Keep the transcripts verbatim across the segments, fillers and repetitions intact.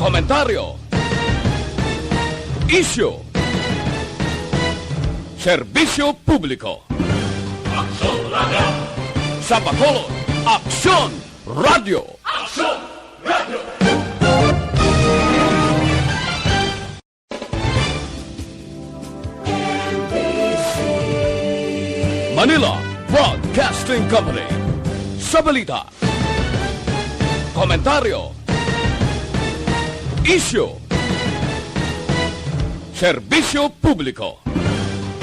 Komentaryo. Isyu. Serbisyo publiko. Aksyon Radio. Sa Bacolod, Aksyon Radio. Aksyon Radio. Manila Broadcasting Company. Sa balita, komentaryo, isyu, serbisyo publiko.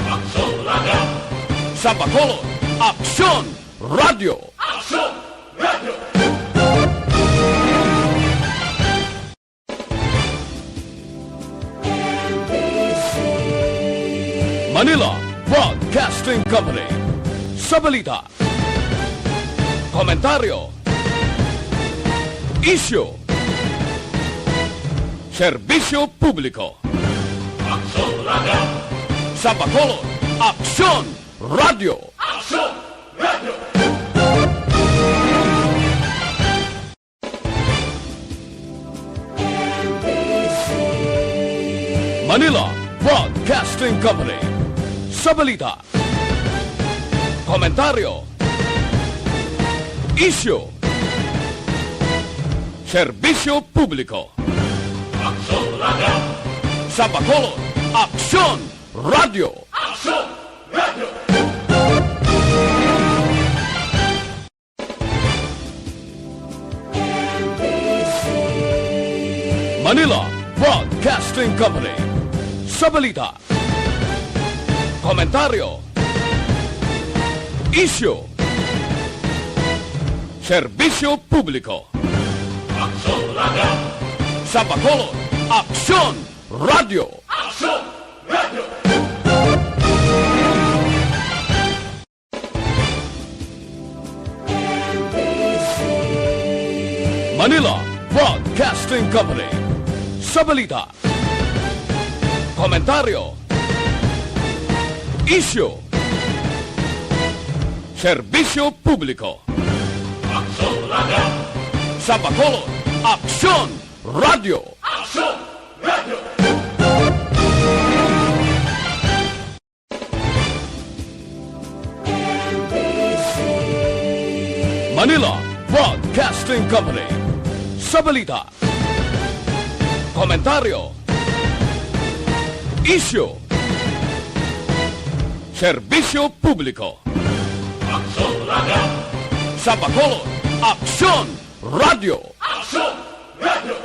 Aksyon Radio. Sa Bacolod, Aksyon Radio. Aksyon Radio. Manila Broadcasting Company. Sa balita, komentaryo, isyu, serbisyo publiko. Aksyon Radio. Sa Bacolod, Aksyon Radio. Aksyon Radio. Manila Broadcasting Company. Sa balita, komentaryo, isyu, serbisyo publiko. Aksyon Radio. Sa Bacolod, Aksyon Radio. Aksyon Radio. Manila Broadcasting Company. Sa balita, komentaryo, isyu, serbisyo publiko. Aksyon Radio. Sa Bacolod, Aksyon Radio. Aksyon Radio. Manila Broadcasting Company. Sa balita, komentaryo, isyu, serbisyo publiko. Aksyon Radio. Sa Bacolod, Aksyon Radio. Aksyon Radio. Manila Broadcasting Company. Sa balita, komentaryo, isyu, serbisyo publiko. Aksyon Radio. Sa Bacolod, Aksyon Radio. Aksyon Radio.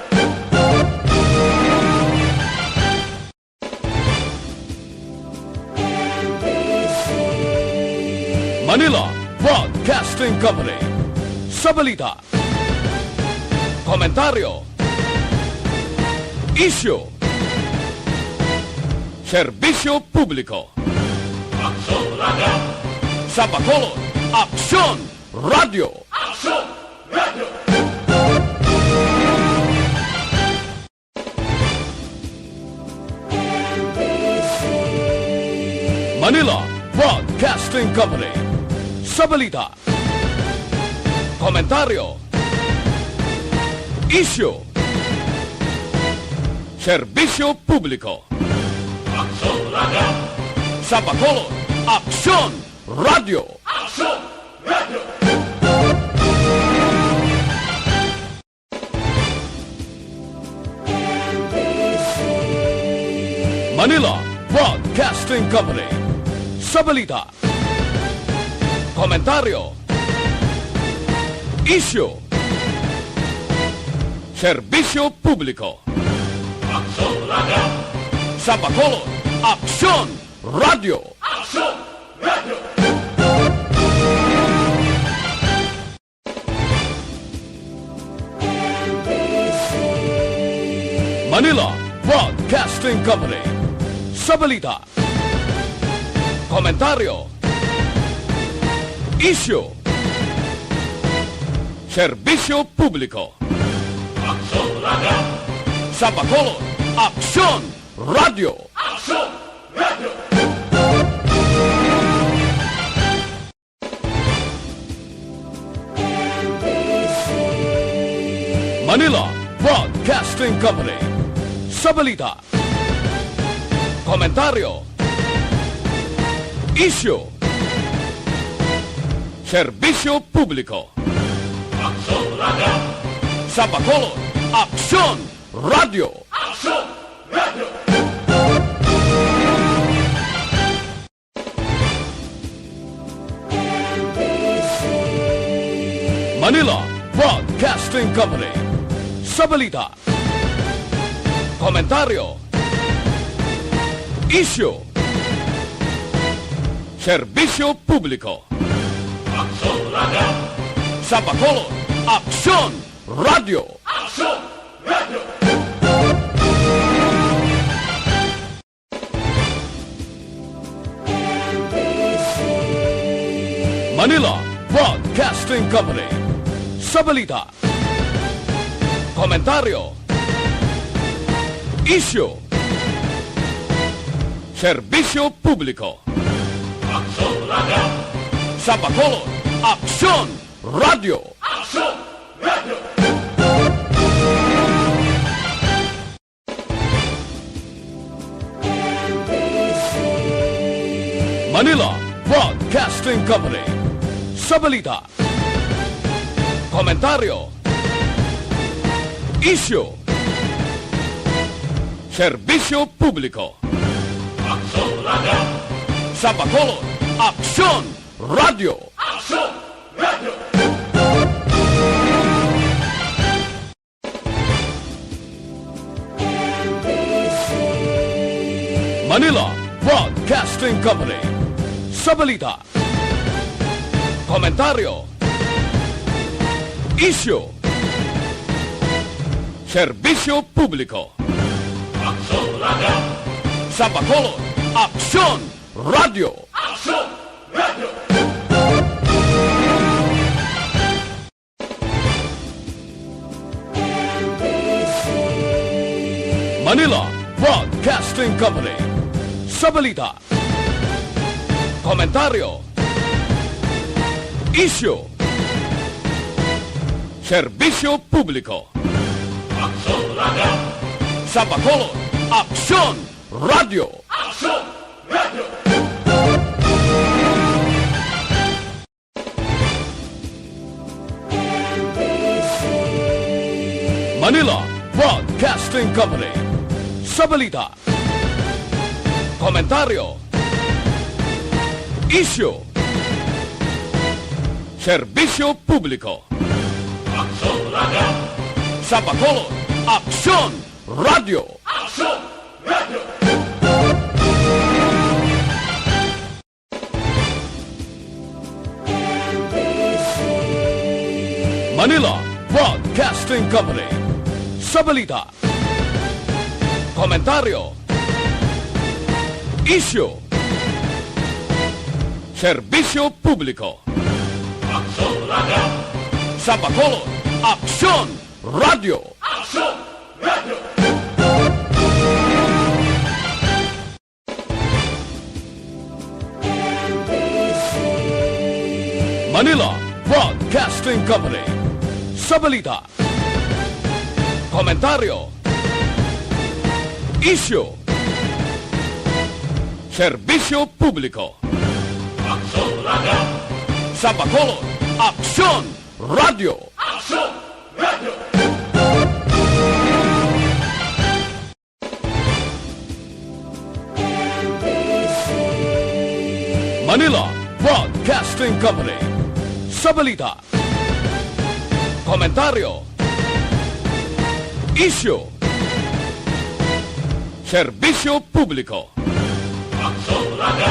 Manila Broadcasting Company. Sa balita, komentaryo, isyu, serbisyo publiko. Aksyon Radio. Sa Bacolod, Aksyon Radio. Aksyon Radio. Manila Broadcasting Company. Sa balita, komentaryo, isyu, serbisyo publiko. Aksyon Radio. Sa Bacolod, Aksyon Radio. Aksyon Radio. Manila Broadcasting Company. Sa balita, komentaryo, isyu, serbisyo publiko. Aksyon Radio. Sa Bacolod, Aksyon Radio. Aksyon Radio. Manila Broadcasting Company. Sa balita, komentaryo, isyu, serbisyo publiko. Aksyon Radio. Sa Bacolod, Aksyon Radio. Aksyon Radio. Manila Broad- Broadcasting Company. Sa balita, komentaryo, isyu, serbisyo publiko. Aksyon Radio. Sa Bacolod, Aksyon Radio. Aksyon Radio. Manila Broadcasting Company. Sa balita, komentaryo, isyu, serbisyo publiko. Aksyon Radio. Sa Bacolod, Aksyon Radio. Aksyon Radio. Manila Broadcasting Company. Sa balita, komentaryo, isyu, serbisyo publiko. Aksyon Radio. Sa Bacolod, Aksyon Radio. Aksyon Radio. Manila Broadcasting Company. Sa balita, komentaryo, isyu, serbisyo publiko. Aksyon Radio. Sa Bacolod, Aksyon Radio. Aksyon Radio. Manila Broadcasting Company. Sa balita, komentaryo, isyu, serbisyo publiko. Aksyon Radio. Sa Bacolod, Aksyon Radio. Aksyon Radio. Manila Broadcasting Company. Sa balita, komentaryo, isyu, serbisyo publiko. Aksyon Radio. Sa Bacolod, Aksyon Radio. Aksyon Radio. Manila Broadcasting Company. Sa balita, komentaryo, isyu, serbisyo publiko. Aksyon Radio. Sa Bacolod, Aksyon Radio. Aksyon Radio. Manila Broadcasting Company. Sa balita, komentaryo, isyu, serbisyo publiko. Aksyon Radio. Sa Bacolod, Aksyon Radio. Aksyon Radio. Manila Broadcasting Company. Sa balita, komentaryo, isyu, serbisyo publiko. Aksyon Radio. Sa Bacolod, Aksyon Radio. Aksyon Radio. Manila Broadcasting Company. Sa balita, komentaryo, isyu, serbisyo publiko. Aksyon Radio.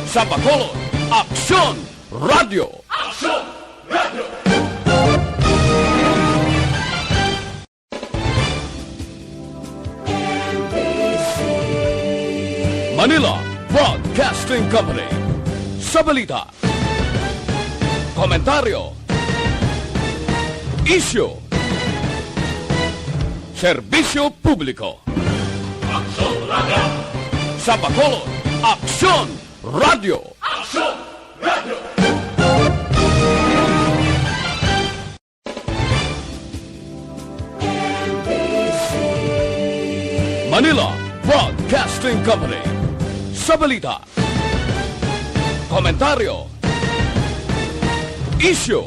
Sa Bacolod, Aksyon Radio. Aksyon Radio. Manila Broadcasting Company. Sa balita, komentaryo, isyu, serbisyo publiko. Aksyon Radio. Sa Bacolod, Aksyon Radio. Aksyon Radio. Manila Broadcasting Company. Sa balita, komentaryo, isyu,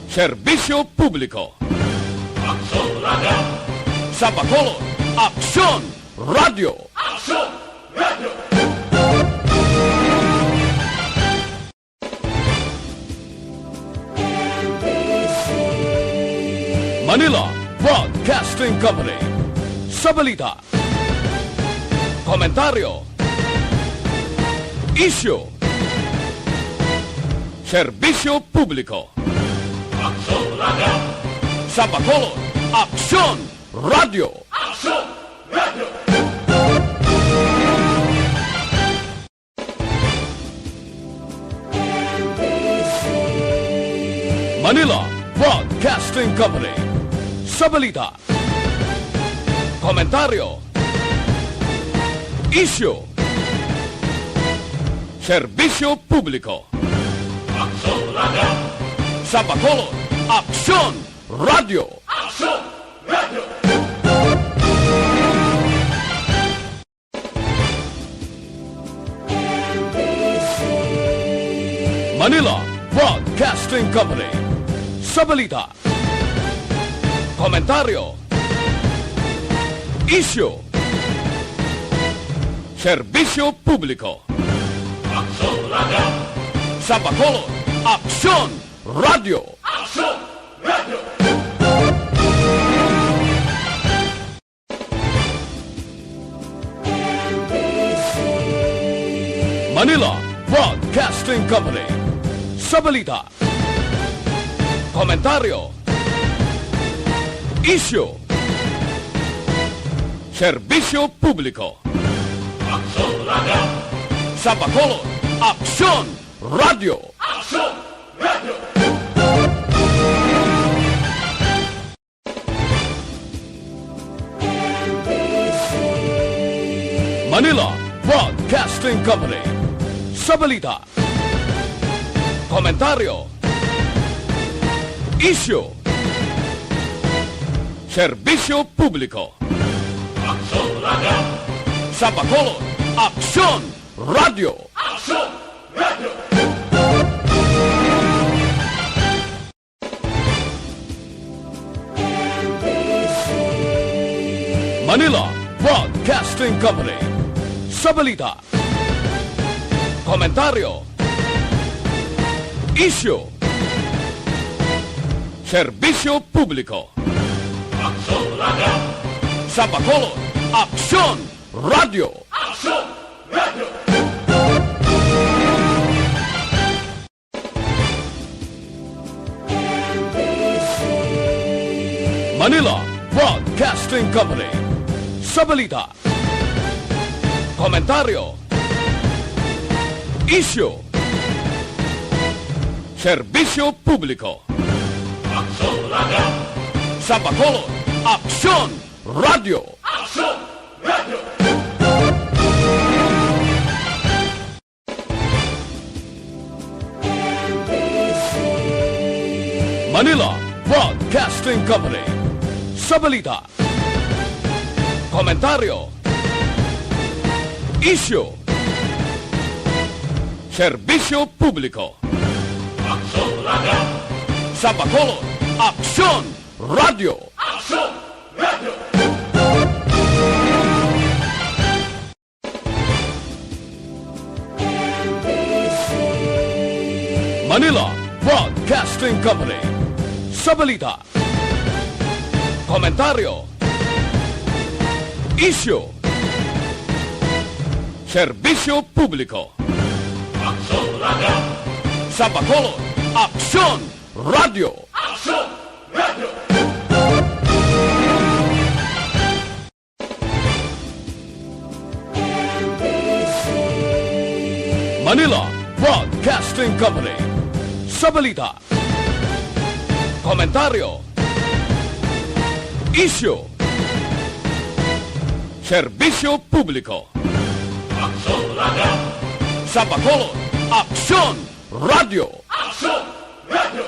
serbisyo publiko. Aksyon Radio. Sa Bacolod, Aksyon Radio. Aksyon Radio. Manila Broadcasting Company. Sa balita, komentaryo, isyu, serbisyo publiko. Aksyon Radio. Sa Bacolod, Aksyon Radio. Aksyon Radio. Manila Broadcasting Company. Sa balita, komentaryo, isyu, serbisyo publiko. Aksyon Radio. Sa Bacolod, Aksyon Radio. Aksyon Radio. Manila Broadcasting Company. Sa balita, komentaryo, isyu, serbisyo publiko. Aksyon Radio. Sa Bacolod, Aksyon Radio. Aksyon Radio. Manila Broadcasting Company. Sa balita, komentaryo, isyu, serbisyo publiko. Aksyon Radio. Sa Bacolod, Aksyon Radio. Aksyon Radio. Manila Broadcasting Company. Sa balita, komentaryo, isyu, serbisyo publiko. Aksyon Radio. Sa Bacolod, Aksyon Radio. Aksyon Radio. Manila Broadcasting Company. Sa balita, komentaryo, isyu, serbisyo publiko. Aksyon Radio. Sa Bacolod, Aksyon Radio. Aksyon Radio. Manila Broadcasting Company. Sa balita, komentaryo, isyu, serbisyo publiko. Aksyon Radio. Sa Bacolod, Aksyon Radio. Aksyon Radio. Manila Broadcasting Company. Sa balita, komentaryo, isyu, serbisyo publiko. Aksyon Radio. Sa Bacolod, Aksyon Radio. Aksyon Radio. Manila Broadcasting Company. Sa balita, komentaryo, isyu, serbisyo publiko. Aksyon Radio. Sa Bacolod, Aksyon Radio. Aksyon Radio. Manila Broadcasting Company. Sa balita, komentaryo, isyu, serbisyo publiko. Aksyon Radio. Sa Bacolod, Aksyon Radio. Aksyon Radio.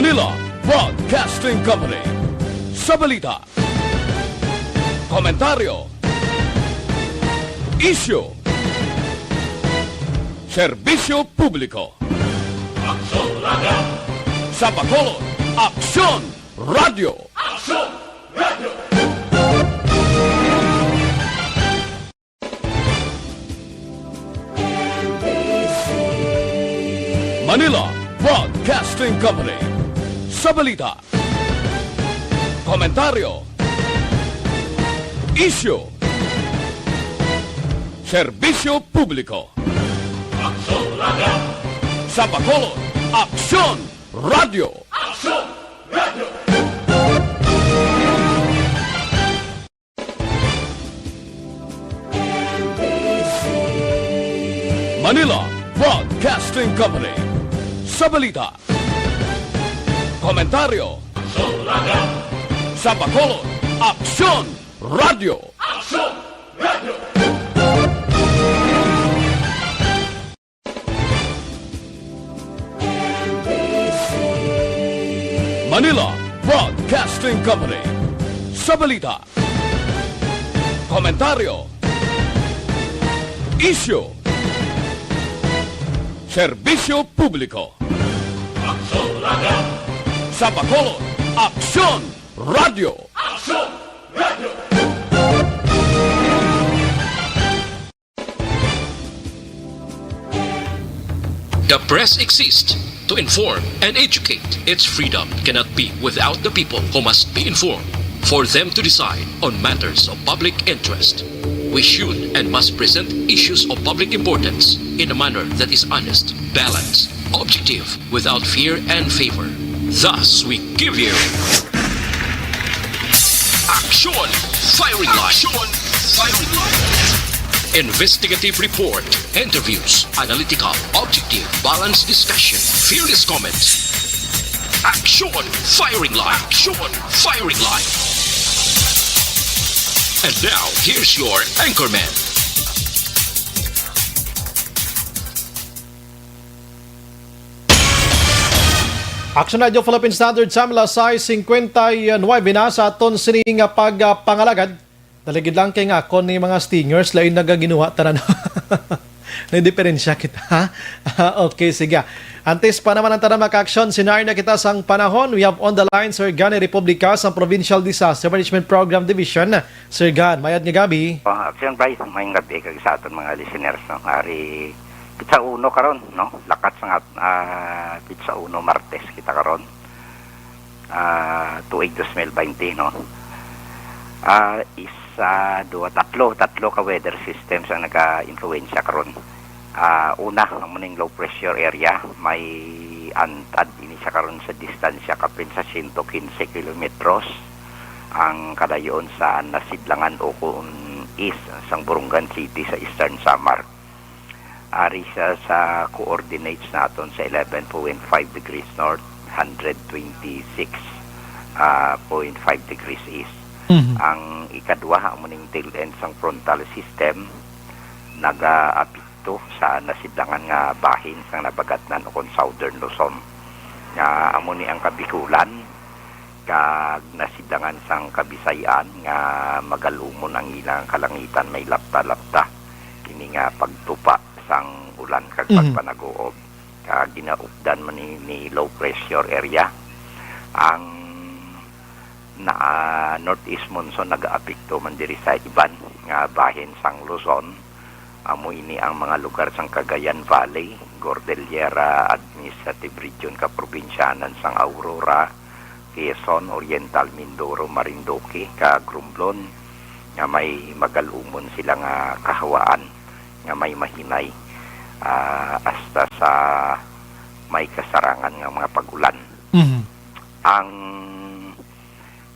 Manila Broadcasting Company. Sa balita, komentaryo, isyu, serbisyo publiko. Aksyon Radio! Sa Bacolod, Aksyon Radio! Aksyon Radio! Manila Broadcasting Company. Sa balita, komentaryo, isyu, serbisyo publiko. Aksyon Radio! Sa Bacolod, Aksyon Radio! Aksyon Radio! Manila Broadcasting Company. Sa balita, komentaryo, sa Bacolod, Aksyon Radio. Aksyon Radio! Manila Broadcasting Company. Sa balita, komentaryo, isyu, serbisyo publiko. Aksyon Radio! Sa Bacolod, Aksyon Radio! Aksyon Radio! The press exists to inform and educate. Its freedom cannot be without the people, who must be informed for them to decide on matters of public interest. We should and must present issues of public importance in a manner that is honest, balanced, objective, without fear and favor. Thus, we give you Aksyon Firing Line. Aksyon Firing Line. Investigative report, interviews, analytical, objective, balanced discussion, fearless comments. Aksyon Firing Line. Aksyon Firing Line. And now, here's your anchorman. Action Radio Philippine Standard Time, alas sais cincuenta y nueve na sa aton sini nga pagpangalagad. Dali gid lang kay nga akon ni mga stingers, lain nagaginuha tanan. Nagdiperensya kita, ha? Okay, sige. Antes pa naman ang tanan, maka-action, sinari na kita sang panahon. We have on the line Sir Gani Republica sang Provincial Disaster Management Program Division. Sir Gan, mayad nga gabi. Oh, Action Bryce, mayong gabi kag sa aton mga listeners, no? Ari, pitsa uno karon, no? Lakat sa nga, ah, pitsa uno, Martes kita karon. Ah, tuig dos mil baynte, no? Ah, isa, dua, tatlo, tatlo ka weather systems ang naga-influensya karon. Ah, una, amo ning low pressure area, may antad ini siya karon sa distansya kapin sa siyento kinse kilometros ang kalayoon sa nasidlangan o kon east sang Borongan City sa Eastern Samar. Ari siya sa coordinates naton sa eleven point five degrees north, hundred twenty-six, ah, point five degrees east. Mhm. Ang ikadwa, amo ning tail end sang frontal system, nagaapekto sa nasidlangan nga bahin sang Nabagatnan o kon Southern Luzon, nga amo ni ang Kabikulan, kag nasidlangan sang Kabisay-an nga magalumon ang ilang kalangitan, may lapta-lapta kini nga pagtupa sang ulan kag Mhm. pagpanaguob. Kag ginaupdan man ni, ni low pressure area ang na, ah, northeast monsoon nagaapekto man diri sa iban nga bahin sang Luzon. Amo ini ang mga lugar sang Cagayan Valley, Cordillera Administrative Region, kaprobinsyanan sang Aurora, Quezon, Oriental Mindoro, Marinduque, kag Romblon, nga may magalumon sila nga kahawaan nga may mahinay, ah, hasta sa may kasarangan nga mga pag-ulan. Mhm. Ang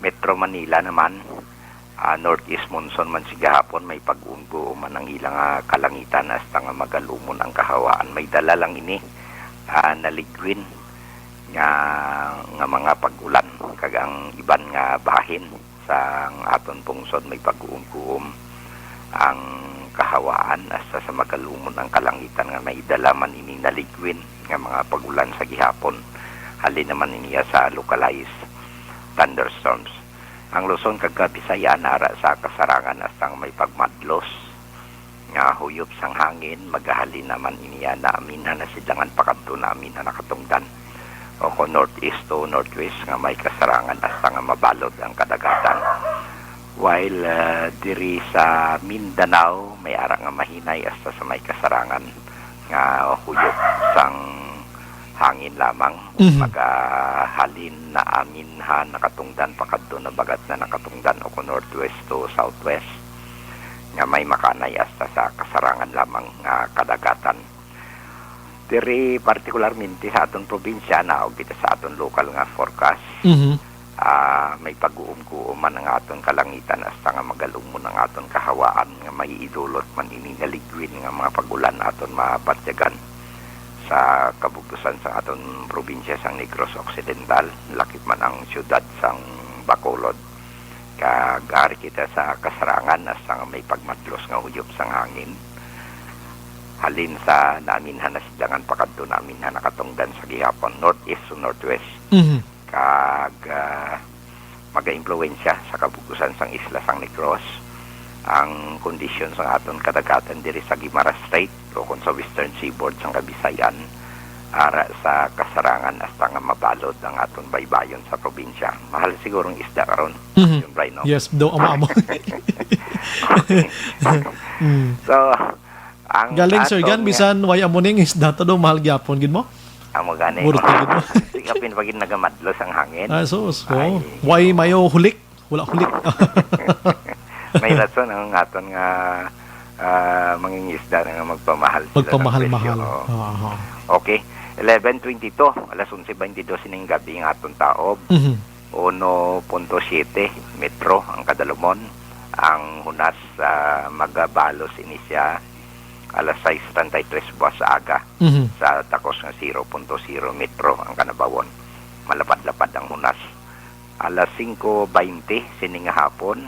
Metro Manila naman, ah, northeast monsoon man si gahapon, may pag-uumguom man ang ilang, ah, kalangitan hasta nga magalumon ang kahawaan. May dala lang ini, ah, naligwin nga, nga mga pag-ulan, kag ang iban nga bahin sang aton pungsod may pag-uumguom ang kahawaan hasta sa magalumon ang kalangitan nga may dala man ini naligwin nga mga pag-ulan sa gihapon. Halin naman niya sa localized thunderstorms. Ang Luzon kag Kabisayan ara sa kasarangan hasta nga may pagmadlos nga huyop sang hangin, magahalin naman iniya na aminhan na sidlangan pakadto na aminhan na katungdan, o kon northeast to northwest nga may kasarangan hasta nga mabalod ang kadagatan. While, ah, diri sa Mindanao, may ara nga mahinay hasta sa may kasarangan nga huyop sang hangin lamang. Mhm. Magahalin na aminhan nakatungdan pakadto na bagat na nakatungdan o kon northwest to southwest nga may makanay hasta sa kasarangan lamang nga kadagatan. Diri partikularmente sa aton probinsya, naog kita sa aton lokal nga forecast. Mhm. Ah, may pag-uum-kuuman ang aton kalangitan hasta nga magalumon ang aton kahawaan nga may idulot man ini nga ligwin nga mga pag-ulan aton mabatyagan sa kabugtosan sa aton probinsya sang Negros Occidental, lakip man ang siyudad sang Bacolod. Kag ari kita sa kasarangan hasta nga may pagmadlos nga uyop sang hangin. Halin sa naaminhan na sidlangan pakadto naaminhan na katungdan sa gihapon, northeast to northwest. Mhm. Kag, ah, magaimpluwensya sa kabugtosan sang isla sang Negros ang kondisyon sang aton kadagatan diri sa Guimaras Strait o kon sa western seaboard sang Kabisayan, ara sa kasarangan hasta nga mabalod ang aton baybayon sa probinsya. Mahal siguro ang isda karon, Mhm. Yun, Bray, no? Yes, daw amo-amo. Mm. So, ang Galing, Sir Gan, aton bisan way amo ning isda to, daw mahal gyapon gid mo? Amo gani. Burti gid mo. Sige, kapin pa gid nagamadlos ang hangin. Ah, sus, Ay, oo. Way mayo hulik? Wala hulik. May rason ang aton nga, ah, mangingisda na nga magpamahal sila ng Magpamahal-mahal. presyo. Oo. Aha. Okay. Eleven twenty-two, alas onse twenty-two sining gabi ang aton taob. Mhm. Uno punto siyete metro ang kadalumon. Ang hunas, ah, magabalos ini siya alas sais treinta y tres buwas sa aga. Mhm. Sa takos nga zero punto zero metro ang kanabawon. Malapad-lapad ang hunas. Alas singko baynte sini nga hapon,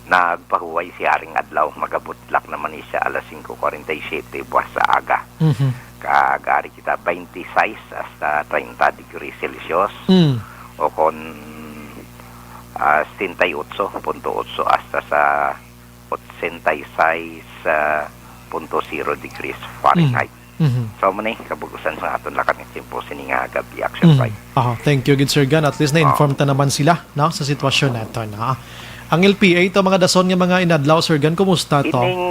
nagpahuway si Haring Adlaw. Magabutlak naman ni siya alas singko kwarenta y siyete buwas sa aga. Mhm. Kag ari kita, baynte sais hasta treinta degrees Celsius, Mm. o kon, ah, setenta y ocho punto ocho hasta sa ochenta y seis punto zero degrees Fahrenheit. Mhm. So, amo ni kabug-usan sa aton lakad nga tiyempo sini nga gabi, Action Mhm. Five. Aha, thank you gid, Sir Gan. At least na-inform Oo. ta naman sila, no, sa sitwasyon nato, no? Ang L P A to, mga dason nga mga inadlaw, Sir Gan, kumusta to? Ining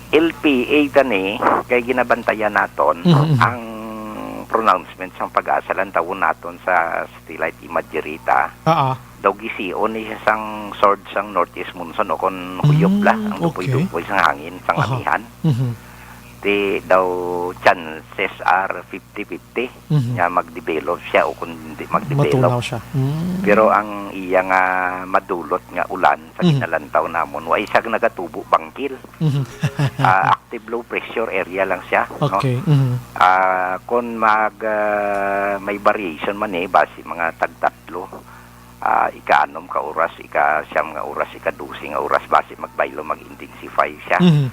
L P A gani, kay ginabantayan naton Mhm, mhm. ang pronouncement sang PAGASA, lantawon naton sa satellite imagery ta. Ah, ah. Daw gisuon ni siya sang surge sang northeast monsoon o kon huyop la, Mm, ang okay. dupoy-dupoy sang hangin, sang Aha. amihan. Mhm. Ti daw chances are fifty fifty Mhm. nga mag-develop siya o kon hindi mag-develop. Matunaw siya. Mm. Pero ang iya nga madulot nga ulan sa Mhm. ginalantaw namon, wa siya nagatubo bangkil. Mhm. Ah, active low pressure area lang siya, no? Okay. Mhm. Ah, kon mag, ah, may variation man eh, basi mga tagtatlo, ah, ika-anom ka oras, ika-siyam nga oras, ika-dose nga oras, basi magbaylo, mag-intensify siya. Mhm.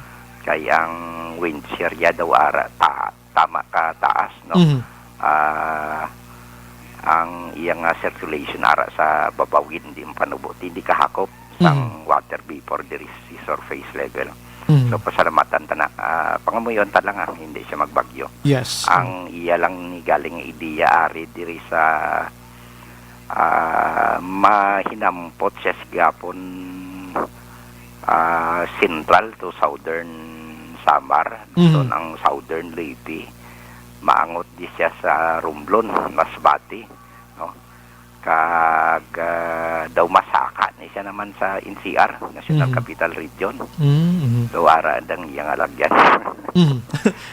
Kay ang wind shear ya daw ara ta-, tama ka taas, no? Mhm. Ah, ang iya nga circulation ara sa babaw gid, hindi mapanubo, hindi kahakop sang Mhm. water vapor diri sa surface level. Mhm. So, pasalamatan ta na, ah, pangamuyon ta lang, ah, hindi siya magbagyo. Yes. Ang iya lang ni galing nga ideya ari diri sa, ah, mahinampot siya sa gihapon, ah, central to southern Samar, Mhm. so ang southern Leyte, maangot di siya sa Romblon, Masbate, no? Kag, ah, daw masaka ni siya naman sa N C R, National Mhm. Capital Region. Mm, mhm. Daw ara ang iya nga lagyan. Mhm.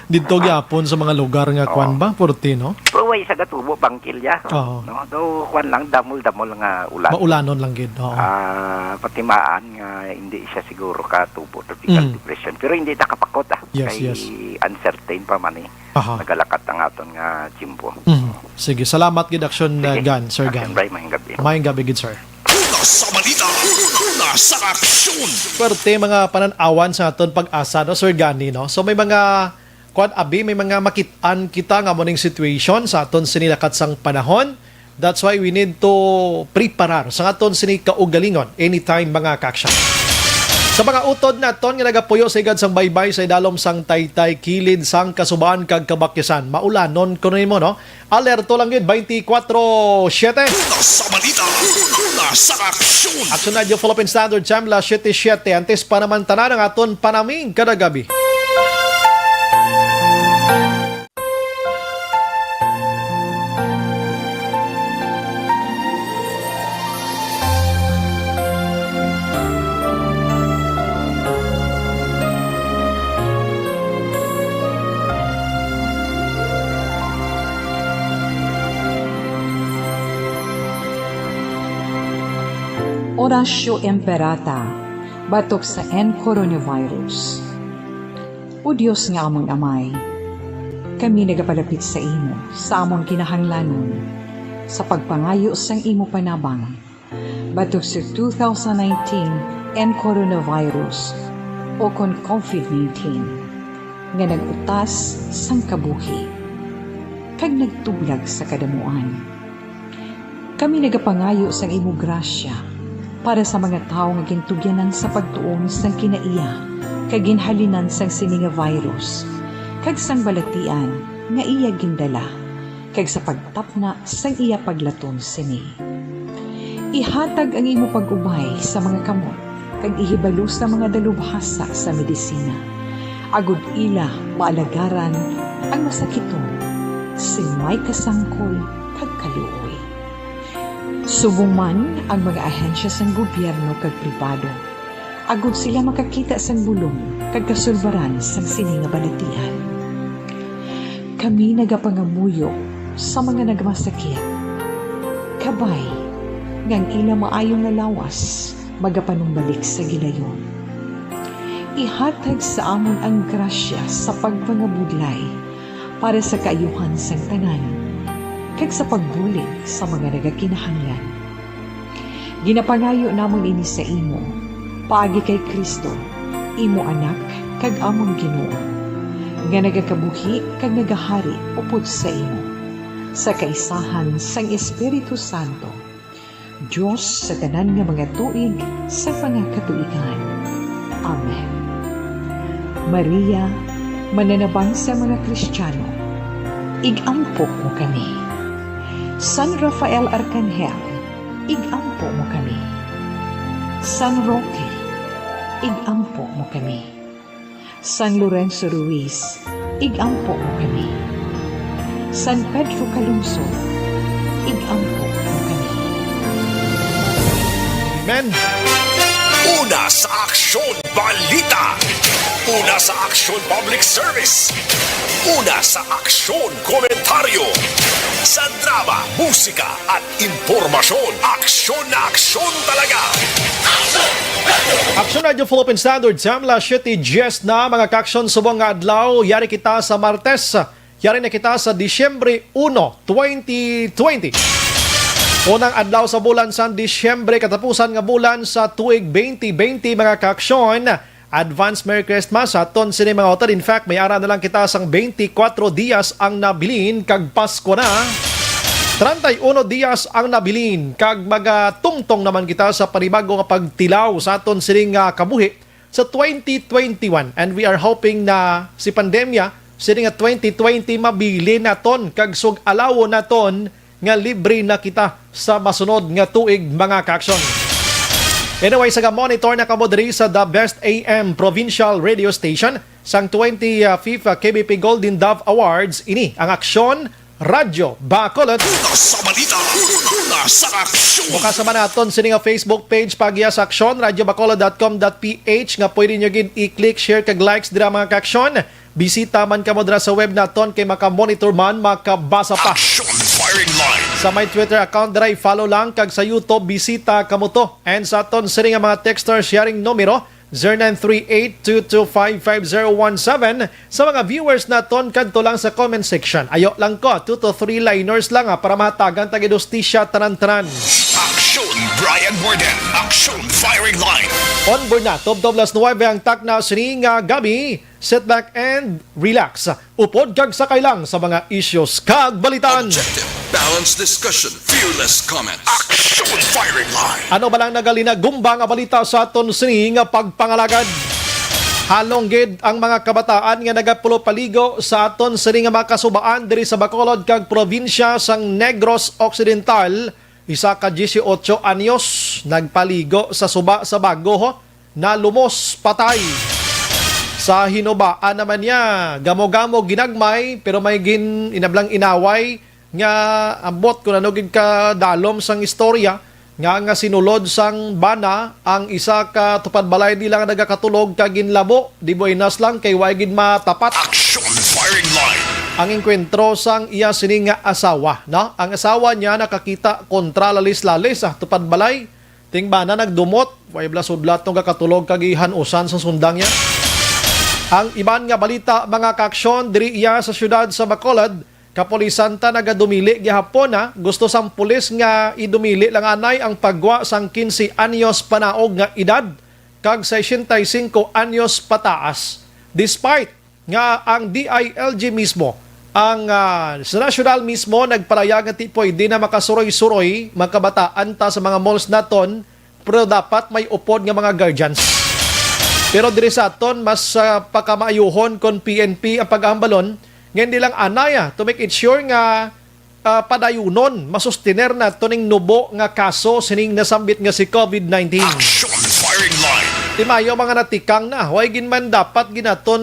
Didto gyapon sa mga lugar nga Oo. kwan ba, Forte, no? Pero way sa gatubo, bangkil ya. Oo. No? Daw kwan lang, damol-damol nga ulan. Maulanon lang gid, oo. Ah, patimaan nga hindi siya siguro katubo, tropical Mm. depression. Pero hindi nakapakot, ah. Yes, Kay yes. uncertain pa man eh. Aha. Nagalakat ang aton nga tiyempo. Mhm. Sige, salamat gid, Action, Sige. uh, Gan, Sir Action Gan. Bray, maayong gabi. Maayong gabi gid, sir. Una sa balita, una sa aksyon. Perte mga panan-awan sa aton PAGASA, no, Sir Gani, no? So, may mga Kuwan, abi, may mga makit-an kita nga mo ning situation sa aton sini lakat sang panahon. That's why we need to preparar sa aton sini kaugalingon anytime, mga kaaksyon. Sa mga utod naton nga nagapuyo sa higad sang baybay sa idalom sang taytay, kilid sang kasubahan kag kabakyasan, maulanon kuno nimo, no? Alerto lang gid, twenty-four seven. Una sa balita, una sa aksyon. Aksyon Radio Philippine Standard Time, las siyete siyete. Antes pa naman tanan ang aton panaming kada gabi. Oratio Imperata, batok sa N coronavirus. O Dios nga amon Amay, kami nagapalapit sa imo sa amon kinahanglanon sa pagpangayo sang imo panabang batok sa two thousand nineteen N coronavirus, o kon covid nineteen, nga nag-utas sang kabuhi kag nagtublag sa kadamuan. Kami nagapangayo sang imo grasya para sa mga tawo nga gintugyanan sa pagtuon sang kinaiya kag ginhalinan sang sini nga virus, kag sang balatian nga iya gindala, kag sa pagtapna sang iya paglaton sini. Ihatag ang imo pag-ubay sa mga kamot, kag ihibalo sa mga dalubhasa sa medisina, agod ila maalagaran ang masakiton sing may kasangkol kag kaluoy. Subong man ang mga ahensya sang gobyerno kag pribado, agod sila makakita sang bulong kag kasulbaran sang sini nga balatian. Kami nagapangamuyo sa mga nagmasakit, kabay nga ang ila maayo nga lawas magapanumbalik sa gilayon. Ihatag sa amon ang grasya sa pagpangabudlay para sa kaayuhan sang tanan, kag sa pagbulig sa mga nagakinahanglan. Ginapangayo namon ini sa imo, paagi kay Cristo, imo Anak kag amon Ginoo, nga nagakabuhi kag nagahari upod sa imo, sa kaisahan sang Espiritu Santo, Dios sa tanan nga mga tuig sa mga katuigan. Amen. Maria, mananabang sa mga Kristiyano, ig-ampo mo kami. San Rafael Arcangel, ig-ampo mo kami. San Roque, ig-ampo mo kami. San Lorenzo Ruiz, ig-ampo mo kami. San Pedro Calungsod, ig-ampo mo kami. Amen. Una sa Aksyon Balita. Una sa Aksyon Public Service. Una sa Aksyon Komentaryo. Sa drama, musika, at impormasyon. Aksyon na aksyon talaga. Aksyon Radio Philippine Standard Time, las siyete dies na, mga kaaksyon, subong nga adlaw. Yari kita sa Martes. Yari na kita sa Disyembre uno, twenty twenty. Unang adlaw sa bulan sa Disyembre, katapusan nga bulan sa tuig twenty twenty, mga kaaksyon. Advance Merry Christmas sa aton sini mga utod. In fact, may ara na lang kita sang twenty-four dias ang nabilin kag Pasko na. Treinta y uno dias ang nabilin kag magatungtong naman kita sa panibago nga pagtilaw sa aton sining, ah, kabuhi sa twenty twenty-one. And we are hoping na si pandemya sini nga twenty twenty mabilin naton kag sug-alawon naton nga libre na kita sa masunod nga tuig, mga kaaksyon. Anyway, sa ga-monitor na kamo diri sa The Best A M Provincial Radio Station sang twenty-fifth K B P Golden Dove Awards, ini ang Aksyon Radyo Bacolod. Una sa balita, una sa aksyon. Bukas naman naton sini nga Facebook page, paagi sa aksyon radyo bacolod dot com dot P H, nga pwede nyo gid i-click, share, kag likes dira, mga kaaksyon. Bisita man kamo dira sa web naton kay maka-monitor man, makabasa pa. Action Firing Line. Sa may Twitter account dira, i-follow lang, kag sa YouTube bisita kamo to. And sa aton sini nga mga texter sharing numero, zero nine three eight two two five five zero one seven. Sa mga viewers naton, kadto lang sa comment section. Ayo lang ko, two to three liners lang, ha, para mahatagan ta gid hustisya tanan-tanan. Action Ryan Warden, Aksyon Firing Line. On board na, tubtob las nuwebe ang takna sini nga gabi. Sit back and relax. Upod kag sakay lang sa mga issues kag balitaan. Objective, balanced discussion, fearless comments. Aksyon Firing Line. Ano ba lang nagalinagumba nga balita sa aton sini nga pagpangalagad? Halong gid ang mga kabataan nga nagapulopaligo sa aton sini nga mga kasubaan diri sa Bacolod kag probinsya sang Negros Occidental. Isa ka dieciocho anyos nagpaligo sa suba sa Bago, ho, nalumos patay. Sa hinubaan naman niya, gamo-gamo ginagmay, pero may gin-, inablang inaway nga ambot kung ano gid kadalom sang istorya nga, nga sinulod sang bana ang isa ka tupad balay nila nga nagakatulog kag ginlabo. Di buenas lang kay way gid matapat. Action Firing Line. Ang engkwentro sang iya sini nga asawa, no? Ang asawa niya nakakita kontra lalis-lalis, ah, tupad balay. Ting bana nagdumot, way blasudlat tong kakatulog kag ihanusan sa sundang niya. Ang iban nga balita, mga kaaksyon, diri iya sa siyudad sa Bacolod, kapulisan ta nagadumili gihapon, ha. Gusto sang pulis nga idumili lang anay ang paggwa sang quince anyos panaog nga edad kag sesenta y cinco anyos pataas. Despite nga ang D I L G mismo, ang, ah, sa nasyonal mismo nagpalayag nga ti pwede na makasuroy-suroy, makabataan ta sa mga malls naton, pero dapat may upod nga mga guardians. Pero diri sa aton, mas, ah, pakamaayuhon kon P N P ang paghambalon, nga hindi lang anay, ah, to make it sure nga, ah, padayunon, masustiner nato ning nubo nga kaso sining nasambit nga si covid nineteen. Action Firing Line. Timayo mga natikang na, way gid man dapat ginaton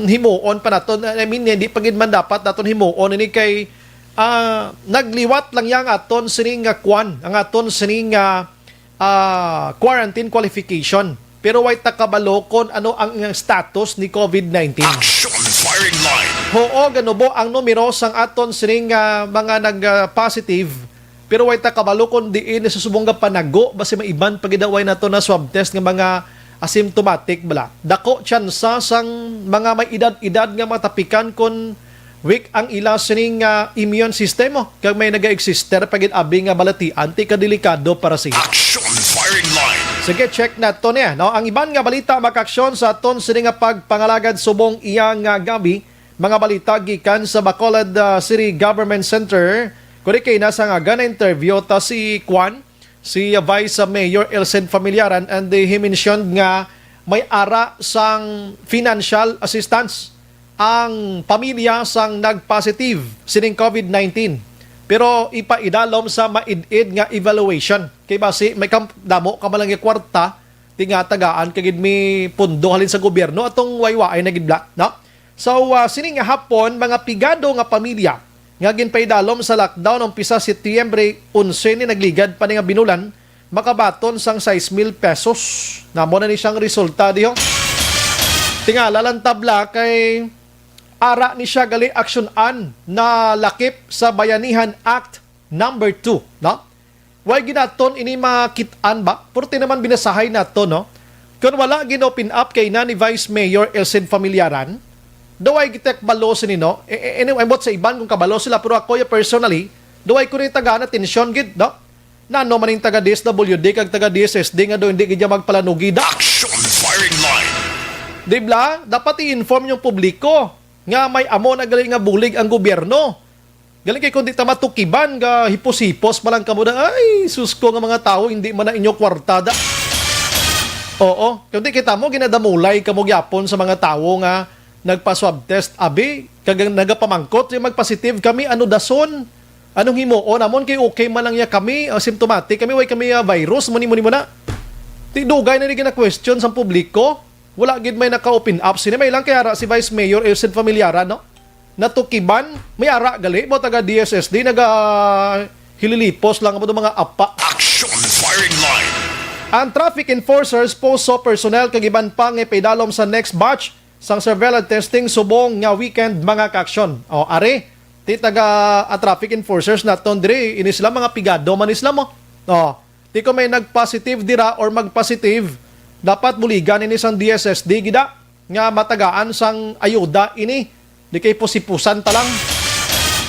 himuon pa naton. I mean, hindi pa gid man dapat naton himuon ini kay, ah, nagliwat lang yang aton sining nga kwan, ang aton sining nga, ah, quarantine qualification. Pero way ta kabalo kon ano ang status ni covid nineteen. Action Firing Line. Huo, ganubo ang numero sang aton sining, ah, mga nag, ah, positive. Pero way ta kabalo kon diin sa subong nga panago, basi may iban pa gid way nato na swab test nga mga asymptomatic bala. Dako tsansa sang mga may edad-edad nga matapikan kon weak ang ila sining, ah, immune system, oh, kag may naga-exister pa gid abi nga balatian ti kadelikado para sa ila. Action Firing Line. Sige, check nato niya, no? Ang iban nga balita makaaksyon sa aton sini nga pagpangalagad subong iya nga gabi. Mga balita gikan sa Bacolod, ah, City Government Center. Kuri kay nasa nga gana interview ta si Kwan, si, ah, Vice Mayor Elcid Familiaran, and, eh, he mentioned nga may ara sang financial assistance ang pamilya sang nag-positive sining covid nineteen, pero ipaidalom sa maid-id nga evaluation. Kay basi may kam-, damo ka man lang nga kwarta, ti nga tagaan ka gid mi pundo halin sa gobyerno atong waywaay na gid bala, no? So, ah, sini nga hapon, mga pigado nga pamilya nga ginpaidalom sa lockdown umpisa Setyembre onse ni nagligad pa ni nga binulan, makabaton sang sais mil pesos. Namo na ni siyang resulta diho. Tingala lang tabla kay ara ni siya gali aksyonan na lakip sa Bayanihan Act number two, no? Way ginaton ini makit-an ba? Purti naman binasahay nato, no? Kung wala gin-open up kay na ni Vice Mayor Elcid Familiaran, daw ay gitek balo sini, no? Eh, eh, anyway, ambot sa iban kung kabalo sila, pero ako ya personally, daw ay ko ni tagaan atensyon gid, no? Nano man ning taga D S W D kag taga D S S D nga daw hindi gid ya magpalanugida? Action Firing Line. Di bala, dapat i-inform yung publiko nga may amo na gali nga bulig ang gobyerno. Galing kay kung di ta matukiban, ga hipos-hipos pa lang kamo na, "Ay, sus ko nga mga tawo, hindi man na inyo kwartada." Oo, kung di kita mo, ginadamulay kamo gyapon sa mga tawo nga nagpa-swab test. Abi, kag nagapamangkot, yung magpositive kami, ano dason? Anong himuon? Amon kay okay man lang niya kami, asymptomatic kami, way kami, ah, virus, muni, muni, muna. Ti dugay na ni gina-question sa publiko. Wala gid may naka-open up. Sini may lang kay ara si Vice Mayor Elcid Familiaran, no? Natukiban, may ara gali mo taga D S S D, naga hililipos lang mo mga apa. Action Firing Line. Ang traffic enforcers, POSO personnel, kag iban pa nga ipaidalom sa next batch sang surveillance testing subong nga weekend, mga kaaksyon. O, ari, ti taga, ang traffic enforcers naton diri, ini sila mga pigado man ni sila mo. O, ti kung may nag-positive dira or mag-positive, dapat buligan ini sang D S S D gida nga matagaan sang ayuda ini. Di kay pusipusan ta lang.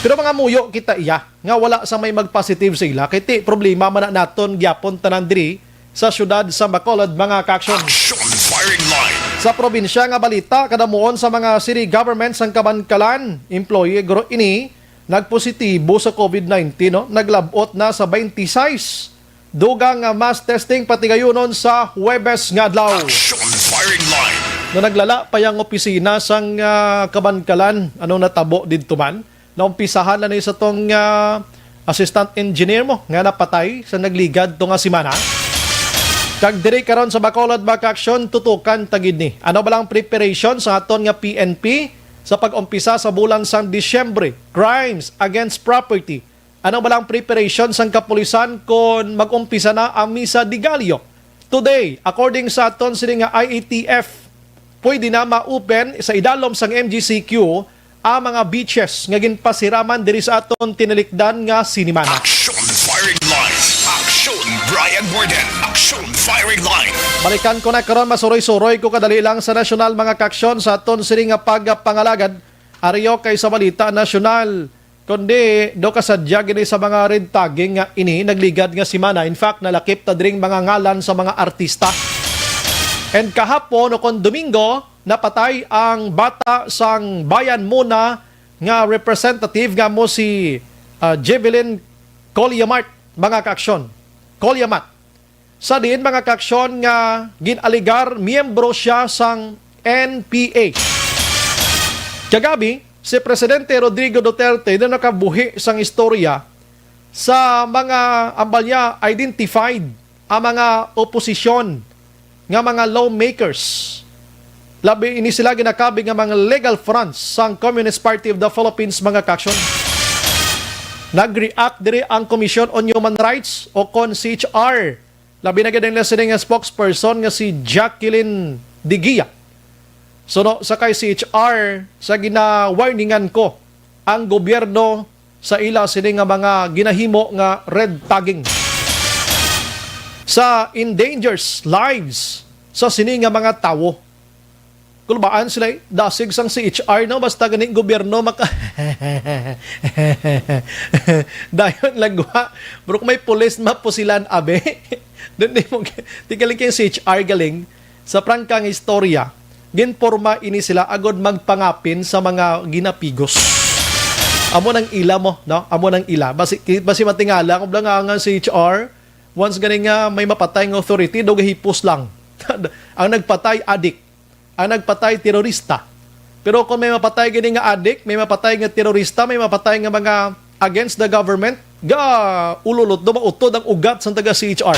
Pero mga muyo kita iya nga wala sa may magpositive sa ila, kay ti problema man na naton gyapon tanan diri sa siyudad sa Bacolod, mga kaaksyon. Action Firing Line. Sa probinsya nga balita, kadamuon sa mga city government sang Kabankalan, employee guro ini nagpositibo sa covid nineteen, no? Naglab-ot na sa twenty-six. Dugang nga mass testing patigayunon sa Huwebes nga adlaw. Action Firing Line. No, naglala pa yang opisina sang, ah, Kabankalan. Anong natabo didto man? Naumpisahan na ni sa tong, ah, assistant engineer mo nga napatay sa nagligad to nga semana. Kag diri karon sa Bacolod, mga kaaksyon, tutukan ta gid ni. Ano ba lang preparation sa aton nga P N P sa pag-umpisa sa bulan sang Disyembre? Crimes against property. Ano ba lang preparation sang kapulisan kon mag-umpisa na ang Misa de Gallo? Today, according sa aton sini nga I A T F, pwede na ma-open sa idalom sang M G C Q ang mga beaches nga ginpasiraman diri sa aton tinalikdan nga sinimana. Action Firing Line. Action Brian Warden. Action Firing Line. Balikan ko na karon, masuroy-suroy ko kadali lang sa nasyonal, mga kaaksyon, sa aton sini nga pagpangalagad. Ariyo kay sa balita nasyonal, kundi do kasadya gini sa mga red tagging nga ini nagligad nga semana. In fact, nalakip ta dring mga ngalan sa mga artista. And kahapon o kon Domingo, napatay ang bata sang Bayan Muna nga representative nga mo si, ah, Jevelyn Colliamart, mga kaaksyon. Colliamat. Sa diin, mga kaaksyon, nga gin-aligar miyembro siya sang N P A. Kagabi, si Presidente Rodrigo Duterte na nakabuhi sang istorya sa mga, ambal niya, identified ang mga oposisyon nga mga lawmakers. Labi ini sila ginakabig nga mga legal fronts sang Communist Party of the Philippines, mga kaaksyon. Nag-react diri ang Commission on Human Rights o kon C H R. Labi na gid ang nila sini nga spokesperson nga si Jacqueline Digia. Suno sa kay C H R, sa ginawarningan ko ang gobyerno sa ila sini nga mga ginahimo nga red tagging sa endangers lives sa sini nga mga tawo. Kulbaan sila, eh. Dasig sang C H R, no? Basta gani gobyerno maka-, dayon lagwa. Bro, kung may pulis, mapusilan, abe. Doon di mo, di galing kay C H R galing. Sa prangkang istorya, ginporma ini sila agod magpangapin sa mga ginapigos. Amo nang ila mo, no? Amo nang ila. Basi, basi matingala, kung blangangan C H R, once gani nga may mapatay nga authority, do gahipos lang. Ang nagpatay, adik. Ang nagpatay, terorista. Pero kung may mapatay gini nga adik, may mapatay nga terorista, may mapatay nga mga against the government, ga ululot do mautod ang ugat sang taga C H R.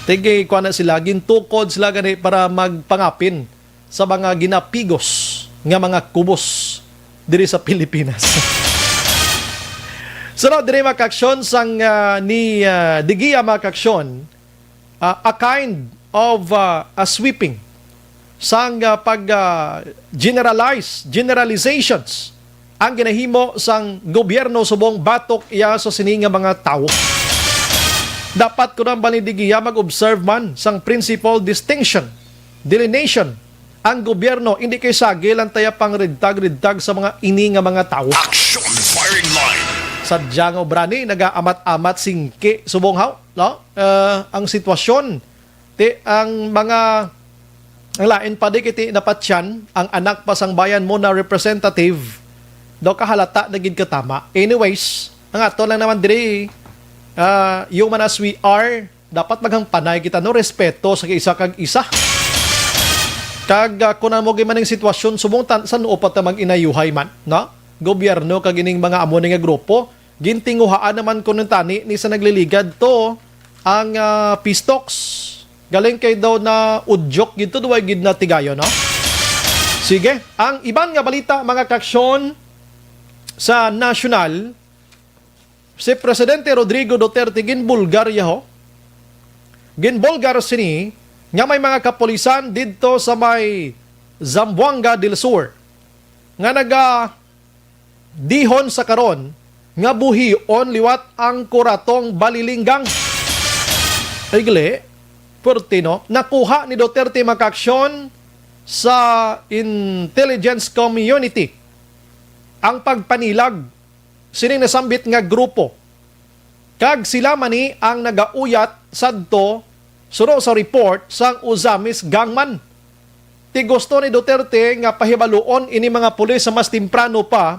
Tigi, kuha na sila, gintukod sila gani para magpangapin sa mga ginapigos nga mga kubos diri sa Pilipinas. Sunod diri, mga kaaksyon, sang, ah, ni, ah, Digia, mga kaaksyon, ah, a kind of, ah, a sweeping sang, ah, pag, ah, generalize, generalizations ang ginahimo sang gobyerno subong batok iya sa sini nga mga tawo. Dapat kuno ang balidigiya mag-observe man sang principle distinction, delineation ang gobyerno, hindi kay sagil ang taya pang red tag, red tag sa mga ini nga mga tawo. Action Firing Line. Sadya nga obra ni, nagaamat-amat singki subong haw, no? Eh, ang sitwasyon, ti ang mga, ang lain pa di kiti napatyan, ang anak pa sang Bayan Muna representative, daw kahalata na gid katama. Anyways, ang ato lang naman diri, ah, human as we are, dapat maghangpanay kita, no, respeto sa isa kag isa. Kag, ah, kun amo gid man ang sitwasyon, subong tan-, san-o pa ta mag-inayuhay man, no? Gobyerno kag ining mga amo ni nga grupo, gintinguhaan naman kuno tani ni sa nagliligad to ang, ah, peace talks. Galing kay daw na udyok gid to, duway gid na tigayon, no? Sige, ang iban nga balita, mga kaaksyon, sa nasyonal, si Presidente Rodrigo Duterte ginbulgar yaho. Ginbulgar sini nga may mga kapulisan didto sa may Zamboanga del Sur nga nagadihon sa karon nga buhion liwat ang Kuratong Balilinggang. Ay, gali, puwerte, no? Nakuha ni Duterte, mga kaaksyon, sa intelligence community ang pagpanilag sining nasambit nga grupo, kag sila man ni ang nagauyat sadto suno sa report sang Ozamiz gunman. Ti gusto ni Duterte nga pahibaluon ini mga pulis sa mas temprano pa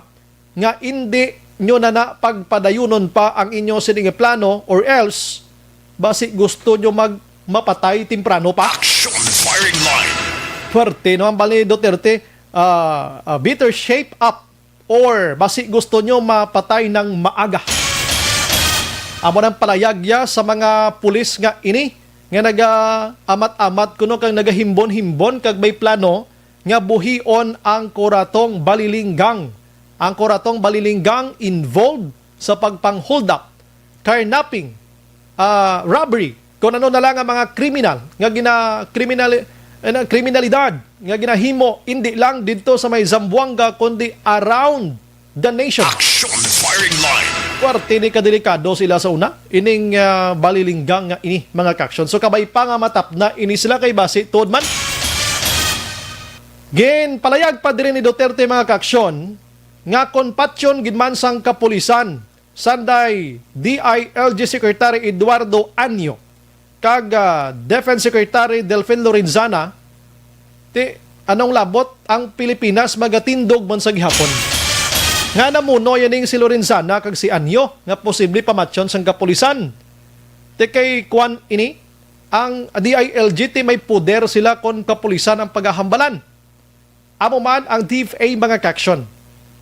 nga indi nyo na na pagpadayunon pa ang inyo sining plano, or else basi gusto nyo mag mapatay temprano pa. Action firing line. Puwerte no ang bali ni Duterte, ah, ah, better shape up, or basi gusto nyo mapatay ng maaga. Amo nang palayag niya sa mga pulis nga ini nga naga-amat-amat kuno kang nagahimbon-himbon kag may plano nga buhion ang Kuratong Balilinggang. Ang Kuratong Balilinggang involved sa pagpang-hold up, carnapping, ah, robbery, kung ano na lang ang mga kriminal nga gina kriminal eh, na kriminalidad nga ginahimo, hindi lang didto sa may Zamboanga kundi around the nation. Action firing line. Kuwerte ni kadelikado sila sa una, ining, ah, Balilinggang nga ini, mga kaaksyon. So, kabay pa nga matapna ini sila kay basi tuod man. Ginpalayag pa diri ni Duterte, mga kaaksyon, nga kon patyon gid man sang kapulisan, sanday D I L G Secretary Eduardo Anyo kag, ah, Defense Secretary Delfin Lorenzana, ti anong labot ang Pilipinas magatindog man sa gihapon? Nga namuno yaning si Lorenzana kag si Anyo nga posible pamatyon sang kapulisan. Ti kay kwan ini, ang D I L G ti may poder sila kon kapulisan ang pagahambalan. Amo man ang D F A, mga kaaksyon.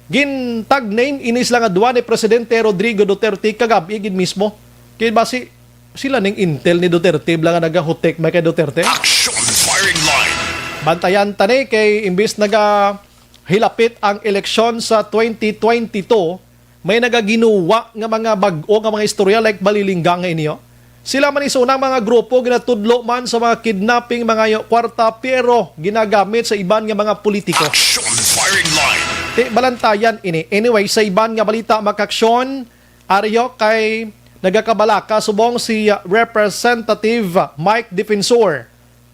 Gin-tag name ini sila nga duwa ni Presidente Rodrigo Duterte kagab-i gid mismo. Kay basi sila ning intel ni Duterte bala nga nagahutek may kay Duterte. Action firing line. Bantayan ta ni kay imbis nagahilapit ang eleksyon sa twenty twenty-two, may nagaginuwa nga mga bag-o nga mga istorya like Balilinggang nga ini, oh. Sila man isuna ang mga grupo ginatudlo man sa mga kidnapping, mangayo kwarta, pero ginagamit sa iban nga mga politiko. Action firing line. Ti balantayan ini. Anyway, sa iban nga balita, mga kaaksyon, ari ho kay nagakabalaka subong si, uh, Representative Mike Defensor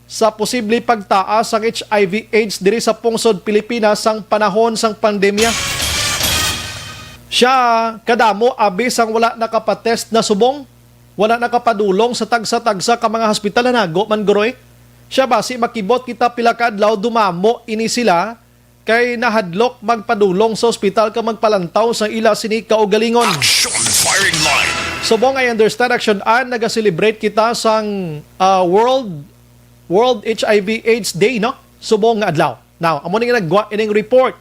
sa posible pagtaas sang H I V AIDS diri sa pungsod Pilipinas sang panahon sang pandemya. Siya kadamo abi sang wala nakapatest na subong, wala nakapadulong sa tagsa-tagsa ka mga hospital, nanago man, guroy. Siya basi makibot kita pila ka adlaw dumamo ini sila kay nahadlok magpadulong sa ospital kag magpalantaw sa ila sini kaugalingon. Action firing line. Subong I understand, Action An, naga-celebrate kita sang, ah, World World H I V AIDS Day, no? Subong nga adlaw. Now, amo ning nagwa ining report.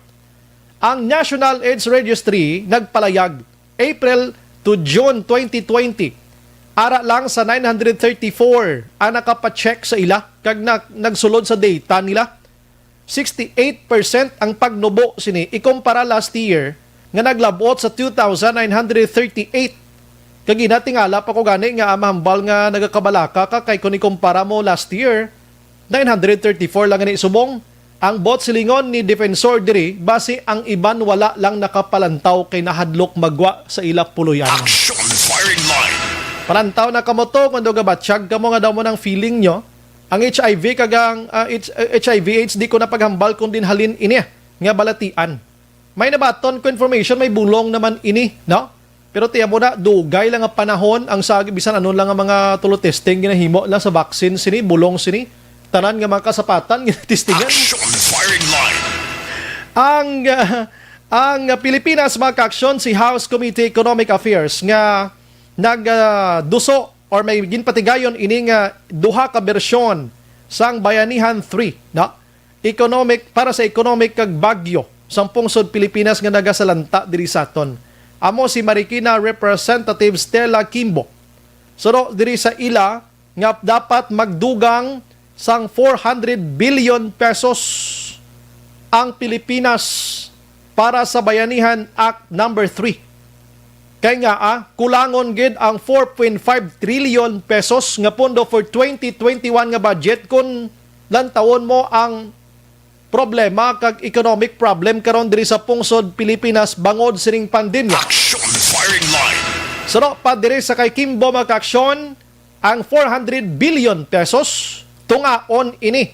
Ang National AIDS Registry nagpalayag, April to June twenty twenty, ara lang sa nine hundred thirty-four ang nakapa-check sa ila kag nag-, nagsulod sa data nila. Sixty-eight percent ang pagnubo sini ikumpara last year nga naglab-ot sa two thousand nine hundred thirty-eight. Kag ginatingala pa ko gani nga mahambal nga nagakabalaka ka kay kung ikumpara mo last year, nine hundred thirty-four lang gani subong. Ang buot silingon ni Defensor diri, basi ang iban wala lang nakapalantaw kay nahadlok magwa sa ila puloy-an. Action firing line. Palantaw na kamo to kung daw gabatyag kamo nga daw mo nang feeling nyo. Ang H I V kag ang, ah, H-, H I V AIDS, di ko na paghambal kung din halin ini nga balatian. May nabaton ko information, may bulong naman ini, no? Pero tiyan mo na, dugay lang nga panahon ang sa bisan ano lang nga mga tulo testing ginahimo lang sa vaccine sini, bulong sini, tanan nga mga kasapatan ginatestingan. Action firing line. Ang, ah, ang Pilipinas, mga kaaksyon, si House Committee Economic Affairs nga nag, ah, duso or may ginpatigayon ini nga duha ka bersyon sang Bayanihan three, no? Economic, para sa economic kag bagyo sang pungsod Pilipinas nga nagasalanta diri sa aton. Amo si Marikina Representative Stella Kimbo. Suno diri sa ila nga dapat magdugang sang four hundred billion pesos ang Pilipinas para sa Bayanihan Act number three. Kay nga, ah, kulangon gid ang four point five trillion pesos nga pondo for twenty twenty-one nga budget kung lantawon mo ang problema kag economic problem karon diri sa pungsod Pilipinas bangod sining pandemya. Action firing line. Suno pa diri sa kay Kimbo, mga kaaksyon, ang four hundred billion pesos, tungaon ini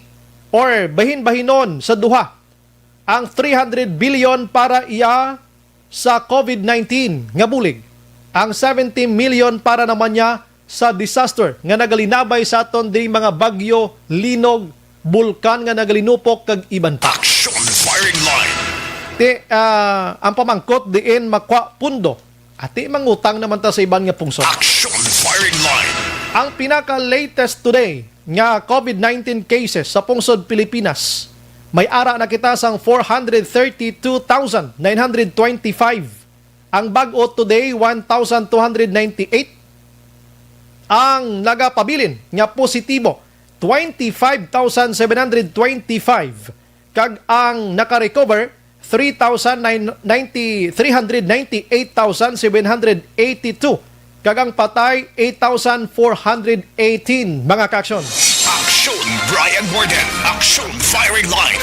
or bahin-bahinon sa duha. Ang three hundred billion para iya sa COVID nineteen nga bulig. Ang seventy million para naman niya sa disaster nga nagalinabay sa aton diri, mga bagyo, linog, bulkan nga nagalinupok, kag iban pa. Action Firing Line. Ti, ah, ang pamangkot diin makwa pundo. Ati mangutang naman ta sa iban nga pungsod. Action Firing Line. Ang pinaka-latest today nga COVID nineteen cases sa pungsod Pilipinas, may ara na kita sang four hundred thirty-two thousand nine hundred twenty-five. Ang bag-o today, one thousand two hundred ninety-eight. Ang nagapabilin nga positibo, twenty-five thousand seven hundred twenty-five. Kag ang naka-recover, three thousand nine ninety, three hundred ninety-eight thousand seven hundred eighty-two. Kag ang patay, eight thousand four hundred eighteen, mga kaaksyon. Action Brian Morgan, Action Firing Line.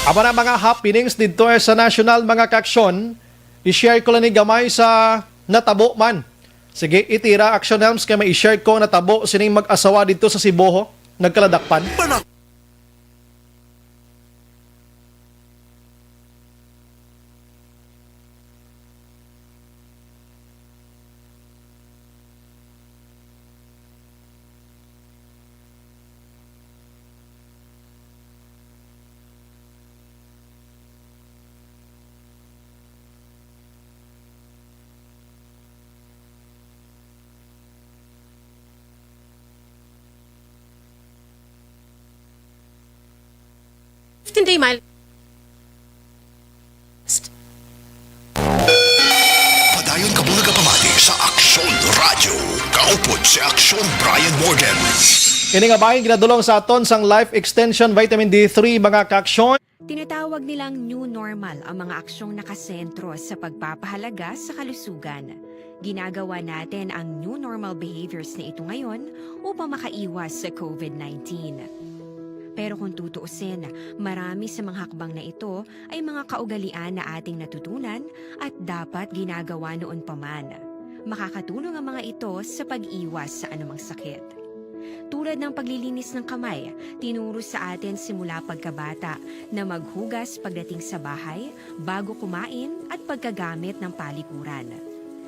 Amo na mga happenings didto sa national, mga kaaksyon. I-share ko lang ni gamay sa natabo man. Sige, itira, Action Helms, kay may i-share ko natabo sining mag-asawa didto sa Siboho, nagkaladakpan. Panak- Fifteen day mild. Padayon kamo nagapamati sa Aksyon Radyo. Kaupod si Aksyon Brian Morgan. Ini nga bahin ginadulong sa aton sang Life Extension Vitamin D three, mga kaaksyon. Tinatawag nilang new normal ang mga aksyong nakasentro sa pagpapahalaga sa kalusugan. Ginagawa natin ang new normal behaviors na ito ngayon upang makaiwas sa COVID nineteen. Pero kung tutuusin, marami sa mga hakbang na ito ay mga kaugalian na ating natutunan at dapat ginagawa noon pa man. Makakatulong ang mga ito sa pag-iwas sa anumang sakit. Tulad ng paglilinis ng kamay, tinuro sa atin simula pagkabata na maghugas pagdating sa bahay, bago kumain, at pagkagamit ng palikuran.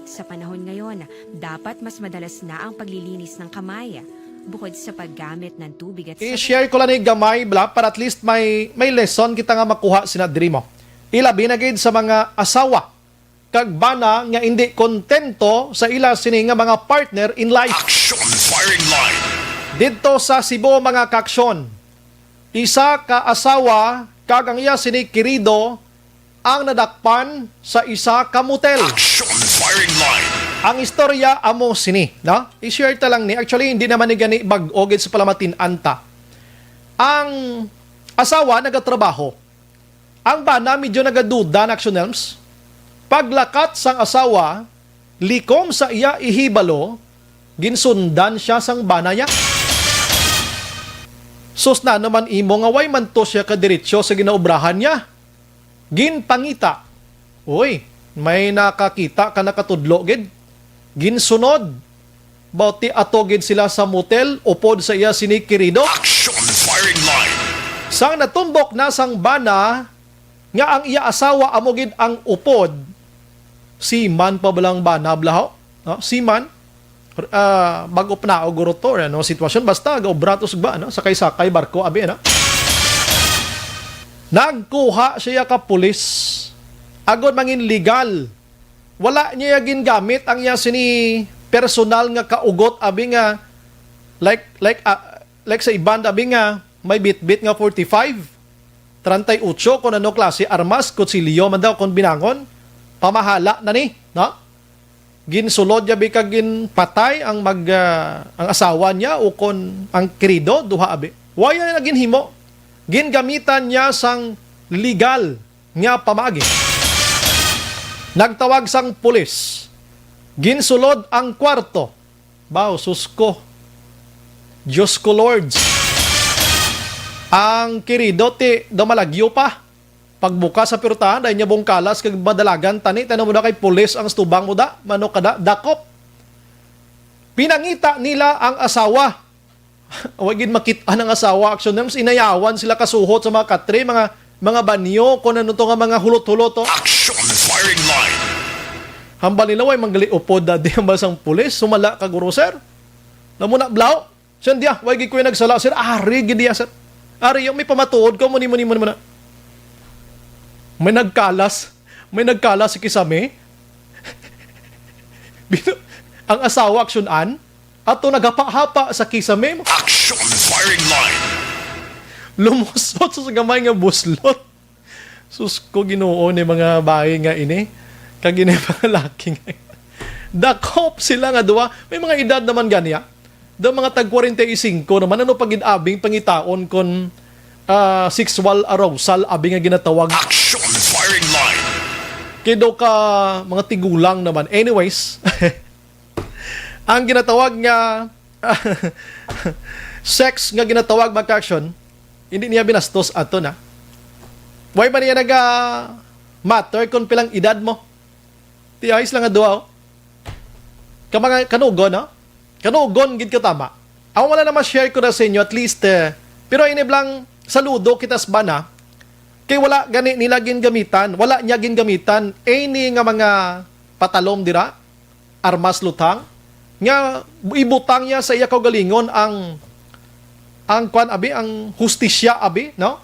Sa panahon ngayon, dapat mas madalas na ang paglilinis ng kamay, bukod sa paggamit ng tubig at sabon. I-share ko lang ni gamay, bla, para at least may, may lesson kita nga makuha sina diri mo. Ilabi na gid sa mga asawa kag bana nga indi kontento sa ila sini nga mga partner in life. Action Firing Line. Didto sa Cebu, mga kaaksyon, isa ka asawa kag ang iya sini kirido ang nadakpan sa isa ka motel. Action Firing Line. Ang istorya amo sini, no? I-share ta lang ni. Actually, hindi naman ni gani bag-o gid sa palamatin-an ta. Ang asawa nagatrabaho. Ang bana medyo nagaduda na, Action Helms. Paglakat sang asawa, likom sa iya ihibalo, ginsundan siya sang bana niya. Sus, na naman imo nga way man to siya kadiretso sa ginaobrahan niya. Ginpangita. Uy, may nakakita ka nakatudlo gid. Ginsunod. Bauti ato gid sila sa motel, upod sa iya sini kirido. Action Firing Line. Sang natumbok na sang bana nga ang iya asawa amo gid ang upod, seaman pa bala ang bana, blaho? No? Seaman? Ah, bag-o pa na, o guro to, ano, sitwasyon. Basta, gaobra to sugba, ano? Sakay-sakay, barko, abi, ano? Nagkuha siya ka pulis. Agod mangin legal. Wala niya gingamit ang iya sini personal nga kaugot, abi nga, like, like, ah, like sa iban, abi nga, may bitbit nga forty-five, treinta y ocho, kung ano klase armas, kutsilyo man daw, kung binangon, pamahala na ni, no? Ginsulod niya, bi, kag ginpatay ang mag-, ah, ang asawa niya, o kon ang kirido, duha, abi. Wala na ginhimo. Gingamitan niya sang legal nga pamaagi. Nagtawag sang pulis. Ginsulod ang kwarto. Baw, sus ko. Diyos ko, Lord. Ang kirido ti daw malagyo pa. Pagbuka sa pirtahan, dahil niya bungkalas kag madalagan tani, tanan mo na kay pulis ang stubang mo da, mano kada, dakop. Pinangita nila ang asawa. Wa gid makit-an ang asawa, Action Nems. Inayawan sila kasuhot sa mga katre, mga, mga banyo, kung ano to nga mga hulot-hulot to. Action Firing Line. Hambal nila, "Way manggali upod, daddy," hambal sang pulis. "Sumala ka, guro, sir. Namo na, blaw. Siya, di, ah, way gid ko yung nagsala, sir. Ari gid niya, sir. Ari, yung may pamatuod ko, muni, muni, muni, muna." May nagkalas. May nagkalas si Kisame. Bino-, ang asawa, aksyon-an, ato naghapa-hapa sa Kisame. Action firing line. Lumusot sa gamay nga buslot. Sus ko, Ginoo, ni mga bayi nga ini. Kag ini mga laki nga. Dakop sila nga duha. May mga edad naman gani, ah. Da mga tag kwarenta y singko naman, ano pa gid abing pangitaon kon, ah, sexual arousal abi nga ginatawag? Action firing line. Kay daw ka mga tigulang naman. Anyways, ang ginatawag nga sex nga ginatawag, mga ka-action, hindi niya binastos ato na. Why man niya naga-matter kung pilang edad mo? Ti ayos lang nga duha, oh. Ka mga kanugon, no? Kanugon gid ka tama. Ako wala na ma-share ko na sa inyo, at least, eh, pero ini blang saludo kita sa bana. Kay wala gani nila gingamitan, wala niya gingamitan, any nga mga patalom dira, armas, luthang, nga ibutang niya sa iya kaugalingon ang, ang kwan, abi, ang hustisya, abi, no?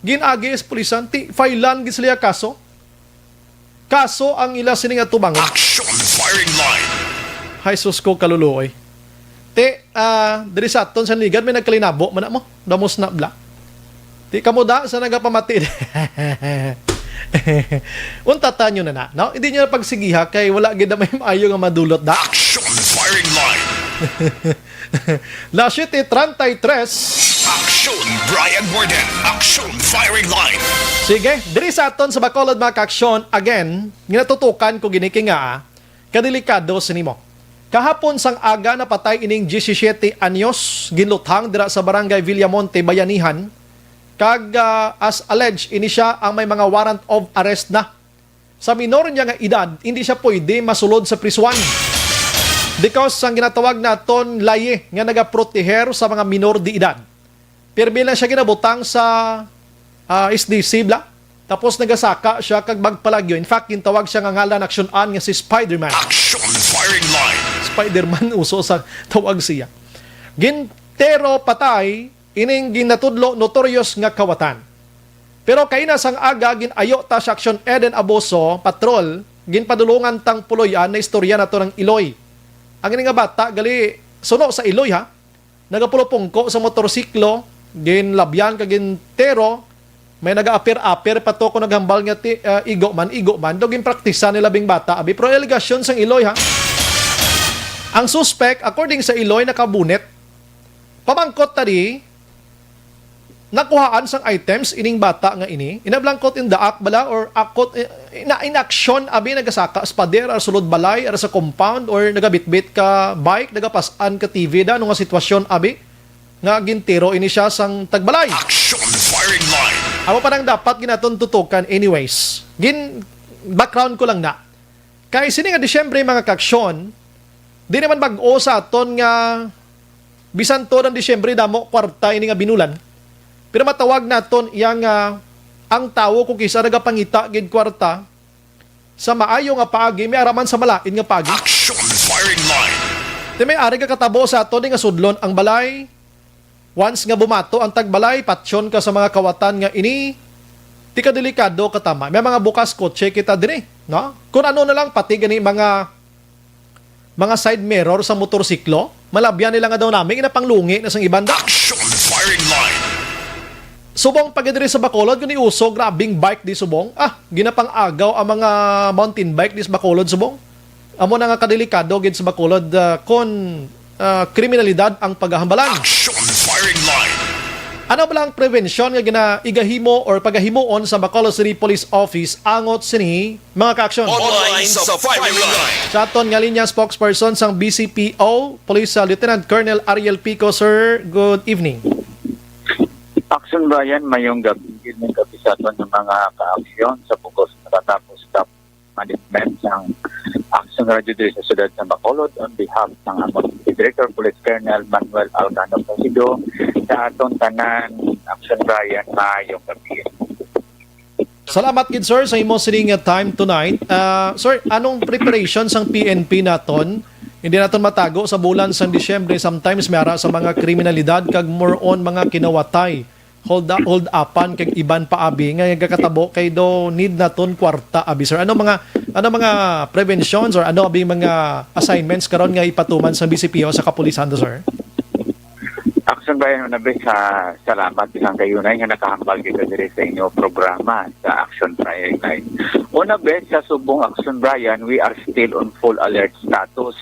Gin-agi sa pulisan, ti, filean gid sila kaso. Kaso ang ila sining atubangon. Action firing line. Hay sus ko, kaluluoy. Ti, ah, diri sa aton sa Ligan, may nagkalinabo man na mo. Damos na bla. Ti kamo da sa nagapamati. Unta ta nyo na na, no? Hindi nyo na pagsigiha kay wala gid na may maayo nga madulot da. Action firing line. Las siete treinta y tres. Action, Brian Warden. Action firing line. Sige, diri sa aton sa Bacolod, mga ka-action, again, ginatutukan ko gini kay nga, ah, kadelikado sini mo. Kahapon sang aga, napatay ining diyesisiyete anyos, ginluthang dira sa Barangay Villamonte, Bayanihan, kag, ah, as alleged, ini siya ang may mga warrant of arrest na. Sa minor niya nga edad, hindi siya pwede masulod sa prisuan because sang ginatawag naton laye nga nagaproteher sa mga minor de edad. Pirmi lang siya ginabutang sa, ah, S D C bla. Tapos nagasaka siya kag magpalagyo. In fact, gintawag siya nga ngalan aksyon-an nga si Spider-Man. Action firing line. Spider-Man, uso sa tawag siya. Gintero patay ining ginatudlo notorious nga kawatan. Pero kaina sang aga, gin-ayo ta sa Action Eden Abuso Patrol, ginpadulungan tang puloy-an na istorya nato ng Iloy. Ang ini nga bata gali suno sa Iloy, ha. Nagapulupungko sa motorsiklo, ginlabyan kag gintero, may nagaapir-apir pa to kung naghambal nga ti-, ah, igo man, igo man. Daw ginpraktisan nila bing bata, abi. Pero alegasyon sang Iloy, ha. Ang suspek, according sa Iloy, nakabunet. Pamangkot ta di, nakuhaan sang items ining bata nga ini? Inablangkot in the act bala or akot, eh, na in action, abi, nagasaka sa pader, or sulod balay, or sa compound, or nagabitbit ka bike, nagapas-an ka T V da, ano nga sitwasyon, abi, nga gintiro ini siya sang tagbalay? Action firing line. Amo pa nang dapat ginaton tutukan anyways. Gin, background ko lang na. Kay sini nga Disyembre, mga kaaksyon, di naman bag-o sa aton nga bisan tuod ang Disyembre, damo kwarta ini nga binulan. Pero matawag naton iya nga ang tawo kung kisa nagapangita gid kwarta sa maayo nga paagi, may araman sa malain nga paagi. Action firing line. Ti may ari ka katabo sa aton nga sudlon ang balay. Once nga bumato ang tagbalay, patyon ka sa mga kawatan nga ini, ti kadelikado katama. May mga bukas kotse kita diri, no? Kung ano na lang, pati gani mga, mga side mirror sa motorsiklo, malabyan nila nga daw nami, ginapanglungi na sang iban da. Action firing line. Subong pa gid diri sa Bacolod, kung iuso, grabing bike di subong. Ah, ginapang-agaw ang mga mountain bike di sa Bacolod, subong. Amo na nga kadelikado gid sa Bacolod, ah, kon, ah, kriminalidad ang pagahambalan. Action firing line. Ano bala ang prevensyon nga ginaigahimo or pagahimuon sa Bacolod City Police Office angot sini, mga kaaksyon? Online sa firing line. Sa aton nga linya, spokesperson sang B C P O, Police, ah, Lieutenant Colonel Ariel Pico, sir, good evening. Action, Brian, mayong gabi. Gid ning gabi sa aton nga mga kaaksyon sa bugos natatapos ka management sang Action Radio diri sa siyudad sa Bacolod, on behalf ng amon Director Police Colonel Manuel Alcano Placido, sa aton tanan, Action Brian, maayong gabi. Salamat gid, sir, sa imo sining nga time tonight. Ah, sir, anong preparation sang P N P naton? Hindi naton matago, sa bulan sang Disyembre, sometimes may ara sa mga kriminalidad kag more on mga kinawatay, hold up, hold upan kag iban pa, abi, nga gakatabo kay do need naton kwarta, abi, sir. Ano mga, ano mga preventions or ano, abi, mga assignments karon nga ipatuman sa B C P O sa kapulisan do, sir? Action Brian, una, bes, ah, salamat sang kayunay nga nakahambal kita diri sa inyo programa sa Action Friday Night. Una, bes, sa subong, Action Brian, we are still on full alert status.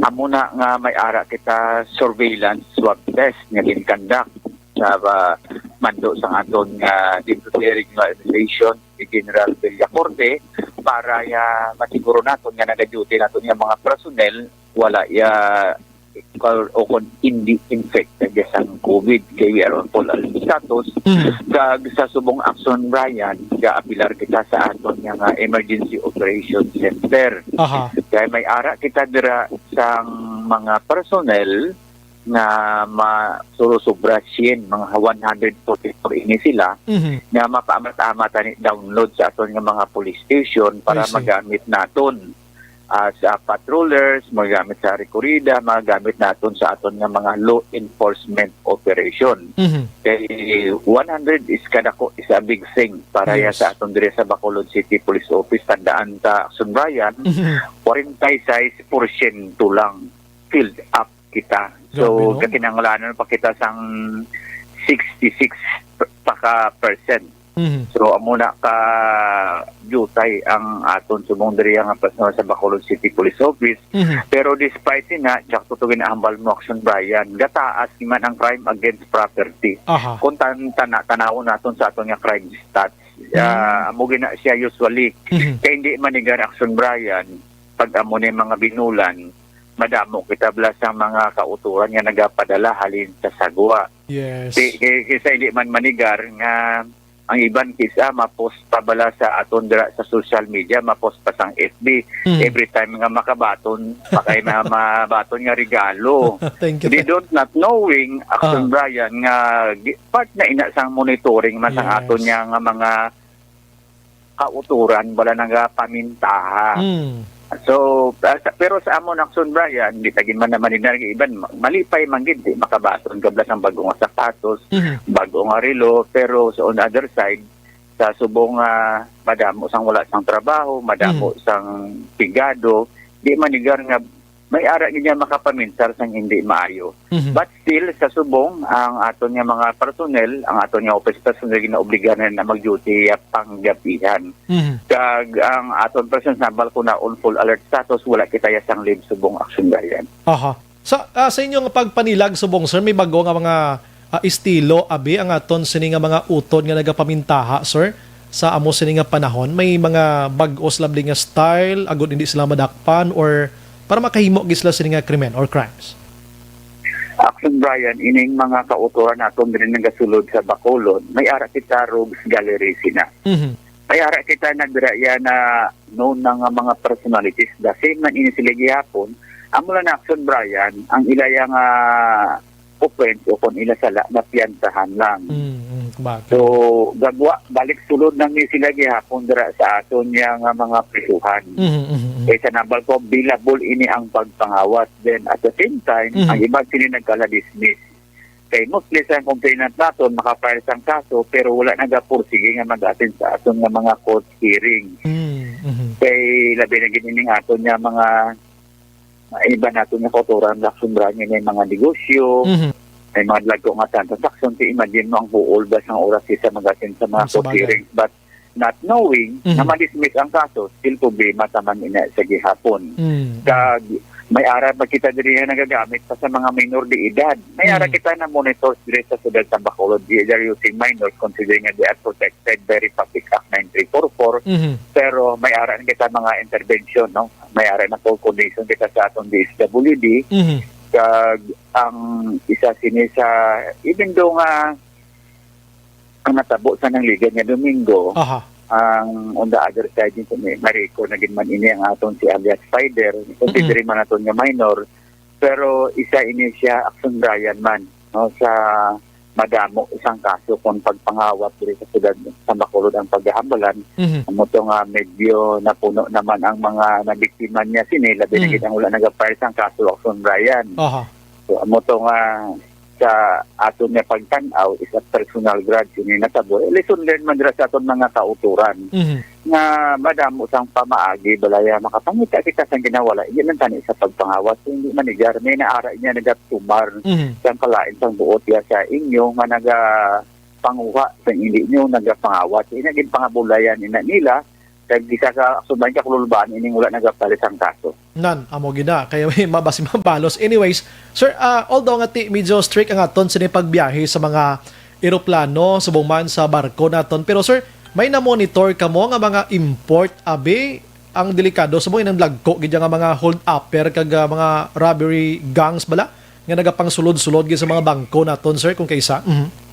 Amo na nga may ara kita surveillance swab test nga gin-conduct sa, ah, mando sa aton nga Deputy Regional Administration, si General Villacorte, para, ah, masiguro naton nga nagaduty naton nga mga personnel wala ya or, o kung hindi infected ya sang COVID, kay we are on full alert status. Mhm. Kag sa subong, Action Brian, ga-apilar kita sa aton nga, nga Emergency Operation Center. Aha. Kay may ara kita dira sang mga personnel nga ma-, surusobra sien, mga one hundred forty-four ini sila, Mhm. nga mapaamat-amat ani download sa aton nga mga police station para I see. magamit naton as, ah, patrollers, magamit sa rekorida, magamit naton sa aton nga mga law enforcement operation. Mhm. Kay one hundred is kadako, is a big thing para ya Yes. sa aton diri sa Bacolod City Police Office. Tandaan ta, Action Brian, Mhm. forty-six porsyento lang filled up kita. Grabe, no? So, kakinahanglanon pa kita sang sixty-six pa ka percent. Mhm. So, amo na ka jutay ang aton subong diri nga personal sa Bacolod City Police Office. Mhm. Pero despite sina, sakto to ginahambal mo, Action Brian, gataas man ang crime against property. Aha. Kung tan tana tanawon naton sa aton nga crime stats, ah, amo gina siya usually. Mhm. Kay hindi man ni gar, Action Brian, pag amo ni mga binulan, madamo kita bala sa mga kauturan nga nagapadala halin sa sagwa. Yes. Di, kay, kaysa hindi man manigar nga ang iban kisa ma-post pa bala sa aton dira sa social media, ma-post pa sang F B. Mm. Every time nga makabaton, pa kay ma-, mabaton nga regalo. Thank you. They don't not knowing, Action Ah. Brian, nga gi-, part na ina sang monitoring man sang Yes. aton nga, nga mga kauturan, wala nagapamintaha. Mm. So, ah, sa, pero sa amon, Action Brian, di ta gid man naman ina iban, ma-, malipay man gid, di makabaton ka bala sang bag-o nga sapatos, Mhm. bag-o nga relo, pero sa on other side, sa subong nga madamo sang wala sang trabaho, madamo Mhm. sang pigado, di manigar nga may ara gid niya makapaminsar sang hindi maayo. Mhm. But still, sa subong, ang aton nga mga personnel, ang aton nga office personnel, ginaobligahan na mag-duty, ah, panggabihan. Mhm. Kag ang aton personnel, nabal ko na on full alert status, wala kita ya sang leave subong, Action Brian. Aha. Sa, ah, sa inyo nga pagpanilag subong, sir, may bago nga mga, ah, estilo, abi, ang aton sini nga mga utod nga nagapamintaha, sir, sa amo sini nga panahon? May mga bag-os labli nga style, agud hindi sila madakpan, or para makahimo gid sila sini nga krimen or crimes? Action Brian, ining mga kauturan naton diri nagasulod sa Bacolod, may ara kita rogues gallery sina. Mhm. May ara kita nagdira ya na known na nga mga personalities. The same man ini sila gihapon. Amo lang na, Action Brian, ang ila ya nga offense o kung ila sala, napiyansahan lang. Mm, mm, bagay. So, gagwa, balik sulod lang ni sila gihapon dira sa aton niya nga mga prisuhan. Mhm, mhm, mhm. Kay sa nabal ko, billable ini ang pagpangawas. Then, at the same time, Mhm. ang iba sini nagkala-dismiss. Kay mostly sa complainant naton, makafile sang kaso, pero wala nagapursige nga mag-attend sa aton nga mga court hearing. Mm, mhm. Kay labi na gid ining aton nga mga, mga iba naton nga kauturan, Action Brian, nga may mga negosyo, Mhm. may mga dalago nga transaction. Kay imagine mo ang buol ba sang oras sa mag-attend sa mga Ang sa court bagay. hearings, but not knowing Mhm. na ma-dismiss ang kaso, still problema taman ina sa gihapon. Mm. Kag may ara pa kita diri nga nagagamit pa sa mga minor de edad. May ara Mm. kita na monitor diri sa siyudad sa Bacolod, either using minors, considering nga they are protected by Republic Act nine three four four. Mhm. Pero may ara na kita mga intervention, no? May ara na coordination kita sa atong D S W D. Mhm. Kag ang isa sini sa, even though nga ang natabo sa nangligad nga Domingo, Aha. ang on the other side din sa may Marico na gid man ini ang aton si alias Spider, considering man naton nga minor, pero isa ini siya, Action Brian man, no, sa madamo isang kaso kung pagpangawat diri sa siyudad sa Bacolod ang paghahambalan. Mhm. Amo to nga medyo napuno naman ang mga nabiktima niya sini, labi na Mhm. gid ang wala nagapile sang kaso, Action Brian. Aha. So, amo to nga sa aton nga pagtan-aw is a personal grudge ini natabo. Eh, lesson learned man dira sa aton mga kautoran Mhm. nga madamo sang pamaagi, balaya makapangita kita sang ginawala, hindi lang tani sa pagpangawat, kundi manigar, may naara niya nagatumar Mhm. sang kalain sang buot ya sa inyo nga nagapanguha sang hindi nyo nagapangawat. Ina ginpangabulayan ina nila, kag isa ka sumbay ka kululbaan ining wala nagapile sang kaso. Nan, amo gid na. Kaya may mabasi mabalos. Anyways, sir, ah, although nga ti medyo strict ang aton sini pagbiyahe sa mga eroplano, subong man sa barko naton. Pero sir, may na-monitor kamo nga mga import, abi, ang delikado, subong inang lagko gid nga mga hold upper kag, ah, mga robbery gangs bala nga nagapangsulod-sulod gid sa mga bangko naton, sir, kung kaisa? Mhm.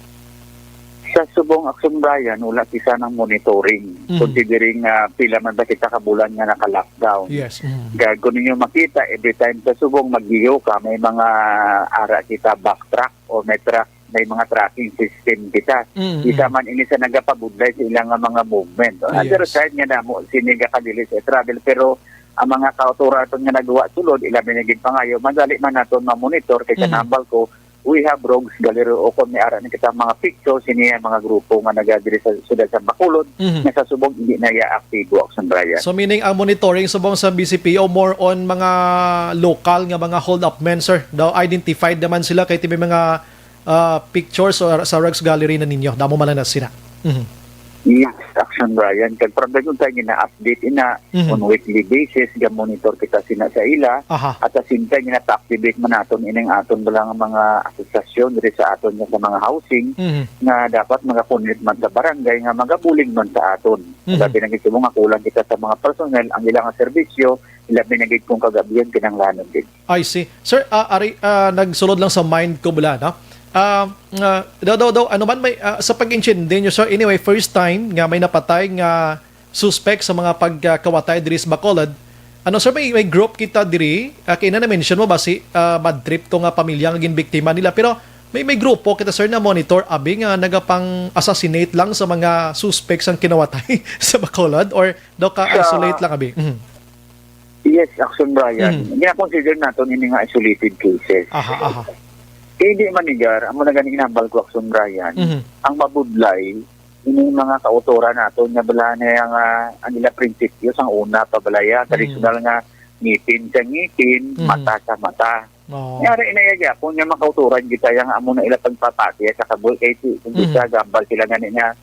Sa subong, Action Brian, wala kita sang monitoring. Mhm. Considering nga pila man ba kita ka bulan nga naka-lockdown. Yes. Mhm. Kag kung ninyo makita, every time sa subong, maggiyo ka, may mga ara kita backtrack o may track, may mga tracking system kita. Mhm. Kita man ini sa nagapabudlay sa ilang nga mga movement. On the other Yes. side nga namo, sini gakadili sa travel, pero ang mga kautoran nga nagawa sulod, ila may naging pangayo, madali man naton mamonitor kay Mhm. kanambal ko, we have rogues gallery o kung may ara na kita mga picture, sini ang mga grupo nga nagadiri sa siyudad sa Bacolod, Mhm. nga sa subong hindi na ya aktibo, Action Brian. So, meaning ang monitoring subong sa B C P O more on mga local nga mga hold up men, sir? Daw identified naman sila kay ti may mga, ah, pictures or sa Rogues Gallery na ninyo. Damo man lang na sila. Mhm. Yes, Action Brian. Kag from the good time, gina-update ina Mhm. on weekly basis, ga-monitor kita sina sa ila. Aha. At the same time, gina-activate man naton ining aton bala nga mga asosasyon diri sa aton nga sa mga housing Mhm. nga dapat magapunit man sa barangay nga magabulig man sa aton. Mhm. Labi na gid subong nga kulang kita sa mga personnel, ang ilang serbisyo, labi na gid kung kagabihan kinahanglanon gid. I see. Sir, ah, ari, ah, nagsulod lang sa mind ko bala, no? Ah, ah, daw, daw, daw, ano man may, ah, sa pag-intindi nyo, sir, anyway, first time nga may napatay nga suspect sa mga pagkawatay diri sa Bacolod. Ano, sir, may, may group kita diri? Ah, kay na-mention mo ba si, ah, bad trip to nga pamilya nga ginbiktima nila? Pero may, may grupo kita, sir, na monitor, abi, nga nagapang-assassinate lang sa mga suspects ang kinawatay sa Bacolod? Or daw ka-isolate Sa lang, abi? Mhm. Yes, Action Brian. Mhm. Gina-consider naton ini nga isolated cases. Aha, aha. Kay di manigar, amo na gani ginambal ko, Action Brian. Mhm. Ang mabudlay, ini mga kautoran naton nga bala na yang, ah, ang ila prinsipyo sang una pa balaya, Mhm. tradisyonal nga ngipin sa ngipin, Mhm. mata sa mata. Oo. Nga ara inaya gyapon nga makautoran kita yang amo na ila pagpapati sa kabuhi kay si, kung Mhm. bisa gambal sila gani nga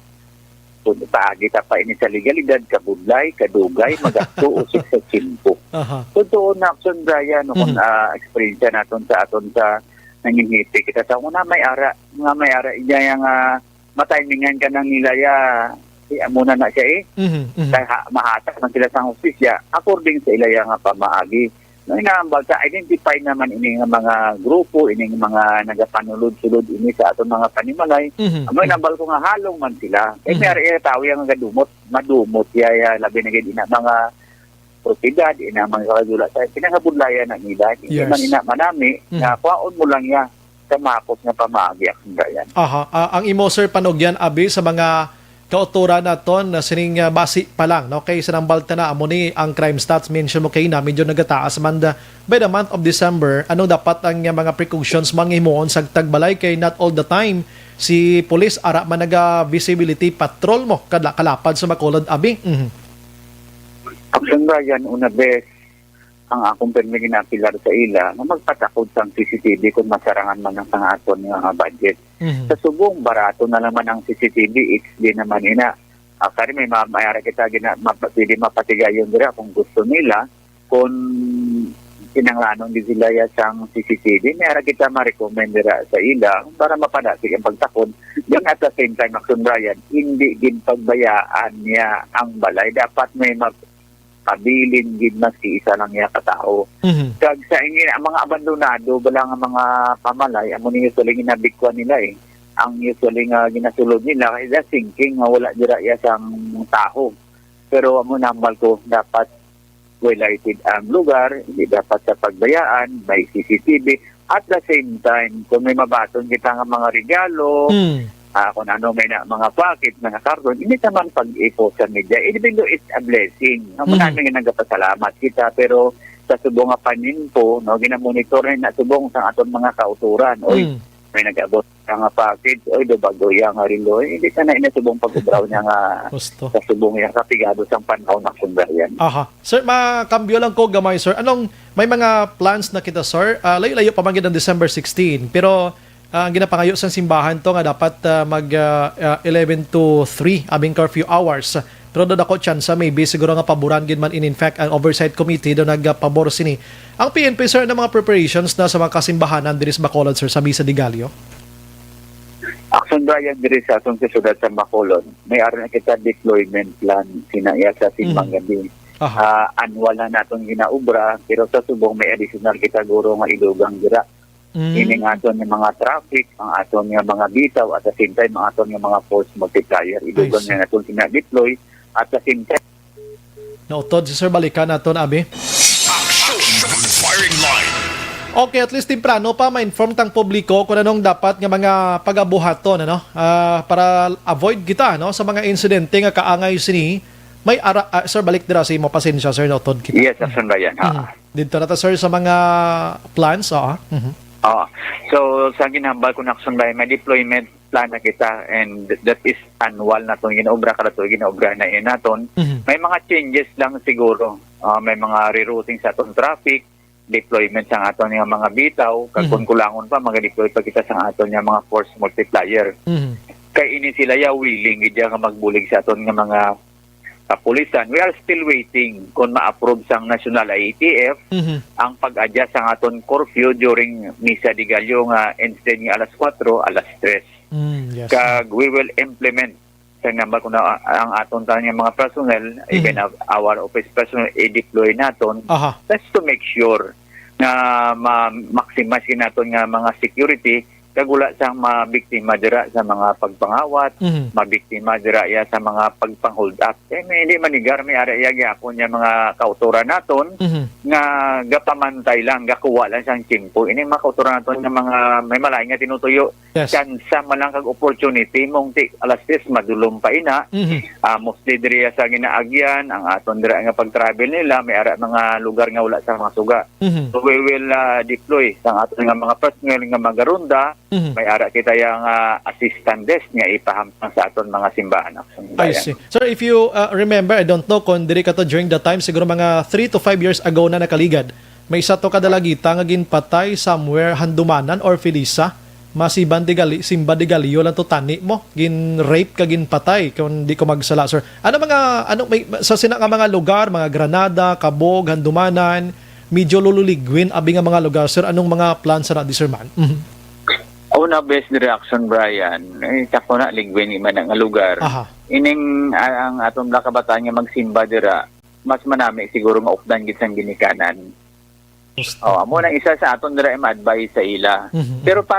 kung paagi ta pa ini sa legalidad, kabudlay, kadugay, magasto o sa tiyempo. Aha. Totoo na, Action Brian, no, kung, Mhm. ah, eksperyensya naton sa aton sa nanginhipi kita sa una, may ara, nga may ara, iya yang, ah, matimingan ka nang nilaya, si amo na na siya eh. Mhm, mhm. Kaya ha-, mahatag man sila sa hustisya, according sa ilaya nga pamaagi. No, inaambal sa identify naman ini nga mga grupo, ining mga nagapanulod-sulod ini sa aton mga panimalay. Mhm, Amo mhm. inambal ko nga halong man sila. Kay Mhm. may ari tawo yang gadumot, madumot ya, ya, labi na gid ina mga propiedad, ina mga kagula sa pinangabudlayan na nila. Hindi Yes. man ina manami, Mhm. nga kwaon mo lang ya sa makos nga pamaagi, Action Brian. Aha. Ah, ang imo, sir, panugyan, abi, sa mga kautoran naton na sining, ah, basi pa lang, no? Kay sa nang balta na, amo ni ang crime stats, mention mo kay na, medyo nagataas man da, by the month of December. Ano dapat ang, ah, mga precautions man nga himuon sa tagbalay? Kay not all the time si police ara man naga visibility patrol mo kada kalapad sa Bacolod, abi. Mhm. Action Brian, una bes, ang akong pirmi ginapilar sa ila nga magpatakod sang C C T V kung masarangan man ang sang aton nga budget. Mhm. Sa subong, barato na lang man ang C C T V, X D naman ina. Ah, kani may ma-, may ara kita gina-, mapa-, pwede mapatigayon dira kung gusto nila, kung kinanglanon di sila ya sang C C T V, may ara kita ma-recommend dira sa ila para mapadasig ang pagtakod. Then at the same time, Action Brian, hindi gid pagbayaan niya ang balay. Dapat may ma-, pabilin gid maski isa lang ya ka tawo. Mhm. Kag sa ingin, ang mga abandonado bala nga mga pamalay, amo ni usually ginabikwan nila eh. Ang usually nga ginasulod nila kay the thinking nga wala dira ya sang tawo. Pero amo nambal ko, dapat well lighted ang lugar, hindi dapat sa pagbayaan, may C C T V. At the same time, kung may mabaton kita nga mga regalo, Mm. ah, kung ano may na, mga package, mga karton, hindi naman pag-ipo sa media. Even though it's a blessing. Ang Mm. namin nga nagapasalamat kita, pero sa subong nga paninpo, no, ginamonitor na subong sa aton mga kauturan. Oy, Mm. may nag-abot ka nga package, oy, do bago iya nga relo. Eh, hindi ka na inasubong pag-ubraw niya nga Gusto. sa subong niya, kapigado sang panahon na kung ganyan. Aha. Sir, makambyo lang ko gamay, sir. Anong, may mga plans na kita, sir? Ah, layo-layo pa man gid ang December sixteen. Pero, ah, ang ginapangayo sang simbahan to nga dapat, ah, mag, ah, ah, eleven to three, abing curfew hours. Pero do dako tsansa, maybe siguro nga paboran gid man. In, in fact, ang oversight committee do nagapabor sini. Ang P N P, sir, ano mga preparations na sa mga kasimbahanan diri sa Bacolod, sir, sa Misa de Gallo? Action, Brian, diri sa aton sa siyudad sa Bacolod, may ara na kita deployment plan, sinaya sa simbang Mm. gabi. Aha. Ah, annual na naton ginaobra, pero sa subong may additional kita guro nga idugang dira. Mm. Ini nga aton nga mga traffic, ang aton nga mga bitaw, at the same time, ang aton nga mga force multiplier. Idugang I see. na naton gina-deploy, at the same time, Nautod si Sir, balikan naton, abi. Action Firing Line. Okay, at least temprano pa ma-inform tang publiko kung anong dapat nga mga pagabuhaton, ano? Ah, para avoid kita, no, sa mga insidente nga kaangay sini. May ara, ah, sir, balik dira sa imo. Pasensya, sir, nautod kita. Yes, Action Brian, ha. Mhm. Dito na ta, sir, sa mga plans, oo. Mhm. Oo. So, sa ginhambal ko na, Action Brian, may deployment plan na kita, and that is annual naton ginaobra, kada tuig ginaobra na yun naton. Mhm. May mga changes lang siguro. Ah, may mga rerouting sa aton traffic, deployment sa aton nga mga bitaw, kag Mhm. kung kulangon pa, mag-deploy pa kita sa aton nga mga force multiplier. Mhm. Kay ini sila ya willing gid ya nga magbulig sa aton nga mga kapulisan. We are still waiting kung ma-approve sang National I A T F Mhm. ang pag-adjust sang aton curfew during Misa de Gallo nga instead nga alas kuwatro, alas tres. Mm, yes. Kag we will implement sa number kung na, ang aton tanan nga mga personnel, Mhm. even our, our office personnel, i-deploy naton Aha. just to make sure nga ma-maximize gid naton nga mga security kag wala sang mabiktima dira sa mga pagpangawat, Mhm. mabiktima dira ya sa mga pagpang-hold up. Eh, may, hindi manigar, may ara iya gyapon ya mga kautoran naton Mhm. nga gapamantay lang, gakuha lang sang tiyempo. Ini mga kautoran naton nga mga may malain nga tinutuyo, Yes. tsansa man lang kag opportunity, mong ti alas tres madulom pa ina. Mhm. Ah, mostly diri sa ginaagyan, ang aton dira nga pag-travel nila, may ara mga lugar nga wala sa mga suga. Mhm. So, we will, ah, deploy sang aton nga mga personnel nga magaronda. Mhm. May ara kita yang, ah, assistant desk nga ipahamtang sa aton mga simbahan. I see. Sir, if you, uh, remember, I don't know kung diri ka to during the time, siguro mga three to five years ago na nakaligad. May isa to ka dalagita nga ginpatay somewhere, Handumanan or Felisa. Masiban di gali, Simba de Gallo lang to tani mo. Gin-rape ka, ginpatay, kung di ko magsala, sir. Ano mga, ano, may, sa sina nga mga lugar, mga Granada, Cabog, Handumanan, medyo lululigwin, abi nga mga lugar, sir, anong mga plans na di, sir, man? Mhm. Una, best reaction, Brian, eh, sa ko na, ligwin, iman nga lugar. Aha. Ining, ah, ang aton mga kabataan nga magsimba dira, mas manami siguro maupdan gid sang ginikanan. Gusto. Oh, amo nang isa sa aton dira ma-advise sa ila. Mhm. Pero pa,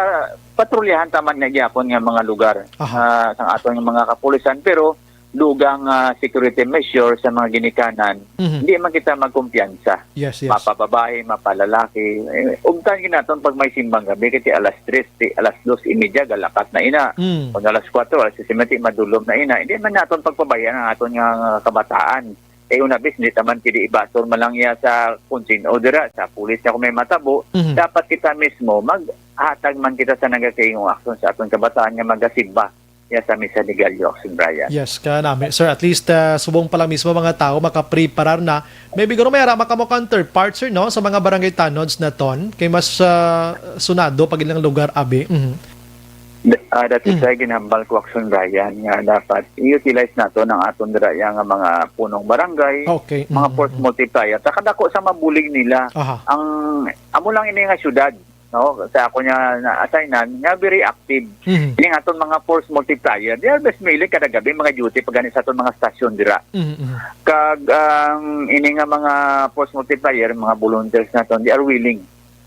patrolyahan ta man na gyapon nga mga lugar, Aha. ah, sang aton nga mga kapulisan, pero dugang, ah, security measure sa mga ginikanan, Mhm. hindi man kita magkumpiyansa. Yes, yes. Mapababae, mapalalaki. Eh, ugtan gid naton pag may simbang gabi, kasi alas tres, ti, alas dos y media, galakat na ina. Mm. Kung alas kuwatro, alas sais y media, madulom na ina. Hindi man naton pagpabayaan ang aton nga kabataan. Eh, una bis, hindi taman pwede ibasol man lang iya sa kung sin-o dira, sa pulis niya kung may matabo. Mhm. Dapat kita mismo, maghatag man kita sa nagakaingong aksyon sa aton kabataan nga magasimba ya sa Misa de Gallo, Action Brian. Yes, kanami. Sir, at least, ah, subong pa lang mismo mga tao makapreparar na. Maybe guro may ara ka mo counterpart, sir, no, sa mga barangay tanods naton, kay mas, ah, sunado pag ilang lugar, abi. Mhm. Th-, ah, that is Mm. why ginhambal ko, Action Brian, nga dapat i-utilize nato ang aton dira ya nga mga punong barangay, Okay. mga Mm, force mm, mm. multiplier. Sa kadako sa mabulig nila, Aha. ang amo lang ini nga syudad, no, sa ako niya na-assignan, nga very active. Mhm. Ini nga aton mga force multiplier, they always mili kada gabi mga duty pag gani sa aton mga stasyon dira. Mhm, mhm. Kag ang ini nga mga force multiplier, mga volunteers naton, they are willing,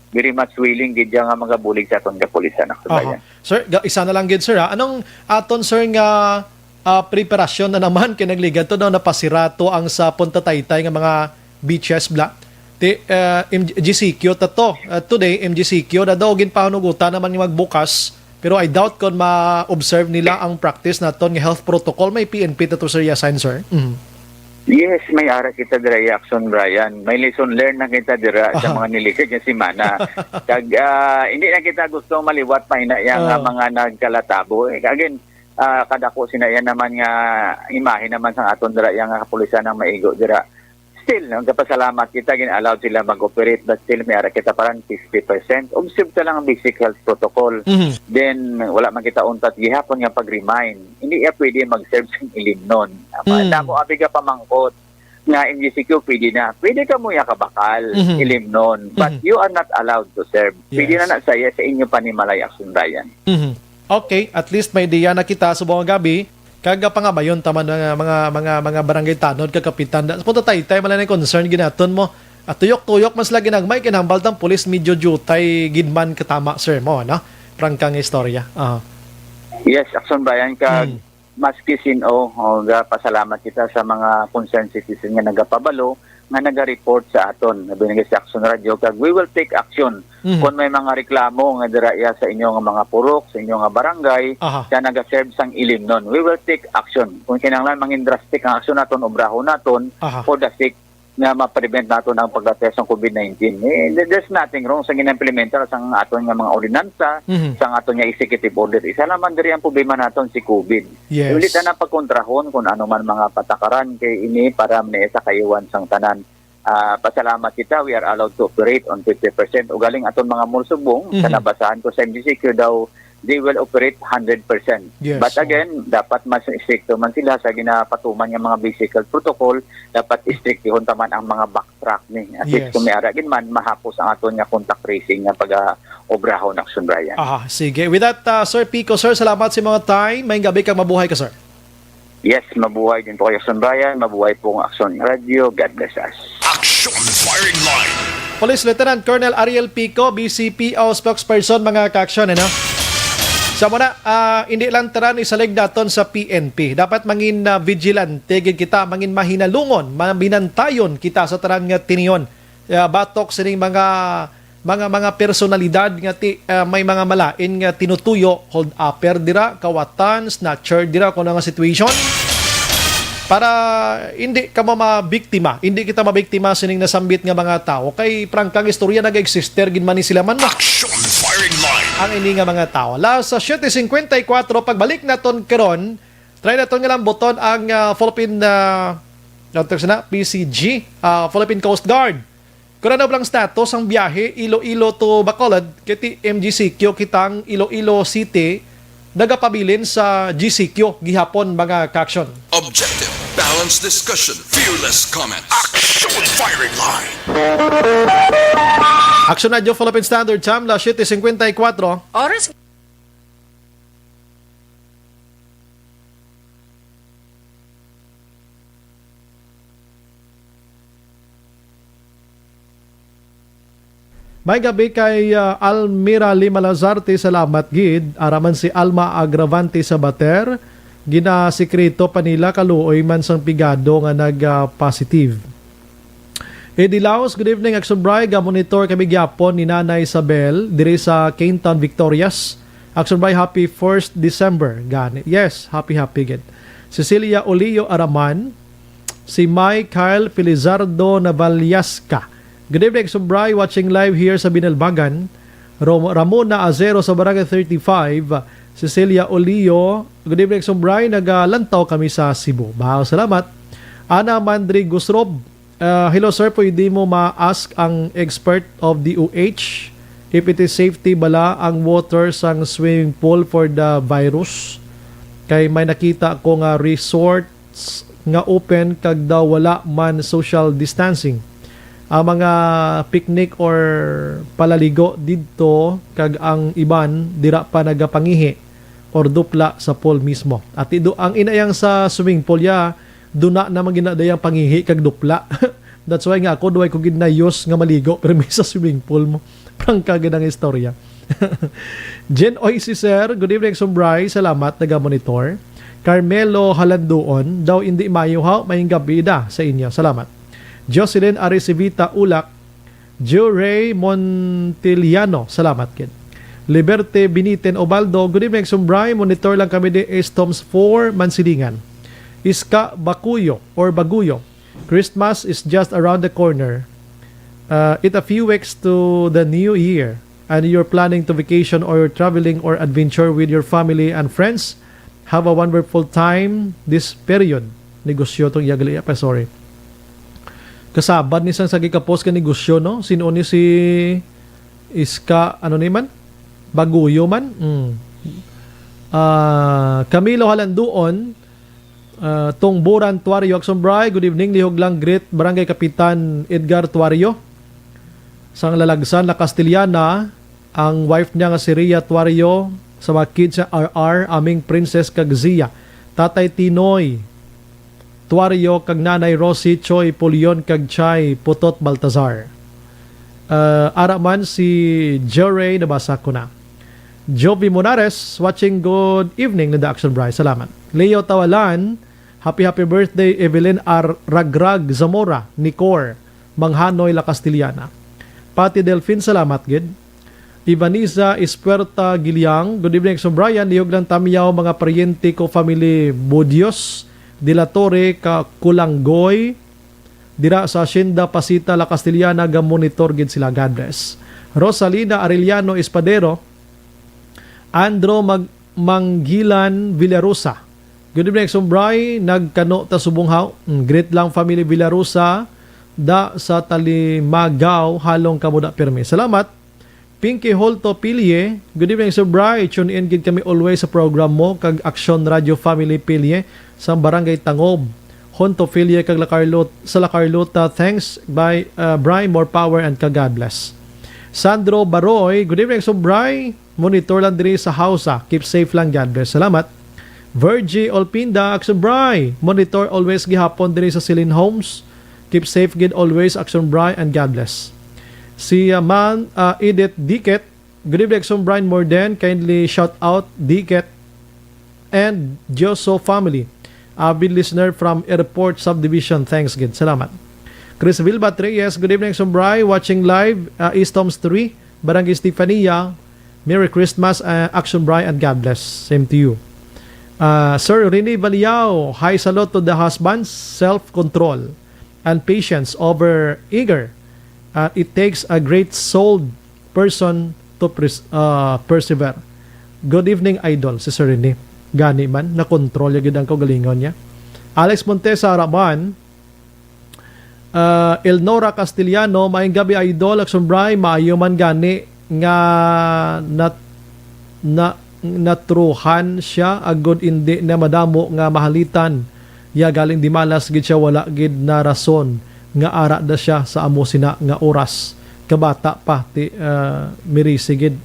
very much willing gid ya nga magabulig sa aton kapulisan, Action Aha. Brian. Sir, ga-, isa na lang gid, sir, ha. Anong aton, sir, nga, ah, preparasyon na naman kay nagligad to, no, napasira to ang sa Punta Taytay nga mga beaches, bla? Ti, ah, M G C Q ta to. Ah, today, M G C Q na daw ginpahunugutan naman nga magbukas. Pero I doubt kon ma-observe nila ang practice naton nga health protocol. May P N P ta to, sir, i-assign, sir. Mhm. Yes, may ara kita dira, Jackson, Brian. May lesson learned na kita dira sa Aha. mga nilikid nga semana. Kag, ah, hindi na kita gusto maliwat pa ina iya nga Ah. mga nagkalatabo. Eh, again, ah, kadako sina iya naman nga imahe naman sa aton dira, iya nga kapulisan ang maigo dira. Still, nagapasalamat kita, gin-allow sila mag-operate, but still, may ara kita parang fifty percent. Observe ta lang ang basic health protocol. Mhm. Then, wala man kita untat gihapon nga pag-remind. Hindi iya pwede mag-serve sing ilimnon. Tama, Mm. damo abi ka pamangkot nga M G C Q pwede na. Pwede ka mo iya kabakal, Mhm. ilimnon. But Mhm. you are not allowed to serve. Pwede Yes. na na sa iya sa inyo panimalay, Action Brian. Mhm. Okay, at least may ideya na kita subong nga gabi. Kag, ah, pangabayon ta man nga mga, mga, mga barangay tanod kag kapitan. Da-, punta tayo, tayo man lang concern ginaton mo. At tuyok-tuyok man sila ginagmay, kinahambal tang pulis medyo jutay gid man katama, sir, mo, no? Prangka nga istorya. Ah. Yes, Action Brian, kag Mm. maski sin-o, oh, gapasalamat kita sa mga concerned citizen nga nagapabalo, nga naga-report sa aton. Nabinigay sa Action Radio, kag we will take action Mhm. kung may mga reklamo nga dira iya sa inyo nga mga purok, sa inyo nga barangay, Aha. siya naga-serve sang ilimnon. We will take action. Kung kinahanglan, mangin drastic ang aksyon naton, obrahon naton Aha. for the sake nga ma-prevent naton ang pagdates sang covid nineteen. Eh, th-, there's nothing wrong sa gina-implementar sang aton nga mga ordinansa, Mhm. sang aton nga executive order. Isa lamang diri ang problema naton, si covid. Yes. Uli ta na pagkontrahon kung ano man mga patakaran kay ini para man sa kayuhan sang tanan. Ah, pasalamat kita, we are allowed to operate on fifty percent. Ugaling aton mga mall subong, sa Mhm. nabasahan ko sa M G C Q daw, they will operate hundred percent. Yes, But oo. again, dapat mas istrikto man sila sa ginapatuman nga mga basic health protocol, dapat istriktihon ta man ang mga backtrack ni. At least Yes. kung may ara gid man, mahapos ang aton nga contact tracing nga pag-, ah, obrahon, Action Brian. Aha, sige. With that, uh, Sir Pico, sir, salamat sa mga time. May gabi kang mabuhay ka, sir. Yes, mabuhay din po kayo, Action Brian. Mabuhay po ang Action Radio. God bless us. Action Firing Line. Police Lieutenant Colonel Ariel Pico, B C P O spokesperson, mga ka-action, ano? Sa muna, ah, hindi lang tanan isalig daton sa P N P. Dapat mangin, ah, vigilante gid kita, mangin mahinalungon, mabinantayon kita sa tanan nga tinion. Ah, batok sining mga, mga, mga personalidad nga ti-, ah, may mga malain nga tinutuyo, hold upper dira, kawatan, snatcher dira, kung ano nga situation. Para hindi ka ma-, mabiktima, hindi kita mabiktima sining nasambit nga mga tawo. Kay prangkang istorya, nag-exister gid man ni sila man, no? Action Firing Line. Ang ini nga mga tawo. Alas siyete cincuenta y cuatro, pagbalik naton karon, try naton nga lambuton ang, ah, Philippine, ah, ano to na, P C G, ah, Philippine Coast Guard. Kung ano bala ang status ang biyahe Iloilo to Bacolod, kay ti M G C Q kitang Iloilo City, nagapabilin sa G C Q gihapon, mga ka-action. Objective, balanced discussion, fearless comment. Action Firing Line. Action Radio Philippine Standard Time, alas siyete cincuenta y cuatro. Oras. May gabi kay, ah, Almira Lima Lazarte, salamat gid. Araman si Alma Agravante Sabater, ginasikreto pa nila kaluoy man sang pigado nga nag, ah, positive. Eddie Laos, good evening, Action Bri. Ga-monitor kami gyapon ni Nanay Isabel diri sa Kington, Victorias. Action Bri, happy first December. Gani. Yes, happy, happy gid. Cecilia Olio Araman, si Michael Felizardo Navallasca. Good evening, Action Bri. Watching live here sa Binalbagan. Ro-, Ramona Azero sa Barangay thirty-five. Cecilia Olio, good evening, Action Bri. Nagalantaw kami sa Cebu. Wow, salamat. Ana Mandri Gusrob, Uh, hello sir, pwede mo ma-ask ang expert of D O H if it is safety bala ang water sang swimming pool for the virus? Kay may nakita ko nga resorts nga open kag daw wala man social distancing. Ang mga picnic or palaligo didto kag ang iban dira pa nagapangihi or dupla sa pool mismo. At ido, ang inayang sa swimming pool ya, duna naman gina dayang pangihi kag dupla. That's why nga ako, duway ko gid na-use nga maligo, pero may sa swimming pool mo. Prangka gid ang istorya. Jen Oy, si Sir, good evening, Sumbray. Salamat, naga-monitor. Carmelo Halanduon, daw hindi mayo ha, maayong gabi da sa inyo. Salamat. Jocelyn Aricivita Ulak, Joe Ray Montiliano, salamat gid. Liberte Biniten Obaldo, good evening, Action Bri. Monitor lang kami di East Tombs four, Mansilingan. Iska Bakuyo or Baguyo, Christmas is just around the corner. Uh, it a few weeks to the new year, and you're planning to vacation or traveling or adventure with your family and friends, have a wonderful time this period. Negosyo tong iya gali, pa, sorry. Kasabad ni sang sa gikapost ka negosyo, no? Sino ni si Iska, ano ni man? Baguyo man? Mm. Ah, Camilo Halanduon, ah, Tungburan Tuario, Action Bri, good evening, lihog lang greet, Barangay Kapitan Edgar Tuario. Sang Lalagsan, La Castellana, ang wife niya nga si Ria Tuario, sa mga kids sa R R, aming Princess kag Zia. Tatay Tinoy Tuario kag Nanay Rosie Choi Pulion kag Chay Putot Baltazar. Ah, ara man si Joray, nabasa ko na. Jovi Monares, watching, good evening, Linda Action Bri. Salamat. Leo Tawalan, happy, happy birthday, Evelyn R. Ragrag Zamora, Nicor, Manghanoy, La Castellana. Pati Delfin, salamat gid. Ivanisa Ispuerta Giliang, good evening, Action Bri. Lihog lang tamyaw, mga paryente ko, family Budios, De La Torre, ka Kulanggoy, dira sa Hacienda Pasita, La Castellana, ga-monitor gid sila. God bless. Rosalina Arellano Espadero, Andro Mag-, Manggilan Villarosa. Good evening, Action Bri. Nagkano ta subong haw. Mm, greet lang, family Villarosa, da sa Talimagaw, halong kamo da pirmi. Salamat. Pinky Holto Pilie, good evening, Action Bri. Tune in gid kami always sa program mo kag Action Radio Family Pilie sa Barangay Tangob. Honto Pilie kag La Carlota, sa La Carlota, thanks by, uh, Bri, more power and ka God bless. Sandro Baroy, good evening, Action Bri. Monitor lang diri sa Hausa. Keep safe lang, God bless. Salamat. Virgie Olpinda, Action Bri. Monitor always gihapon diri sa Celine Homes. Keep safe gid always, Action Bri, and God bless. Si, uh, Man, uh, Edith Diket, good evening, Action Bri and Morden. Kindly shout out Diket and Dioso family. Avid listener from Airport Subdivision. Thanks gid. Salamat. Chris Vilbat Reyes, good evening, Action Bri. Watching live, uh, East Tombs three, Barangay Estefania. Merry Christmas, uh, Action Bri, and God bless. Same to you. Uh, Sir Rene Valiao, hi, salute to the husbands, self-control and patience over anger. Uh, it takes a great souled person to pres-, uh, persevere. Good evening, Idol, si Sir Rene. Gani man, nakontrol ya gid ang kaugalingon niya. Alex Montesa, Raban, uh, Elnora Castellano, maayong gabi, Idol. Action Bri, maayo man gani nga nat-, na, natruhan siya, agod indi na madamo nga mahalitan. Ya galing di malas gid siya, wala gid na rason nga ara da siya sa amo sina nga oras. Kabata pa, ti, ah, mirisi gid.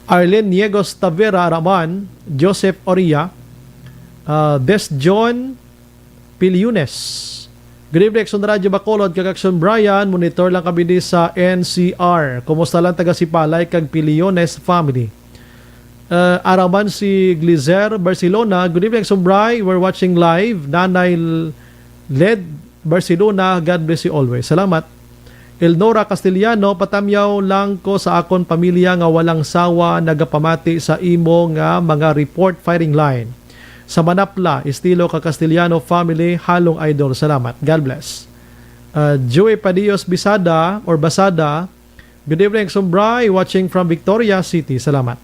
Arlene Niegos Tavera Raman, Joseph Oria, ah, Des John Piliones. Good evening, Action Radio Bacolod, kag Action Brian. Monitor lang kami di sa N C R. Kumusta lang taga Sipalay kag Piliones family? Uh, araman si Glizer Barcelona. Good evening, Action Bri. We're watching live. Nanay L-, Led Barcelona, God bless you always. Salamat. Elnora Castellano, patamyaw lang ko sa akon pamilya nga walang sawa nagapamati sa imo nga mga report, firing line. Sa Manapla, estilo ka Castellano family, halong idol. Salamat. God bless. Uh, Joey Padios Bisada or Basada, good evening, Action Bri, watching from Victoria City. Salamat.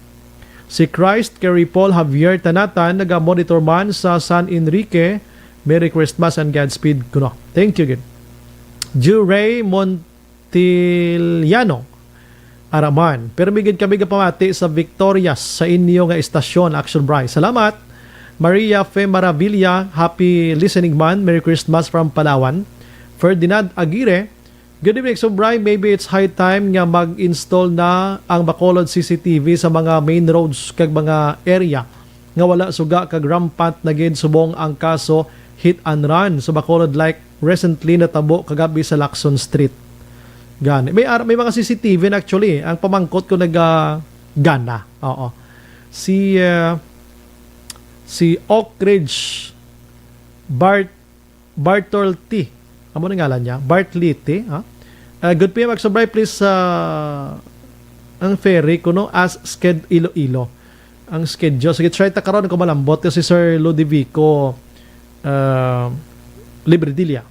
Si Christ Kerry Paul Javier Tanatan, naga-monitor man sa San Enrique. Merry Christmas and Godspeed kuno. Thank you gid. Juray Montiliano, araman. Pero may gid kami gapamati sa Victorias sa inyo nga istasyon, Action Bri. Salamat. Maria Fe Maravilla, happy listening man. Merry Christmas from Palawan. Ferdinand Aguirre, good evening, Action Bri. Maybe it's high time nga mag-install na ang Bacolod C C T V sa mga main roads kag mga area nga wala suga kag rampant na gid subong ang kaso hit and run sa Bacolod, like recently natabo kagabi sa Lacson Street. Gani. May ar-, may mga C C T V na actually. Ang pamangkot ko naga gana. Oo. Si, uh, si Oak Ridge Bart Bartolti. Amo na ngalan niya. Bartliti, ha? Ah, good P M, Action Bri, please, ah, ang ferry kuno as sked Iloilo. Ang schedule. Sige, try ta karon kung malambot ka si Sir Ludovico, ah, Libredilla.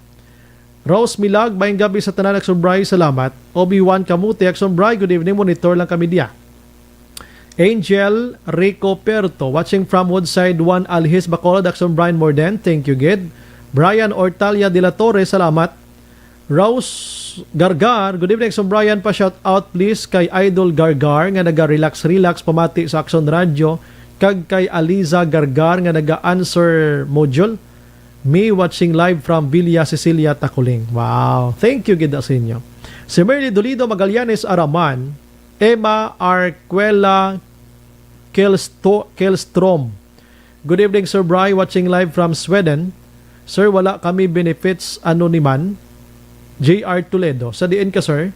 Rose Milag, maayong gabi sa tanan, Action Bri, salamat. Obi-Wan Kamute, Action Bri, good evening, monitor lang kami diya. Angel Rico Perto, watching from Woodside, One Alhis, Bacolod, Action Bri, more than, thank you, gid. Brian Ortalia de la Torre, salamat. Rose Gargar, good evening, Action Brian, pa shout out please kay Idol Gargar nga naga-relax-relax pamati sa Action Radio, kag kay Aliza Gargar nga naga-answer module. Me watching live from Villa Cecilia, Taculing. Wow, thank you gid sa inyo. Si Merly Dolido Magallanes Araman, Emma Arquela Kelsto-, Kelstrom. Good evening, Sir Bry. Watching live from Sweden. Sir, wala kami benefits, ano ni man? J R Toledo. Sa diin ka, sir?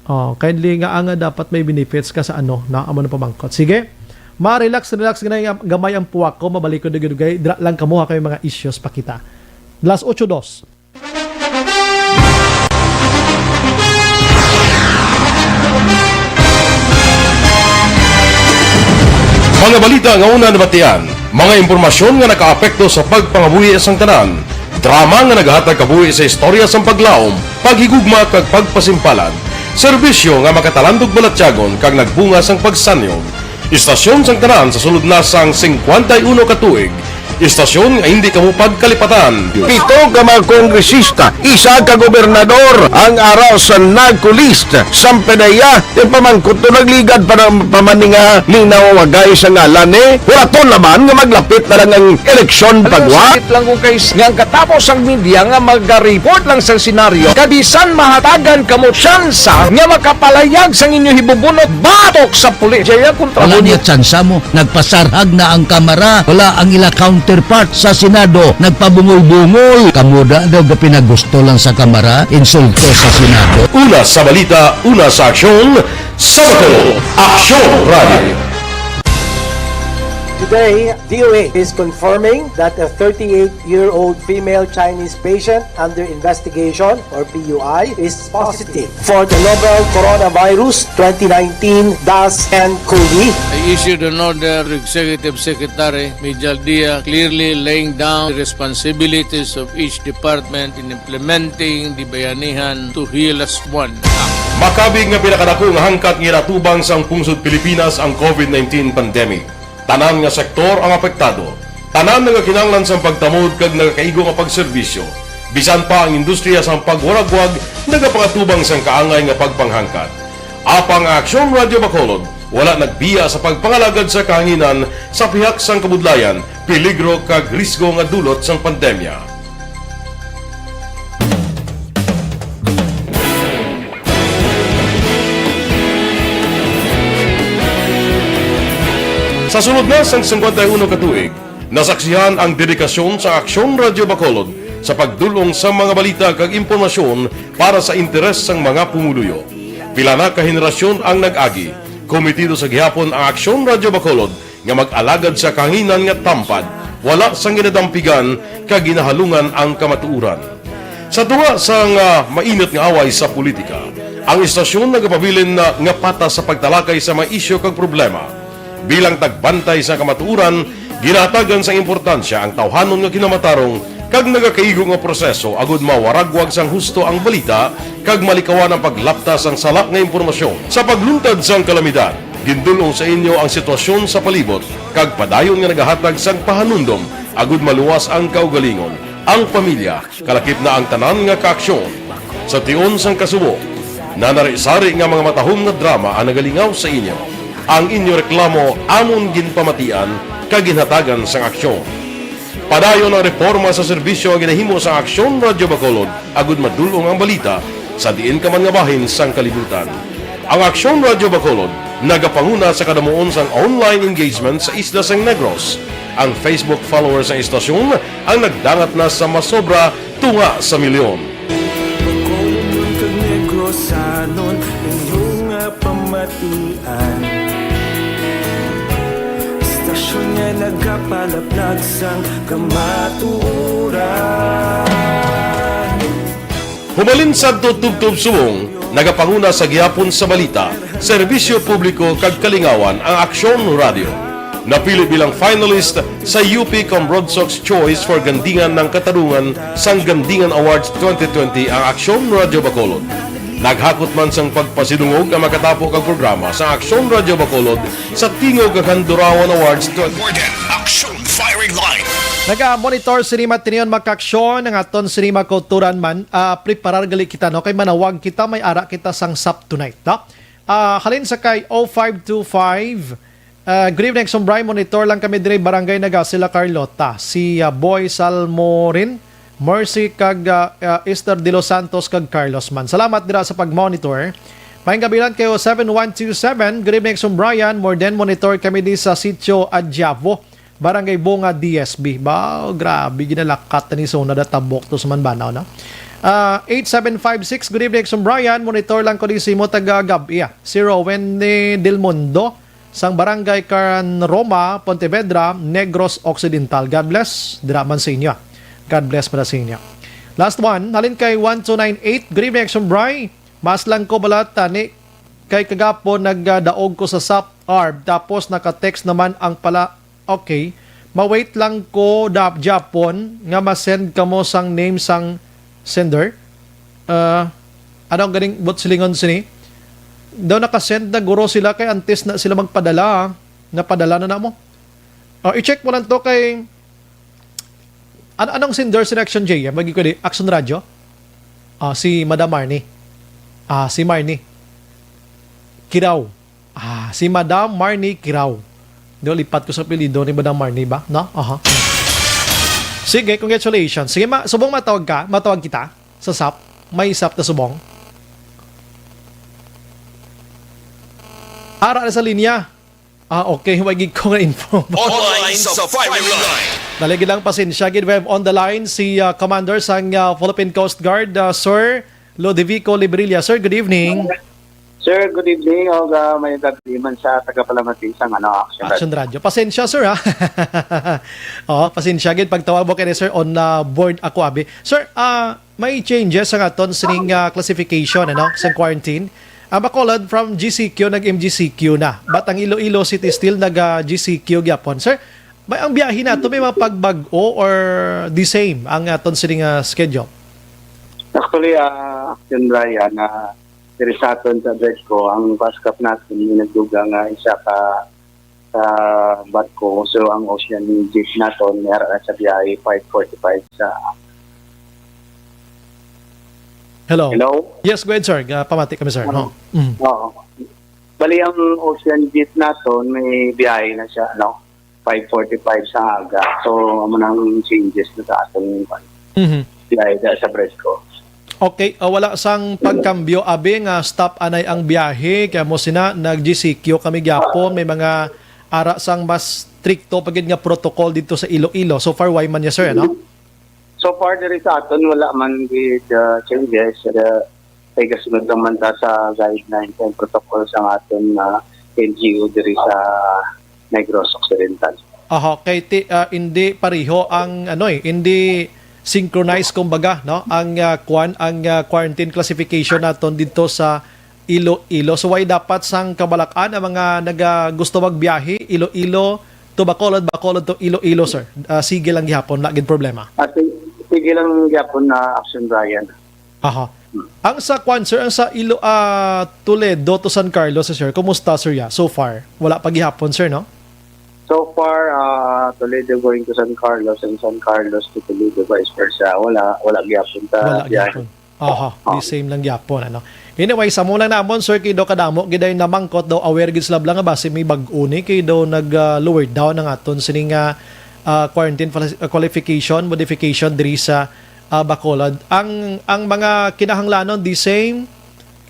Oh, kindly nga, ah, nga dapat may benefits ka sa ano, na amo na pamangkot. Sige. Ma-relax, relax, ganay, gamay ang puwak ko, mabalik ko dugay-dugay. Dira lang kamo ha, kay mga issues pa kita. Las ocho dos. Mga balita nga una nabatian, mga impormasyon nga nakaapekto sa pagpangabuhi sang tanan, drama nga naghatag kabuhi sa istorya sang paglaom, paghigugma kag pagpasimpalan, serbisyo nga makatalandog balatyagon kag nagbunga sang pagsanyog. Istasyon sang tanan sa sulod na sang singkwenta y uno ka tuig. Istasyon nga hindi kamo pagkalipatan. Pito ka mga kongresista, isa ka gobernador ang ara sa NAGCO list. Sang PDEA, ipamangkot to, nagligad pa na, pa man ni nga linaw wagay sa ngalan, eh. Huraton naman nga maglapit na lang ang eleksyon. Alam mo, pagwa. Sakit lang kung kay s-, nga ang katapos ang media nga maga-report lang sa senaryo, kabisan mahatagan kamo tsansa nga makapalayag sang inyo hibubunot batok sa pulis. Jaya, kontra Wala mo niya niya. Tsansa mo. Nagpasarhag na ang Kamara. Wala ang ila counterpart sa Senado. Nagpabungol-bungol. Kamo da daw gapinagusto lang sa Kamara, insulto sa Senado. Una sa balita, una sa aksyon, sa Bacolod, Aksyon Radio. Today, D O H is confirming that a thirty-eight-year-old female Chinese patient under investigation, or P U I, is positive for the novel coronavirus twenty nineteen dash ten COVID. I issued an order to Executive Secretary Mijal Dia, clearly laying down the responsibilities of each department in implementing the Bayanihan to Heal As One Act. Makabig nga pinakadako nga hangkat nga ginatubang sang pungsod Pilipinas ang COVID nineteen pandemic. Tanan nga sektor ang apektado. Tanan nagakinahanglan sang pagtamod kag nagakaigo nga pagserbisyo. Bisan pa ang industriya sang pagwaragwag nagapakatubang sang kaangay nga pagpanghangkat. Apang ang Aksyon Radio Bacolod wala nagbiya sa pagpangalagad sa kahanginan sa pihak sang kabudlayan, peligro kag risgo nga dulot sang pandemya. Sa sulod na sang singkwenta y uno ka tuig, nasaksihan ang dedikasyon sa Aksyon Radio Bacolod sa pagdul-ong sa mga balita kag impormasyon para sa interes sang mga pumuluyo. Pila na ka henerasyon ang nag-agi. Komitido sa gihapon ang Aksyon Radio Bacolod nga mag-alagad sa kahanginan nga tampad, wala sang ginadampigan kag ginahalungan ang kamatuoran. Sa tunga sang, ah, mainit nga away sa politika, ang istasyon nagapabilin na nga patas sa pagtalakay sa mga isyu kag problema. Bilang tagbantay sa kamatuoran, ginahatagan sang importansya ang tawhanon nga kinamatarong kag nagakaigo nga proseso agud mawaragwag sang husto ang balita kag malikawan ang paglapta sang sala nga impormasyon. Sa pagluntad sang kalamidad, gindul-ong sa inyo ang sitwasyon sa palibot kag padayon nga nagahatag sang pahanumdom agud maluwas ang kaugalingon, ang pamilya, kalakip na ang tanan nga kaaksyon. Sa tion sang kasubo, nanari-sari nga mga matahom nga drama ang nagalingaw sa inyo. Ang inyo reklamo amon ginpamatian kag ginhatagan sang aksyon. Padayon ang reporma sa serbisyo nga ginahimo sa Aksyon Radio Bacolod agud madul-ong ang balita sa diin ka man nga bahin sang kalibutan. Ang Aksyon Radio Bacolod nagapanguna sa kadamuon sang online engagement sa isla sang Negros. Ang Facebook followers sang istasyon ang nagdangat na sa masobra tunga sa milyon. Bacolodnon kag Negrosanon, inyo nga pamatian. Istasyon nga nagapalaplag sang kamatuoran. Humalin sadto tubtob subong, nagapanguna sa gihapon sa balita, serbisyo publiko kag kalingawan ang Aksyon Radio. Napili bilang finalist sa U P Cambrodsoc's Choice for Gandingan ng Katarungan sang Gandingan Awards twenty twenty ang Aksyon Radio Bacolod. Naghakot man sang pagpasidungog ang makatapo kag programa sa Aksyon Radio Bacolod sa Tingog kag Handurawan Awards twenty. More than Aksyon Firing Line. Naga-monitor sini matinion makaaksyon ang aton sini makulturan man, ah, preparar gali kita, no? Kay manawag kita, may ara kita sang sap tonight, no? Ah, halin sa kay oh five two five, ah, "Good evening, Sumbray. Monitor lang kami diri, Barangay Nagasila, Carlota." Si, ah, Boy Salmorin, Mercy kag, ah, ah, Esther De Los Santos kag Carlos man. Salamat dira sa pag-monitor. Maayong gabi lang kayo, seven one two seven. "Good evening, Sumbrayan. More than monitor kami di sa Sitio Adjavo, Barangay Bunga, D S B." Ba, grabe, ginalakat ni Sona da tabok to sa Manbanaw, no? Ah, eight seven five six, "Good evening, Sumbrayan. Monitor lang ko di simo taga Gab-, iya. Si Rowen ni Del Mundo, sang Barangay Caran Roma, Pontevedra, Negros Occidental." God bless. Dira man sa inyo. God bless para sa inyo. Last one, halin kay one two nine eight, "Good evening, Sumbraya. Mas lang ko bala tani kay kagapon nagdaog ko sa sap arb, tapos naka-text naman ang pala." Okay. Ma-wait lang ko da, Japon, nga ma-send kamo sang name sang sender. Ah, ano ang ganing buot silingon sini? Daw naka-send na guro sila kay antes na sila magpadala, ah. Napadala na namo. Oh, i-check mo lang to kay an-, anong sender sa Action J M? Magi ko di, Action Radio? Ah, si Madam Marnie. Ah, si Marnie Kiraw. Ah, si Madam Marnie Kiraw. Di, lipat ko sa apelyido ni Madam Marnie ba? No? Aha. Sige, congratulations. Sige, ma-, subong matawag ka, matawag kita sa sap. May sap na subong. Ara na sa linya. Ah, okay. Huwag gid ko nga info. Online sa firing line. Dali gid lang, pasensya gid. We have on the line si, ah, Commander sang, ah, Philippine Coast Guard, ah, Sir Ludovico Librilla. Sir, good evening. Sir, good evening. O, ah, may gabi man sa tagapalamati sang, ano, Action Radio. Action Radio. Pasensya, sir, ha? Oh, pasensya gid pagtawag mo kini, sir, on, ah, board ako, abi. Sir, ah, may changes ang aton sining, ah, classification, ano, sa quarantine. Ang Bacolod from G C Q nag-M G C Q na. But ang Iloilo City still nag, ah, G C Q gyapon. Sir, may, ang biyahe nato may mga pagbag-o or the same ang aton sining, ah, schedule? Actually, ah, Action Ryan, ah, diri sa aton sa Abrego, ang FASTCAP naton may nagdugang, ah, isa ka, ka barko. So, ang Ocean Jet naton may ara na sa biyahe five forty-five sa... Hello? Hello? Yes, go ahead, sir. Ah, pamati kami, sir. Ano? Ho? Mm. Oo. Bali, ang Ocean Jet naton may biyahe na siya, ano, five forty-five sa aga. So, amo nang changes na sa aton, Mhm. biyahe da sa Abrego. Okay, ah, wala sang pagkambyo, abi, nga stop anay ang biyahe, kaya mo sina nag-G C Q kami gyapon, may mga ara sang mas stricto pa gid nga protocol dito sa Iloilo. So far, why man niya, sir, ano? So far, diri sa aton, wala man gid, ah, changes. Ah, kay gasunod naman ta sa guidelines and protocol sa aton, ah, N G O diri sa Negros Occidental. Aha, kay ti-, ah, hindi pareho ang, ano, eh, hindi synchronized, kumbaga, no? Ang, ah, kwan, ang, ah, quarantine classification naton dito sa Iloilo. So, why dapat sang kabataan ang mga naga-, gusto magbiyahe, Iloilo to Bacolod, Bacolod to Iloilo, sir? Ah, sige lang gihapon, wala gid problema. Ah, si-, sige lang gihapon na Action Ryan. Aha. Hmm. Ang sa kwan, sir, ang sa Ilo-, ah, Toledo to San Carlos, sir, kumusta, sir, ya? So far, wala pa gihapon, sir, no? So far, ah, Toledo going to San Carlos and San Carlos to Toledo, vice versa. Wala, wala gihapon ta Wala biyahe. gihapon. Aha, Oh. the same lang gihapon, ano. Anyway, sa mo lang namon, sir, kay daw kadamo gid ay namangkot, daw aware gid sila bala nga basi may bag-o ni, kay daw nag, ah, lower down ang aton sining, ah, ah, quarantine fali-, ah, qualification, modification diri sa, ah, Bacolod. Ang, ang mga kinahanglanon, the same,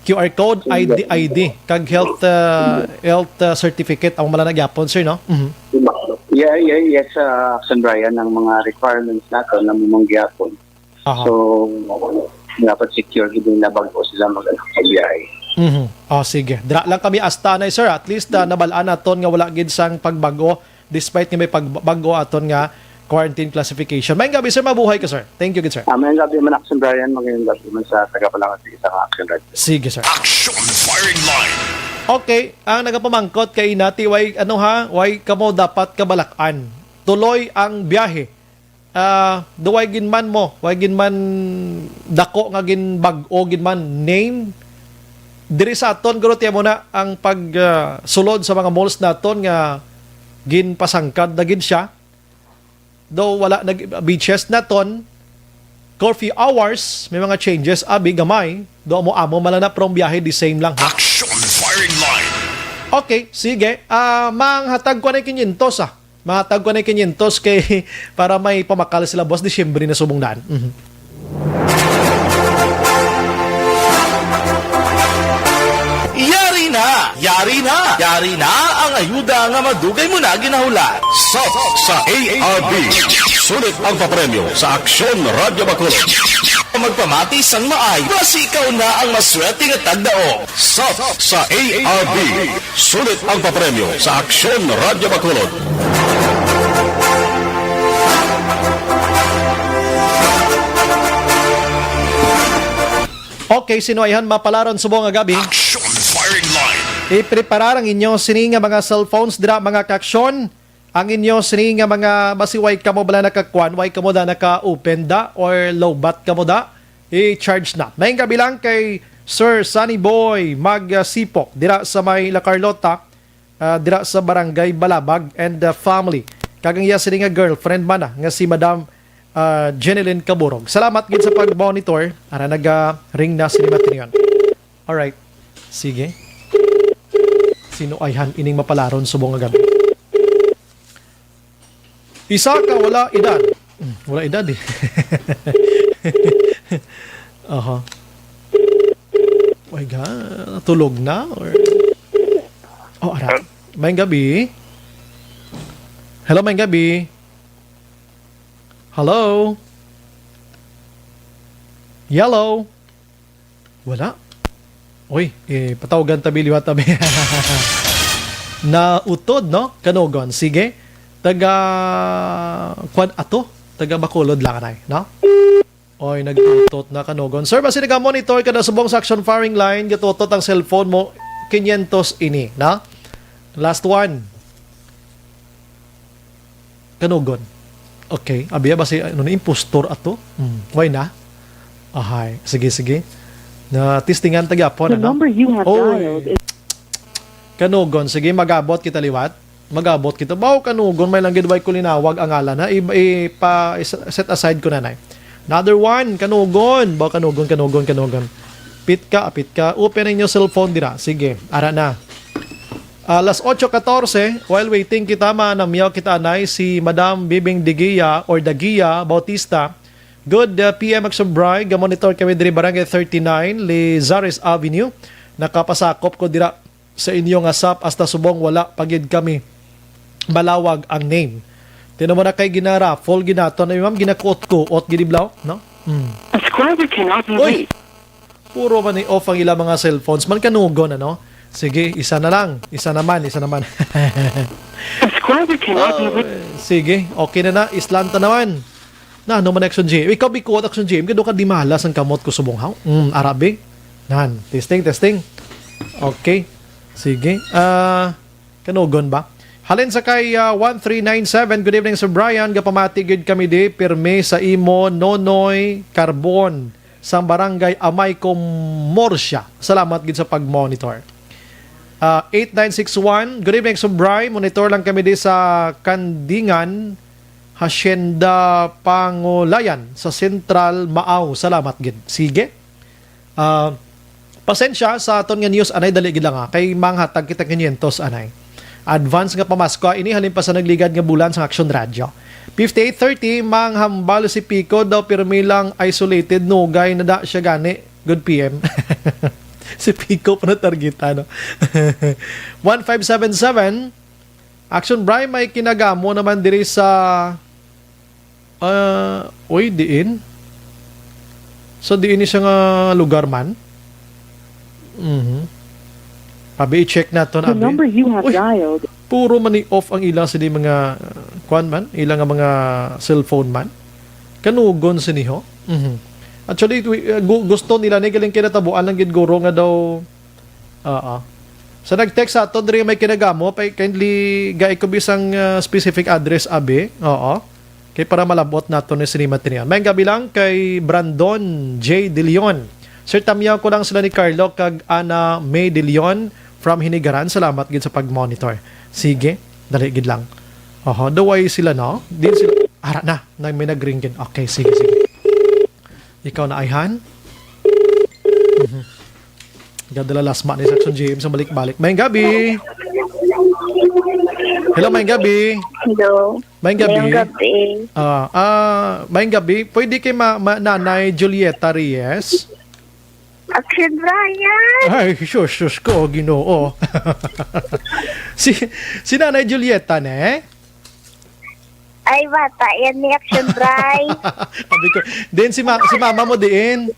Q R code, I D, I D, kag health, ah, health, ah, certificate, ang wala na gyapon, sir, no? Mhm. Yeah, yeah, yes, ah, Action Ryan, ang mga requirements nato na mumang gyapon. Aha. So, dapat secure gid na bago sila mag-, magbiyahe. Mhm. Oh, sige. Dira lang kami hasta anay, sir. At least, ah, nabal-an naton nga wala gid sang pagbag-o, despite nga may pagbag-o aton nga, quarantine classification. Maayong gabi, sir. Mabuhay ka, sir. Thank you, good sir. Ah, maayong gabi man, Action Brian. Maayong gabi man sa taga Palanca sa Action Radio. Sige, sir. Action Firing Line. Okay, ang nagapamangkot kay Inati, why, ano ha, why kamo dapat kabalak-an? Tuloy ang biyahe. Ah, do why gin man mo, why gin man dako nga gin bag-o gin man name? Diri sa aton, guro, tiyan mo na ang pag, ah, sulod sa mga malls naton nga ginpasangkad na gid siya. Daw wala nag beaches naton. Curfew hours, may mga changes, abi, gamay. Do amo-amo man lang na, pero ang biyahe the same lang, ha? Action Firing Line. Okay, sige. Ah, manghatag ko na quinientos, ah. Manghatag ko na quinientos kay para may pamakal sila, boss, Disyembre na subong daan. Mhm. Yari na! Yari na! Yari na ang ayuda nga madugay mo na ginahulat. Sa, sa A R B, sulit ang papremyo sa Aksyon Radyo Bacolod. Magpamati sang maay, basi ikaw na ang maswerte nga tagdaog. Sa, sa A R B, sulit ang papremyo sa Aksyon Radyo Bacolod. Okay, sino ayhan mapalaron subong nga gabi? Action Firing Line. Ipreparar ang inyo sini nga mga cellphones dira, mga kaaksyon. Ang inyo sini nga mga basi way kamo bala nakakuan, way kamo da naka-open da or lowbat kamo da, i-charge na. Maayong gabi lang kay Sir Sunny Boy Magsipok dira sa may La Carlota, ah, dira sa Barangay Balabag and, ah, family. Kag ang iya sini nga girlfriend man, ah, nga si Madam, ah, Jeneline Caburog. Salamat gid sa pag-monitor. Ara, naga-ring na sini matinion. Alright. Sige. Sino ayhan ining mapalaron subong nga gabi? Isa ka wala edad. Hmm, wala edad eh. Aha. My God, tulog na or... Oh, ara. Maayong gabi. Hello, maayong gabi. Hello? Yellow? Wala. Uy, eh, patawagan tabi liwat tabi. Nautod, no? Kanugon. Sige. Taga, kwan ato? Taga Bacolod lang, anay, no? Oy, nagtutot na, kanugon. Sir, basi naga-monitor ka na subong sa Action Firing Line, gatutot ang cellphone mo, quinientos ini, no? Last one. Kanugon. Okay. Abiya ba si, ano, ni impostor ato? Hmm. Why na? Ahay. Sige, sige. Na testingan ta gyapon, The ano? number you have Oy. dialed is Kanugon. Sige, mag-abot kita liwat. Mag-abot kita. Baw, kanugon, may lang gid way ko linawag ang ngalan, ha? I, i, pa, i-, set aside ko na, nay. Another one, kanugon. Baw, kanugon, kanugon, kanugon. Pit ka, apit ka. Open ang inyo cellphone dira. Sige, ara na. Alas ocho catorce, while waiting kita, manamyaw kita anay si Madam Bibing Digia or Dagia Bautista. Good, uh, P M Action Bri, ga-monitor kami diri Barangay thirty-nine, Lizares Avenue. Nakapasakop ko dira sa inyo nga sap hasta subong wala pa gid kami malawag ang name. Tinan mo na kay ginaraffle ginaton na, ma'am, ginakuot-kuot gid iblaw, no? Hmm. Subscriber cannot be Uy! reached. Puro man ni off ang ilang mga cellphones. Man kanugon, ano? Sige, isa na lang. Isa naman, isa naman. Subscriber cannot be Oh, reached. Sige, okay na na. Islanta naman. Na, ano man, Action G M? Ikaw, bikuot, Action G M. Gado ka di malas ang kamot ko subong, haw? Mm, arabi. Nan, testing, testing. Okay. Sige. Ah, kanugon ba? Halin sa kay, ah, one three nine seven, good evening, Sir Brian. Gapamati gid kami di, pirmi sa imo, Nonoy Carbon, sa Barangay Amay, Comorcia. Salamat gid sa pag-monitor. Ah, eight nine six one, good evening, Sir Brian. Monitor lang kami di sa Kandingan, Hacienda Pangulayan, sa Central, Maaw. Salamat gid. Sige. Ah, pasensya sa aton nga news, anay, dali gid lang, ah, kay manghatag kita quinientos, anay. Advance nga pamasko, ah, ini halin pa sa nagligad nga bulan sa Action Radio. Fifty-eight thirty, manghambal si Pico daw, pirmi lang isolated, nugay na da siya gani. Good P M. Si Pico pa na targeta, no? One five seven seven, Action Bri, may kinagamo naman diri sa, ah, uy, diin? So, diin ni siya nga lugar man? Mhm. Abi, i-check naton, The abi. number you have Uy! dialed. Puro man ni off ang ila sini mga, uh, kuan man, ila nga mga cellphone man. Kanugon sini ho. Mhm. Actually, wi-, uh, gu-, gusto nila ni galing kinatabuan lang gid guro nga daw. Oo. Sa nag-text sa aton diri may kinagamo, pa kindly gai ko bisang, uh, specific address abi. Oo. Kay para malabot nato ni sini material. May gabi lang kay Brandon J De Leon. Sir, tamyaw ko lang sila ni Carlo kag Ana May De Leon from Hinigaran. Salamat gid sa pag-monitor. Sige, dali gid lang. Oho, daway sila, no? Din sila. Ara na, na may nag-ring gid. Okay, sige, sige. Ikaw na, Ayhan? Mhm. Gadala lasma ni Section G M sa balik-balik. Mayong gabi. Hello, mayong gabi. Hello. Mayong gabi. Mayong gabi. Ah, ah, mayong gabi. Pwede kay ma-, ma-, Nanay Julieta Reyes? Action Brian. Ay, sus, sus ko, Ginoo. Si, si Nanay Julieta, ne? Ay, bata yan ni Action Bray. Sabi ko, din si ma-, si mama mo diin?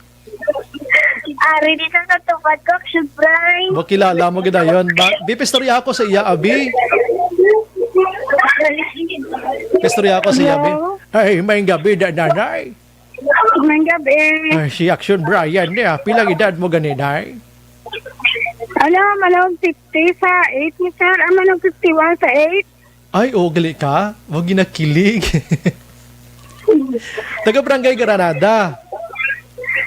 Ari dito sa tupad ko, Action Bray. Ba, kilala mo gid yun. Ba, di, pistorya ako sa iya, abi. Pistorya ako sa iya, abi. Hello? Ay, may gabi, da, nanay. May gabi. Ay, si Action Brian niya. Pilang edad mo gani, day? Alam, alam, fifty sa eight ni sir. Alam, alam, fifty-one sa eight. Ay, oh, gali ka. Wag ginakilig. Taga Barangay Granada.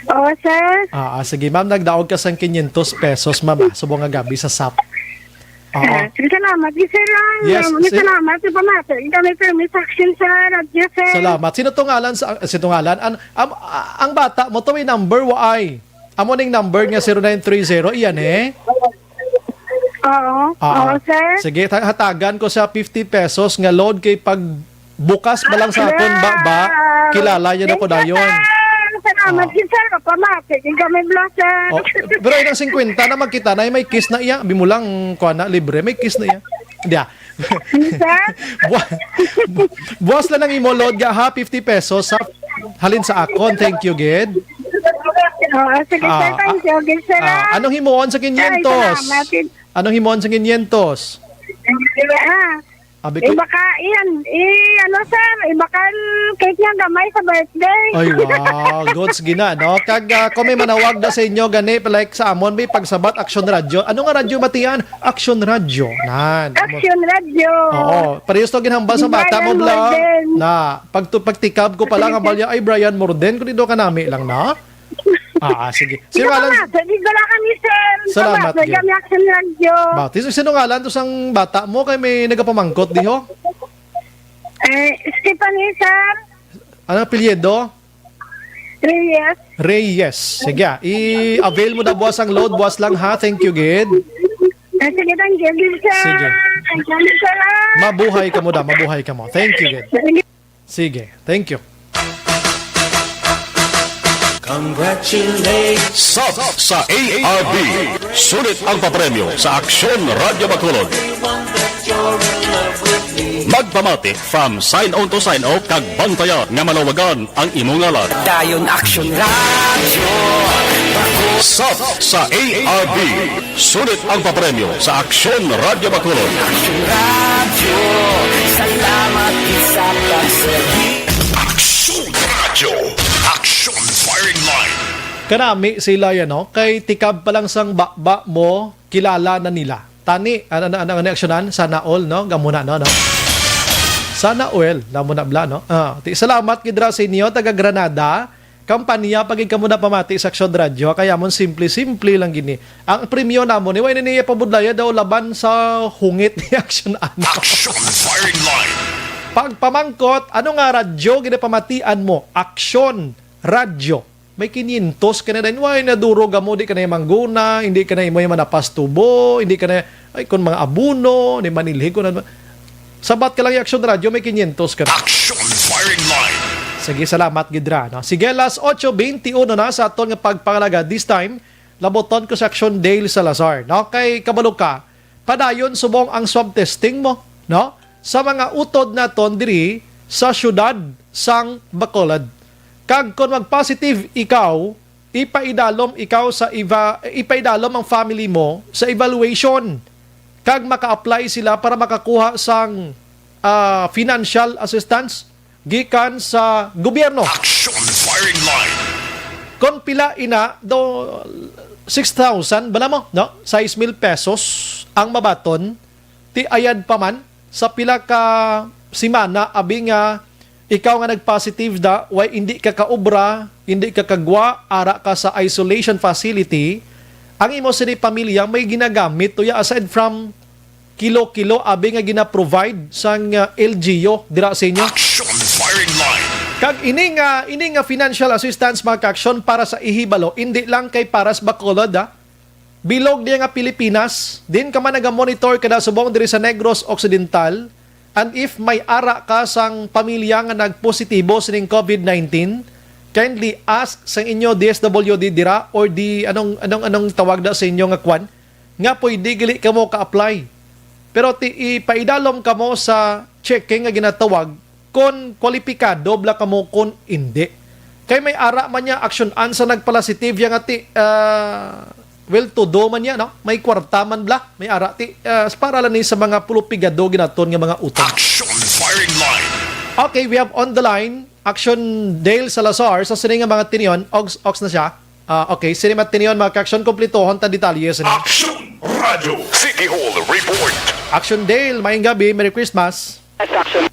Oo, sir. Ah, ah, sige, ma'am, nagdaog ka sang quinientos pesos, ma'am, ah, subong nga gabi sa sap. Oo. Ah, sige, salamat, sir, lang. Yes, Salamat, sir. salamat sa pamati. Ikaw may permit action sa radyo, sir. Salamat. Sino to ngalan sa, sino to ngalan? An, am, a-, ang bata mo to, may number, waay. Amo ning number nga zero nine three zero, iyan eh. Oo. Ah, Oo, ah. sir. Sige, ta-, hatagan ko sa fifty pesos nga load kay pag bukas pa lang sa akon ba, ba, Ah, kilala niya na ko thank you, dayon. sir. Salamat, Ah. sir. Kapamati, yung kami blog, sir. Oh, pero inang singkwenta na magkita na, may kiss na iya. Abi mo lang, kuha na, libre, may kiss na iya. Hindi ah. Sir? Buwa-, buwas lang ang imo load ga, ha? Fifty pesos, ha? Halin sa akon. Thank you, gid. Oo, sige, sir. Ah, Thank you, gid, sir. Ah, anong himuon sa Ay, quinientos? salamat. Anong himuon sa quinientos? Ah, Abi ko, ibaka, iyan, i, ano, sir, ibakan cake niya gamay sa birthday. Ay, wow. Goods gina, no? Kag, ah, kung may manawag na sa inyo, gani, like sa amon, may pagsabat, Action Radio. Ano nga radyo matian? Action Radio. Nan. Action Radio. Oo. Parehas to ginhambal sa Ni bata mo, Brian Bla. Warden. Na, pag tu-, pagtikab ko pa lang, Sige, hambal sir. niya, "Ay, Brian Morden, kung dito ka nami lang na." Ah, ah, sige. Sino Sige, ngalan? Salamat. Sige, wala kami, sir. Salamat, Salamat, gid. kami Action Radio. Ba, tis-, sino ngalan to sang bata mo? Kay may nagapamangkot, di ho? Eh, Stephanie, sir. Ano apelyido? Reyes. Reyes. Sige, ah. I-avail mo na buwas ang load. Buwas lang, ha? Thank you, gid. Eh, sige, thank you, sir. Sige. Thank you, sir. Mabuhay ka mo da. Mabuhay ka mo. Thank you, gid. Sige. Sige. Thank you. Congratulations. Sap sa A R B. Sulit ang papremyo sa Aksyon Radyo Bacolod. Magpamati from sign on to sign off kag bantayan nga malawagan ang imo ngalan. Dayon Action Radio. Sap sa A R B. Sulit ang papremyo sa Aksyon Radyo Bacolod. Action Radio. Salamat sa pagserbi. Aksyon Radio. Aksyon Firing Line. Kanami sila yan, no? Kay tikab pa lang sang baba mo, kilala na nila. Tani, ano, ano, ano, ano, aksyonan? Sana all, no? Gamuna, no, no? Sana all, lamuna bla, no? Ah, ti, salamat gid ra sa inyo, taga Granada. Kampanya pa gid kamo na pamati sa Aksyon Radyo, kaya amon simple-simple lang gini. Ang premyo namon, ni, wa na niya pabudlaya daw laban sa hungit ni Aksyon, ano? Action Firing Line. Pagpamangkot, ano nga radyo ginapamatian mo? Aksyon Radyo. May quinientos ka na din. Why, naduro ka mo, di ka na yung mangguna, hindi ka na imo yung manapas tubo, hindi ka na, ay, kung mga abuno, ni manilhi ko na. Sabat ka lang yung Aksyon Radyo, may quinientos ka na. Action Firing Line. Sige, salamat, gid ra, no? Sige, alas otso bente uno na sa aton nga pagpangalaga. This time, labuton ko sa Aksyon Dale Salazar, no? Kay kabalo ka, padayon subong ang swab testing mo, no? Sa mga utod naton diri sa siyudad sang Bacolod. Kag kon mag-positive ikaw, ipaidalom ikaw sa eva-, ipaidalom ang family mo sa evaluation. kag maka-apply sila para makakuha sang, ah, financial assistance gikan sa gobyerno. Action Firing Line. Kon pila ina do, six thousand bala mo, no? Sais mil pesos ang mabaton, ti ayad pa man sa pila ka semana, abi nga ikaw nga nag-positive da, way indi ka kaobra, indi ka kagwa, ara ka sa isolation facility, ang imo sini pamilya may ginagamit tuya aside from kilo-kilo abi nga gina-provide sang, ah, L G U dira sa inyo. Action Firing Line. Kag ini nga, ini nga financial assistance, mga ka-aksyon, para sa ihibalo, indi lang kay para sa Bacolod, ha. Bilog niya nga Pilipinas, din ka man naga-monitor kada subong diri sa Negros Occidental, and if may ara ka sang pamilya nga nagpositibo sining covid nineteen, kindly ask sang inyo D S W D dira or di anong, anong, anong tawag na sa inyo nga kwan, nga pwede gali kamo ka-apply. Pero ti ipaidalom kamo sa checking nga ginatawag kon kwalipikado bala kamo kon indi. Kay may ara man niya action-an sa nagpala-positive ya nga ti, ah, well to do man niya, no? May kwarta man bala, may ara ti, ah, para lang ni sa mga pulupigado ginaton nga mga utang. Action Firing Line. Okay, we have on the line Action Dale Salazar sa sini nga mga tinion. Ogs, ogs na siya. Ah, okay, sini mga tinion, mga ka-aksyon, kumpletohon ta detalye sini. Action Radio. City Hall Report. Action Dale, maayong gabi, Merry Christmas. Action.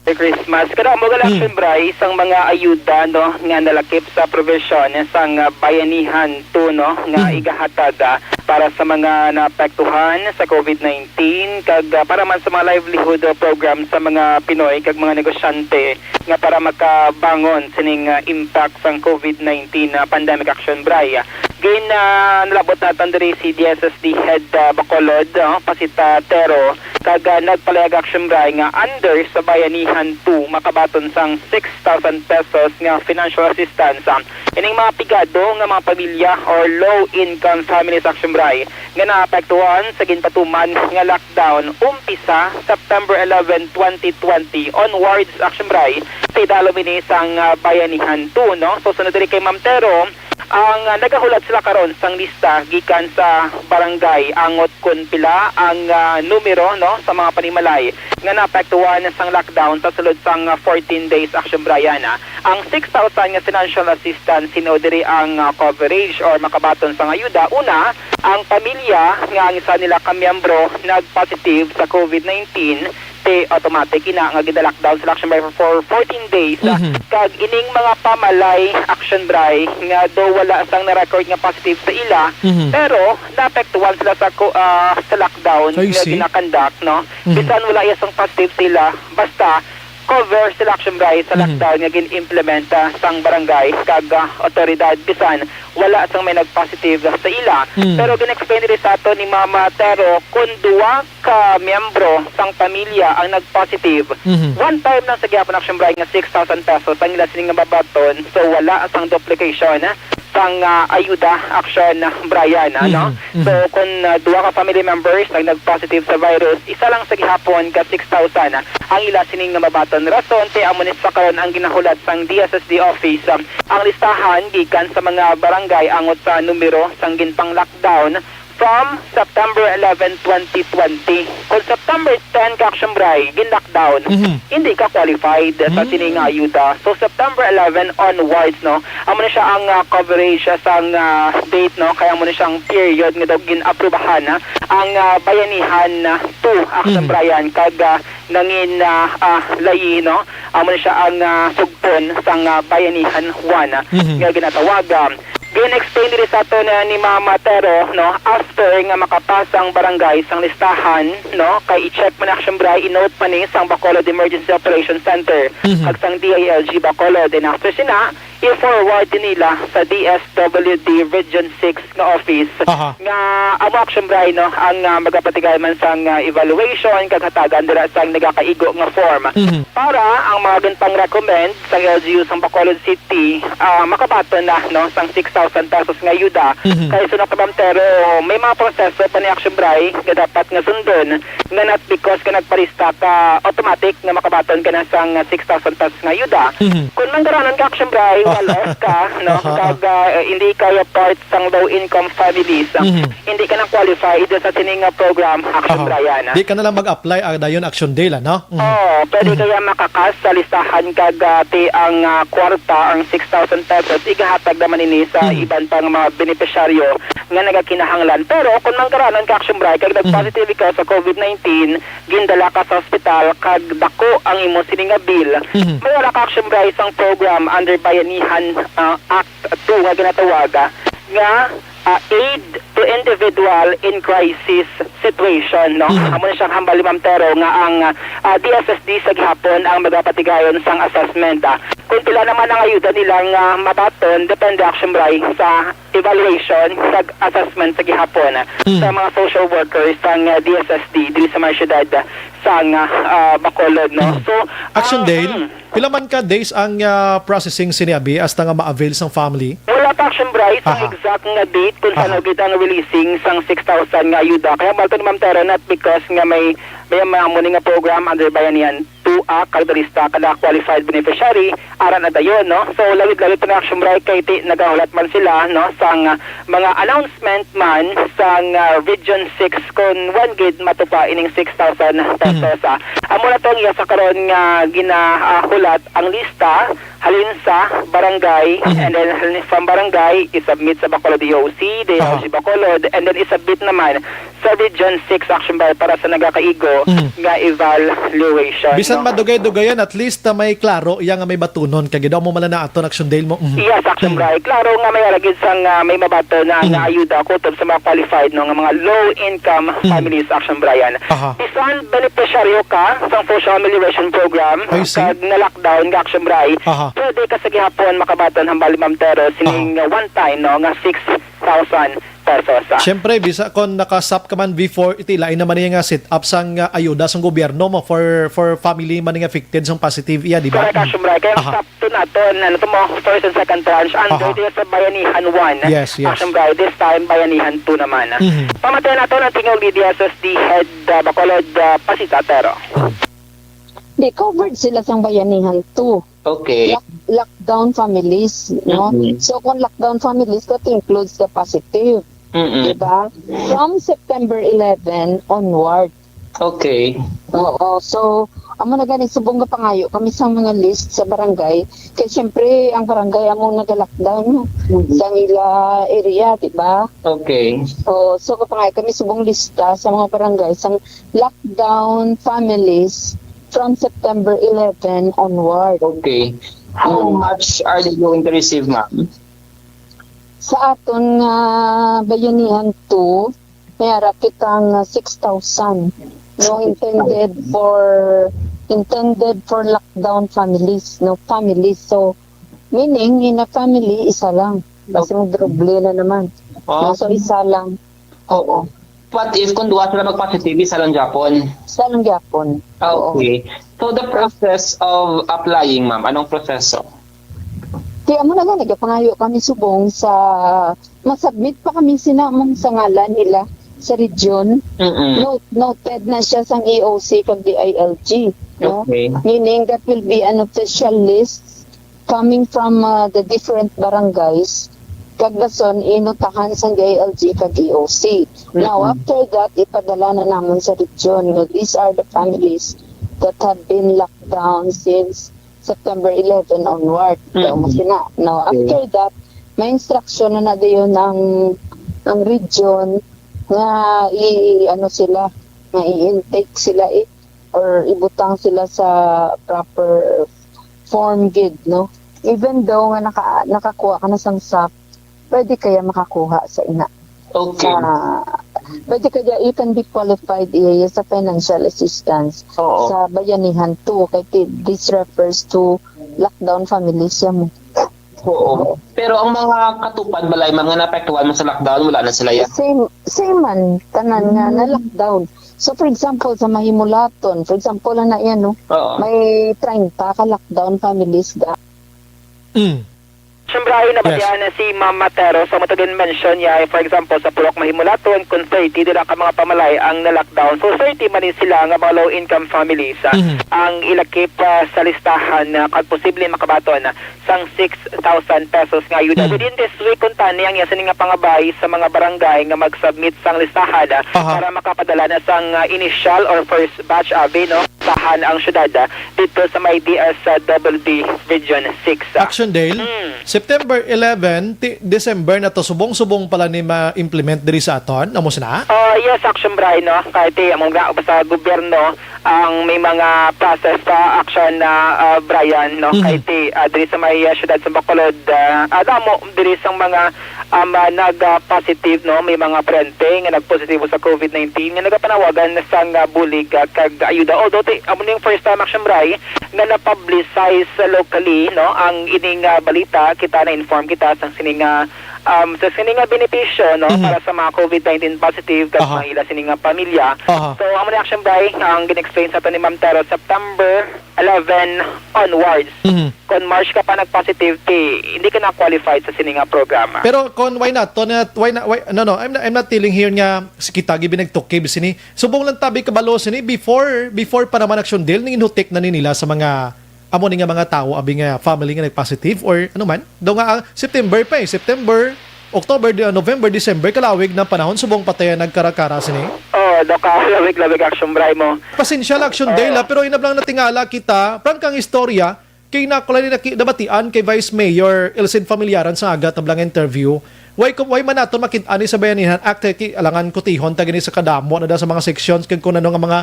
Merry Christmas. Kada mo gala, Mm. Action Bray, sang mga ayuda, no, nga nalakip sa provision sang, ah, Bayanihan two, no, nga Mm. igahatag, ah, para sa mga naapektuhan sa covid nineteen, kag, ah, para man sa mga livelihood, ah, program sa mga Pinoy kag mga negosyante nga para makabangon sining, ah, impact sang covid nineteen, ah, pandemic, Action Bray. Gin, ah, nalabot naton diri si D S S D Head, ah, Bacolod, ah, Pasita Tero, kag, ah, nagpalayag, Action Bray, nga under sa Bayanihan two makabaton sang six thousand pesos nga financial assistance, ah, ining mga pigado nga mga pamilya or low-income families, Action Bray, nga naapektuhan sa ginpatuman nga lockdown umpisa September eleven, twenty twenty onwards, Action Bray, sa idalom ini sang, ah, Bayanihan two, no? So, sunod diri kay Ma'am Tero, ang, ah, nagahulat sila karon sang lista gikan sa barangay angot kon pila ang, ah, numero, no, sa mga panimalay nga naapektuhan sang lockdown sa sulod sang, ah, fourteen days, Action Bray, ah. Ang six thousand nga financial assistance, hinuon diri ang, ah, coverage or makabaton sang ayuda. Una, ang pamilya nga ang isa nila ka miyembro nag-positive sa covid nineteen, ti automatic ina nga gina-lockdown sila, Action Bray, for fourteen days, ah, Mhm. kag ining mga pamalay, Action Bray, nga do wala sang na-record nga positive sa ila, Mhm. pero naapektuhan sila sa ko-, ah, sa lockdown I nga see. gina-conduct, no? Mhm. Bisan wala iya sang positive sila, basta cover sila, Action Bray, sa Mhm. lockdown nga gin-implementa sang barangay kag, ah, awtoridad, bisan wala sang may nag-positive sa ila. Mm. Pero gin-explain diri sa ato ni Mama Tero, kung duwa ka miyembro sang pamilya ang nag-positive, Mhm. one time lang sa gihapon, Action Bray, nga six thousand pesos ang ila sini nga mabaton. So, wala sang duplication sang, ah, ayuda, Action Brian, ano? Mhm, mhm. So, kung, ah, duha ka family members ang nag-positive sa virus, isa lang sa gihapon ka six thousand ang ila sini nga mabaton. Rason kay amo ni sa karon ang ginahulat sang D S S D office, ah, ang listahan gikan sa mga barangay angot sa numero sang ginpang-lockdown from September eleven, twenty twenty. Kung September ten ka, Action Bray, gin-lockdown, Mhm. hindi ka qualified sa Mhm. sini nga ayuda. So, September eleven onwards, no, amo na siya ang, ah, coverage, ah, sang, ah, date, no, kaya amo na siyang period nga daw gin-aprubahan, ah, ang, ah, Bayanihan, ah, two, Action Mhm. Brian, kag, ah, nangin, ah, ah, layi, no, amo na siya ang, ah, sugpon sang, ah, Bayanihan one, ah, Mhm. nga ginatawag, ah, Gin-explain diri sa aton ni Ma'am Tero, no, after nga makapasa ang barangay sang listahan, no, kay i-check man, Action Bray, i-note man ni sang Bacolod Emergency Operations Center Mhm. kag sang D I L G Bacolod. And after sina, i-forward din nila sa D S W D Region six nga office Aha. nga amo, Action Bray, no, ang, ah, magapatigay man sang, ah, evaluation kag hatagan dira sang nagakaigo nga form. Mhm. Para ang mga ginpang-recommend sa L G U sang Bacolod City, ah, makabaton na, no, sang six thousand pesos nga ayuda. Mhm. Kay suno pa, Ma'am Tero, may mga proseso pa ni, Action Bray, nga dapat nga sundon, nga not because ka nagparista ka automatic nga makabaton ka na sang six thousand pesos nga ayuda. Mhm. Kung manggaranon ka, Action Bray, Kung lost ka, no? Aha, ah. Kag, ah, hindi ka part sang low-income families, ah, Mhm. hindi ka nang qualify dito sa sining, ah, program, Action Aha. Brian, ah. Di ka na lang mag-apply, ah, dayon Action Dale, ano? Mhm. Oo, pwede Mhm. kaya makakas sa listahan kag, ah, ti ang, ah, kwarta, ang six thousand pesos, igahatag naman ini sa Mhm. iban pang mga benepisyaryo nga nagakinahanglan. Pero kung mangkaranon ka, Action Brian, kag Mhm. nag-positive ka sa covid nineteen, gindala ka sa ospital kag dako ang imo sini nga bill, Mhm. may ara ka, Action Brian, sang program under Bayanihan, ah, Act two nga ginatawag, ah, nga, ah, Aid to Individual in Crisis Situation, no? Mhm. Amo na siya, hambal ni Ma'am Tero, nga ang, ah, D S S D sa gihapon ang magapatigayon sang assessment, ah. Kung pila naman ang ayuda nila nga mabaton, depende, Action Brian, sa evaluation kag assessment sa gihapon Mm. sa mga social workers sang, uh, D S S D diri sa mga syudad sang, uh, Bacolod, no? Mm. So, Action ah, Dale, mm. pila man ka days ang, uh, processing sini, abi, hasta nga ma-avail sang family? Wala pa, Action Brian, ang Aha. exact nga date kung Aha. sano gid ang releasing sang six thousand nga ayuda. Kaya, hambal ni Ma'am Tero, not because nga may, may, may amo ni nga program under Bayanihan two Act, kag the lista ka na qualified beneficiary, ara na dayon, no? So, lawid-lawid pa na, Action Brian, kay ti nagahulat man sila, no, sang, ah, mga announcement man sang, ah, Region six, kon wan gid matupa ining six thousand pesos, Mhm. ah. Amo na to ang iya sa karon nga ginahulat ang lista halin sa barangay, Mhm. and then halin from barangay, isubmit sa Bacolod E O C, Aha. D L G Bacolod, and then isubmit naman sa Region six, Action Brian, para sa nagakaigo Mm. nga evaluation, Bisan no? madugay-dugayan, at least, ah, may klaro iya nga may batunon, kag daw mo man na aton, Action Dale, mo. Mhm. Yes, Action Mm. Brian. Klaro nga may ara gid sang, ah, may mabaton na, Mm. nga ayuda kutob sa mga qualified, no, nga mga low-income Mm. families, Action Brian. Aha. Bisan benepisyaryo ka sang Social Amelioration Program, I see. kag na-lockdown nga, Action Brian, Aha. pwede ka sa gihapon makabaton, hambal ni Ma'am Tero, sining Aha. one time, no, nga six thousand pesos. Siyempre, bisa kon naka-sap ka man before, iti lain naman niya nga set up sang, ah, ayuda sang gobyerno mo for, for family man nga affected sang positive iya, di ba? Correct, Action Brian. Kaya Aha. sap to naton, ano to mo, first and second tranche, under Aha. din sa Bayanihan one. Yes, yes. Action Brian, this time, Bayanihan two naman. Mhm. Pamatayan naton ang tingog ni D S S D Head, ah, Bacolod, ah, Pasita Tero. Mhm. Di covered sila sang Bayanihan two. Okay. Lock-, lockdown families, no? Mm-mm. So, kung lockdown families, that includes the positive. Mm-mm. Diba? From September eleven onward. Okay. Oo. So, amo na gani, subong nga pangayo kami sa mga list sa barangay. Kay, siyempre, ang barangay amo naga-lockdown, no? Mm-mm. Sa ila area, diba? Okay. Oo. So, kapangayo kami subong lista sa mga barangay, sa lockdown families from September eleven onward. Okay. How Mm. much are they going to receive, ma'am? Sa aton nga Bayanihan two, may ara kita nga six thousand, no, intended for, intended for lockdown families, no, families. So, meaning, in a family, isa lang. Kasi Okay. magdoble na naman. Ah. No, so, isa lang. Oo. What if kung duha sila mag-positive, isa lang gyapon? Isa lang gyapon. Ah, Oo. okay. So, the process of applying, ma'am, anong proseso? Kaya mo na nga, nagapangayo kami subong sa, masubmit pa kami sina mong sa ngalan nila sa region. Mm-mm. Note, noted na siya sang E O C kag D I L G, no? Okay. Meaning that will be an official list coming from, uh, the different barangays, kag dason inutahan sang D I L G kag E O C. Now, Mm-mm. after that, ipadala na namon sa region nga these are the families that have been locked down since September eleven onward. Daw mo Mm-mm. sina. Now, Okay. after that, may instruction na na dayon ang, ang region nga i-, ano sila, nga i-intake sila, eh, or ibutang sila sa proper form gid, no? Even though nga naka-, nakakuha ka na sang sap, pwede kaya makakuha sa ina. Okay. Sa, pwede kaya you can be qualified, iya, iya, sa financial assistance Oo. sa Bayanihan two, kay ti-, this refers to lockdown families siya mo. Oo. Pero ang mga katupad, balay, mga naapektuhan mo sa lockdown, wala na sila, ya? Same, same man, tanan nga Mm. na-lockdown. So, for example, sa Mahimulaton, for example lang na yan, no? Oo. May treinta ka lockdown families da. Mm. Siyempre, ay nabatian na si Ma'am Matero sa matag mention niya, for example, sa Purok Mahimulaton, kung thirty dira ka mga pamalay ang na-lockdown. So, thirty man ni sila nga mga low-income families, ah, Mhm. ang ilakip, ah, sa listahan, ah, kag posible makabaton sang six thousand pesos nga ayuda. Mhm. Within this week, kuntani ang iya sini nga pangabay sa mga barangay nga mag-submit sang listahan, ah, Aha. para makapadala na sang, ah, initial or first batch, abi, no? Listahan ang syudad, ah, dito sa may D S W D Region six, ah. Action Dale, Mm. September eleven, ti-, December na to, subong-subong pala ni ma-implement diri sa aton. Amo sina? Ah, yes, Action Bray, no? Kay ti, amo nga, basta gobyerno ang may mga process pa, Action, ah, ah, Brian, no? Mhm. Kay ti, ah, diri sa may, ah, syudad sa Bacolod, ah, ah, damo diri sa mga, um, ah, nag, ah, positive, no? May mga paryente nga nagpositibo sa COVID nineteen nga nagapanawagan sa nga bulig, ah, kag ayuda. Although ti, amo ni yung first time, Action Bray, nga na-publicize locally, no, ang ining, ah, balita. Kita, na-inform kita sa sining, ah, um, sa sining nga benepisyo, no, Mhm. para sa mga COVID nineteen positive kag Aha. mga ila sining nga pamilya. Aha. So, amo ni Action Bray, ang gin-explain sa ato ni Ma'am Tero, September eleven onwards. Mhm. Kung March ka pa nag-positive, ti, hindi ka na qualified sa sining nga programa. Pero kung why not? To na, why not? Why, no, no, I'm not, I'm not telling here nga si kita gibinagtukib sini. Subong lang tabi kabalo sini before, before pa naman Action Dale, ning inhutik na ni nila sa mga amo ni nga mga tawo, abi nga family nga nag-positive or ano man. Daw nga, ah, September pa eh. September, October, di-, ah, November, December, kalawig na panahon, subong patay ang nagkarakara sini. Oh, daw ka, lawig-lawig Action Bray mo. Pasensya lang, Action Dale, Oh. ah, pero inablang natingala kita, prangkang istorya, kay nakulay ni naki-, nabatian kay Vice Mayor Elcid Familiaran sa aga tablang interview. Why ko, why man nato makit-ani sa Bayanihan Act, eh, ki-, alangan kutihon ta gini sa kadamo na da sa mga sections kag kung ano nga mga,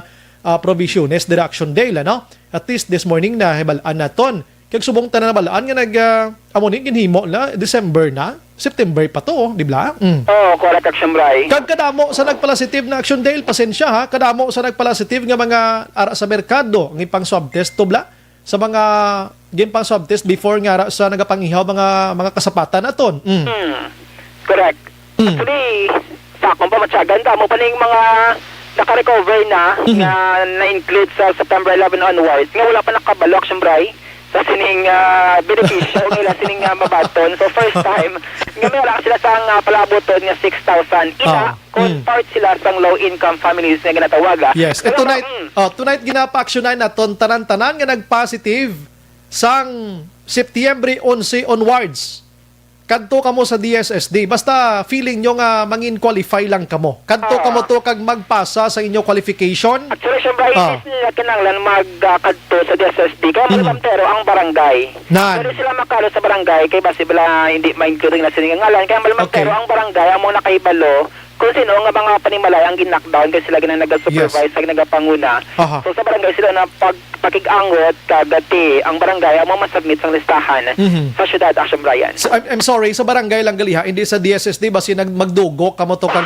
ah, provisiones, Direction Dale, ano? At least this morning na hibalaan naton. Kag subong tanan nabalaan nga nag, ah, amo ni ginhimo na December na, September pa to, di ba? Mm. Oo, correct, Action Bray. Kag kadamo sa nagpalasitive na Action Dale, pasensya ha, kadamo sa nagpalasitive nga mga ara sa merkado, ang ipang swab test to bla, sa mga ginpang swab test before nga ra sa nagapangihaw mga, mga kasapatan naton. Mm. Hmm. Correct. Mm. Actually, sa akong pamatyagan, damo pa ning mga naka-recover na Mhm. nga na-include sa September eleven onwards nga wala pa nakabalo, Action Bray, sa sining, ah, benepisyo nga ila sining, ah, mabaton. So, first time nga may wala sila sa nga palabuton nga six thousand. Ina, Oh. kung Mm. part sila sang low-income families nga ginatawag, ah. Yes. Eh, Kaya tonight, ba, mm. oh, tonight ginapaaksyonan naton tanan-tanan nga nag-positive sang September onse onwards. Kadto kamo sa D S S D. Basta feeling nyo nga mangin qualify lang kamo. Kadto Ah. kamo to kag magpasa sa inyo qualification. Actually, siyempre, Ah. hindi sila kinahanglan mag, ah, kadto sa D S S D. Kaya Mhm. malamang pero ang barangay. Nan. Pwede sila makalo sa barangay kay basi bala hindi ma-include na sila nga ngalan. Kaya malamang Okay. pero ang barangay amo nakahibalo kung sino nga mga panimalay ang gin-knockdown kay sila gina nag-supervise Yes. kag nagapanguna. Aha. So, sa barangay sila na pag-, pakig-angot kag ti ang barangay amo masubmit sang listahan Mhm. sa syudad, Action Brian. So, I'm, I'm sorry, sa barangay lang gali ha, hindi sa D S S D, basi nag-, magdugo kamo to kag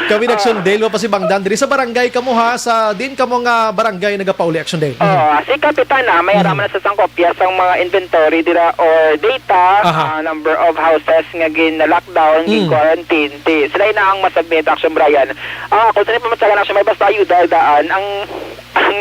kami Ah. nag-Action Dale, mo pa si Bangdan diri sa barangay kamo ha, sa din kamo nga barangay nagapauli, Action Dale. Mhm. Oh, si Kapitana, may Mhm. ara man na sa sang kopya sang mga inventory dira or data, Aha. ah, number of houses nga gin-lockdown, Mm. gin-quarantine. Ti, sila ina ang masubmit, Action Brian. Ah, kung sino pa man sa Action, may basta ayuda daan ang, ang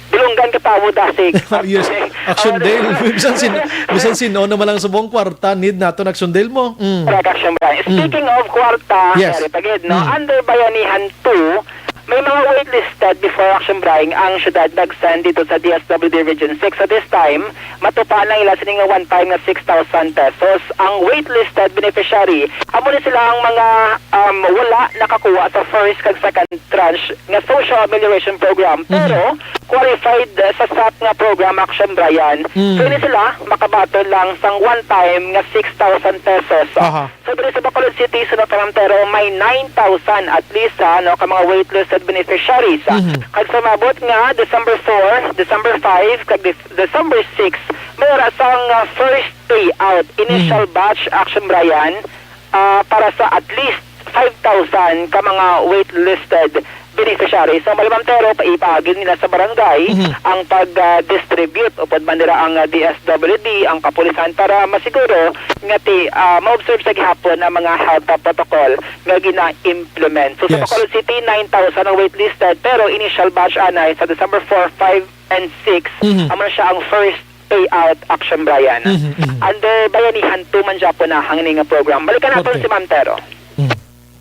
dulunggan ka tawo dasig. Yes. Action Oh, Dale. Bisan sin-, bisan sino naman lang subong kwarta, need naton Action Dale mo. Mm. Correct, Action Brian. Mm. Speaking of kwarta, Yes. Eric, agad, no? Mm. Under Bayanihan two, may mga waitlisted before, Action Brian, ang syudad nag-send dito sa D S W D Region six. So this time, matupa lang ila sini nga one time nga six thousand pesos. Ang waitlisted beneficiary, amo ni sila ang mga, um, wala nakakuha sa first kag second tranche nga social amelioration program, Mm-hmm. pero qualified, uh, sa SAP nga program, Action Brian. Mm. So, ini sila makabaton lang sang one time nga six thousand pesos. Aha. So, diri sa Bacolod City, sunod pa lang, pero may nine thousand at least, ha, no, ka mga waitlisted beneficiaries, ha. Mhm. Kag sa umabot nga December four, December five, kag Dec-, December six, may ara sang, ah, first payout, initial Mhm. batch, Action Brian, ah, para sa at least five thousand ka mga waitlisted beneficiaries. So, malamang pero pa ipaagi nila sa barangay Mhm. ang pag, ah, distribute upod man nila ang, ah, D S W D, ang kapulisan para masiguro nga ti, ah, ma-observe sa gihapon ang mga health, ah, protocol nga gina-implement. So, sa Yes. Bacolod City, nine thousand ang waitlisted, pero initial batch anay sa December four, five, and six, Mhm. amo na siya ang first payout, Action Brian. Mhm, mhm. Under Bayanihan two man gyapon na ang ini nga program. Balikan naton Korte. si Ma'am Tero. Mhm.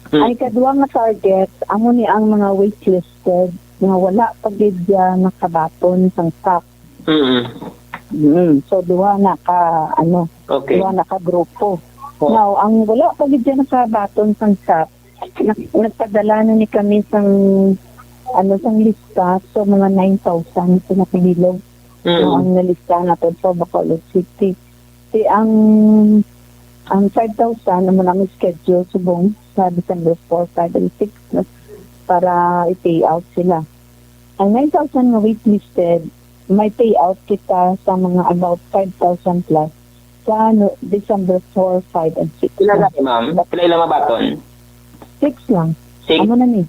Mm. Ang ikadua nga target, amo ni ang mga waitlisted nga wala pa gid siya nakabaton sang SAP. Mm. Mm. So, duha na ka, ano, Okay. duha na ka grupo. Oh. Now, ang wala pa gid siya nakabaton sang SAP, nag-, nagpadala na ni kami sang, ano, sang lista, so mga nine thousand sa nakabilog. Mm. Now, ang nalista naton sa Bacolod City. Si ang, ang five thousand amo na ang schedule subong sa December four, five, and six, no, para i-pay out sila. Ang nine thousand nga waitlisted, may payout kita sa mga about five thousand plus sa, no, December four, five, and six. Pila na ni, ma'am? Pila ila mabaton? Six lang. Six? Amo na ni.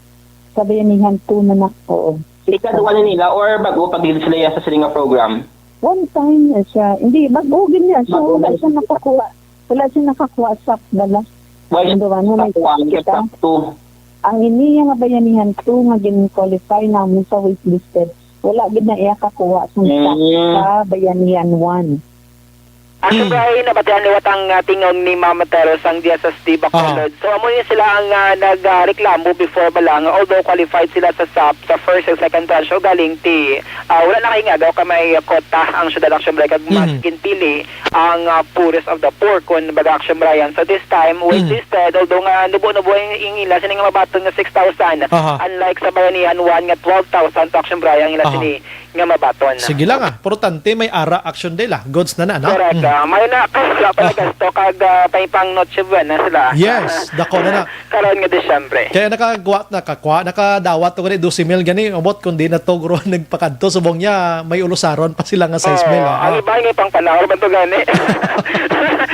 Sa Bayanihan two na na. Oo. Six Ikaduha lang. na nila or bago pa gid sila sa sila nga program? One time na siya. Hindi, bago gid niya. So, Bago wala na siya siya. nakakuha. Wala siya nakakuha sa bala. Why Ang duha na may Bago ang kita. Bago to? Ang iniya nga Bayanihan two nga gin-qualify namin sa waitlisted, wala gid na iya kakuha sa Mm. sa Bayanihan one. Action Mm. Brian, nabatian liwat ang, ah, tingog ni Ma'am Tero sang D S S D Bacolod. Aha. So, amo ni sila ang, ah, nag, ah, reklamo before bala nga although qualified sila sa SAP sa first and second tranche, o galing ti, ah, wala na kay ngagaw ka may kota ang syudad, Action Brian, kag mas Mhm. ginpili ang, ah, poorest of the poor, kun baga, Action Brian. So, this time, Mhm. waitlisted, although nga nubo-nubo ang ila sini nga mabaton nga six thousand, Aha. unlike sa Bayanihan one nga twelve thousand to, Action Brian, ang ila Aha. sini nga mabaton. Sige lang, ah. Importante may ara, Action Day la. Goods na na, no? Correct, Mm. ah. May na, wala pa nagasto kag, ah, pay pang Noche Buena sila. Yes, dako na na. Karon nga Disyembre. Kaya nakagwa-, nakakwa-, nakadawat to gani, dose mil gani, umot kundi na to, guro, nagpakadto, subong niya, may ulusaron pa sila nga sais mil, Oo, ah. ang iba nga pang panahon man to gani.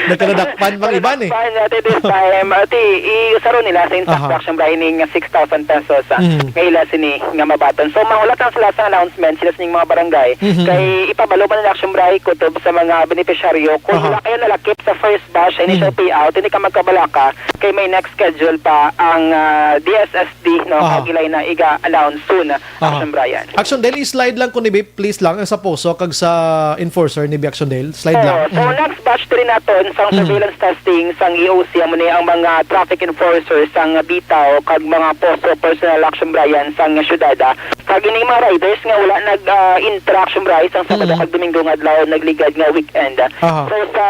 Nagkaladakpan pang iba ni. Nagkaladakpan, ate, this time, ate, i-usaron nila sa Aha. instruction ba ining six thousand pesos, ah, Mm. nga ila sini nga mabaton. So, mahulat lang sila sa announcement, sila sining mga barangay. Mhm. Kay ipabalo man ang Action Brian kutob sa mga benepisyaryo. Kung Aha. wala kayo nalakip sa first batch, initial Mhm. payout, hindi ka magkabalaka. Kay may next schedule pa ang, ah, D S S D, no? Aha. Kag ilay na iga-announce soon, Aha. Action Brian. Action Day, slide lang ko ni Bip, please lang, ang sa poso kag sa enforcer ni Bip, Action Day. Slide Oo, lang. so Mhm. next batch diri naton sang Mhm. surveillance testing sang E O C, amo ni ang mga traffic enforcers sang Bitaw kag mga poso personnel, Action Brian, sang syudad, ah. Kag ining mga riders nga wala nag, ah, interaction, Brian, sang Sabado Mhm. kag Domingo nga adlaw, nagligad nga weekend. Aha. So sa,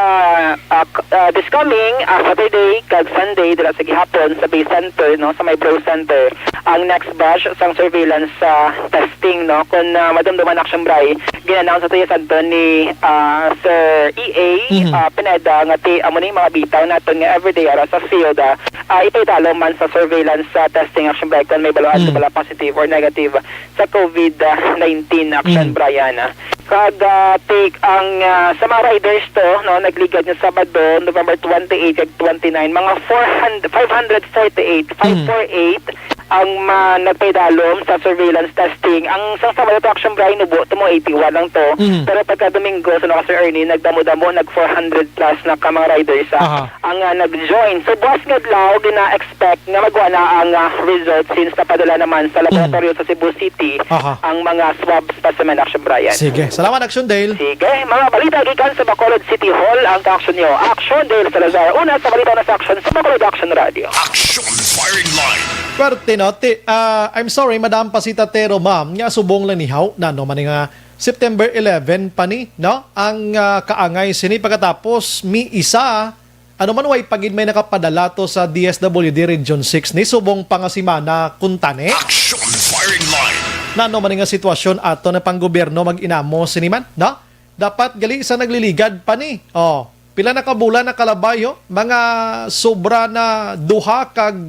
ah, k-, ah, this coming, ah, Saturday kag Sunday, dira sa gihapon sa Bay Center, no, sa may Bro Center, ang next batch sang surveillance, ah, testing, no, kun, ah, madumduman, Action Brian, gin-announce sa tuya sadto ni, ah, Sir E A, Mhm. ah, Pineda, nga ti-, amo ni mga bitaw naton nga everyday ara sa field, ah, ah, ipaidalom man sa surveillance, ah, testing, Action Brian, kun may baluan Mhm. nga bala positive or negative sa covid nineteen, Action Mhm. Brian, ah. Kag, ah, ti-, ang, ah, sa mga riders to, no, nagligad nga Sabado, November twenty-eight kag twenty-nine, mga four hundred, five hundred forty-eight, Mhm. five four eight, ang ma-, nagpaidalom sa surveillance testing. Ang sang Sabado to, Action Brian, nubo to mo eighty-one lang to. Mhm. Pero pagka Domingo, sa mga Sir Ernie, nagdamo-damo, nag four hundred plus na ka mga riders, ah, Aha. ang, ah, nag-join. So, buwas nga adlaw, gina-expect nga magwa na ang, ah, result since napadala naman sa Mhm. laboratorio sa Cebu City Aha. ang mga swab specimen, Action Brian. Sige. Salamat, Action Dale. Sige. Mga balita gikan sa Bacolod City Hall ang ka-action nyo. Action Dale Salazar. Una sa balita na sa action sa Bacolod Action Radio. Action Firing Line. Pwerte, no? Ti-, ah, I'm sorry, Madam Pasita Tero, ma'am, nga subong lang ni haw, na, no, man nga September eleven pa ni, no? Ang, ah, kaangay sini pagkatapos, mi isa, ano man, way pa gid may nakapadala to sa D S W D Region six ni subong pa nga semana kuntani. Action Firing Line. Na, ano man nga sitwasyon ato na pang gobyerno mag-inamo sini man, no? Dapat gali sa nagliligad pa ni. Oh, pila na ka bulan nakalabay, oh? Mga sobra na duha kag,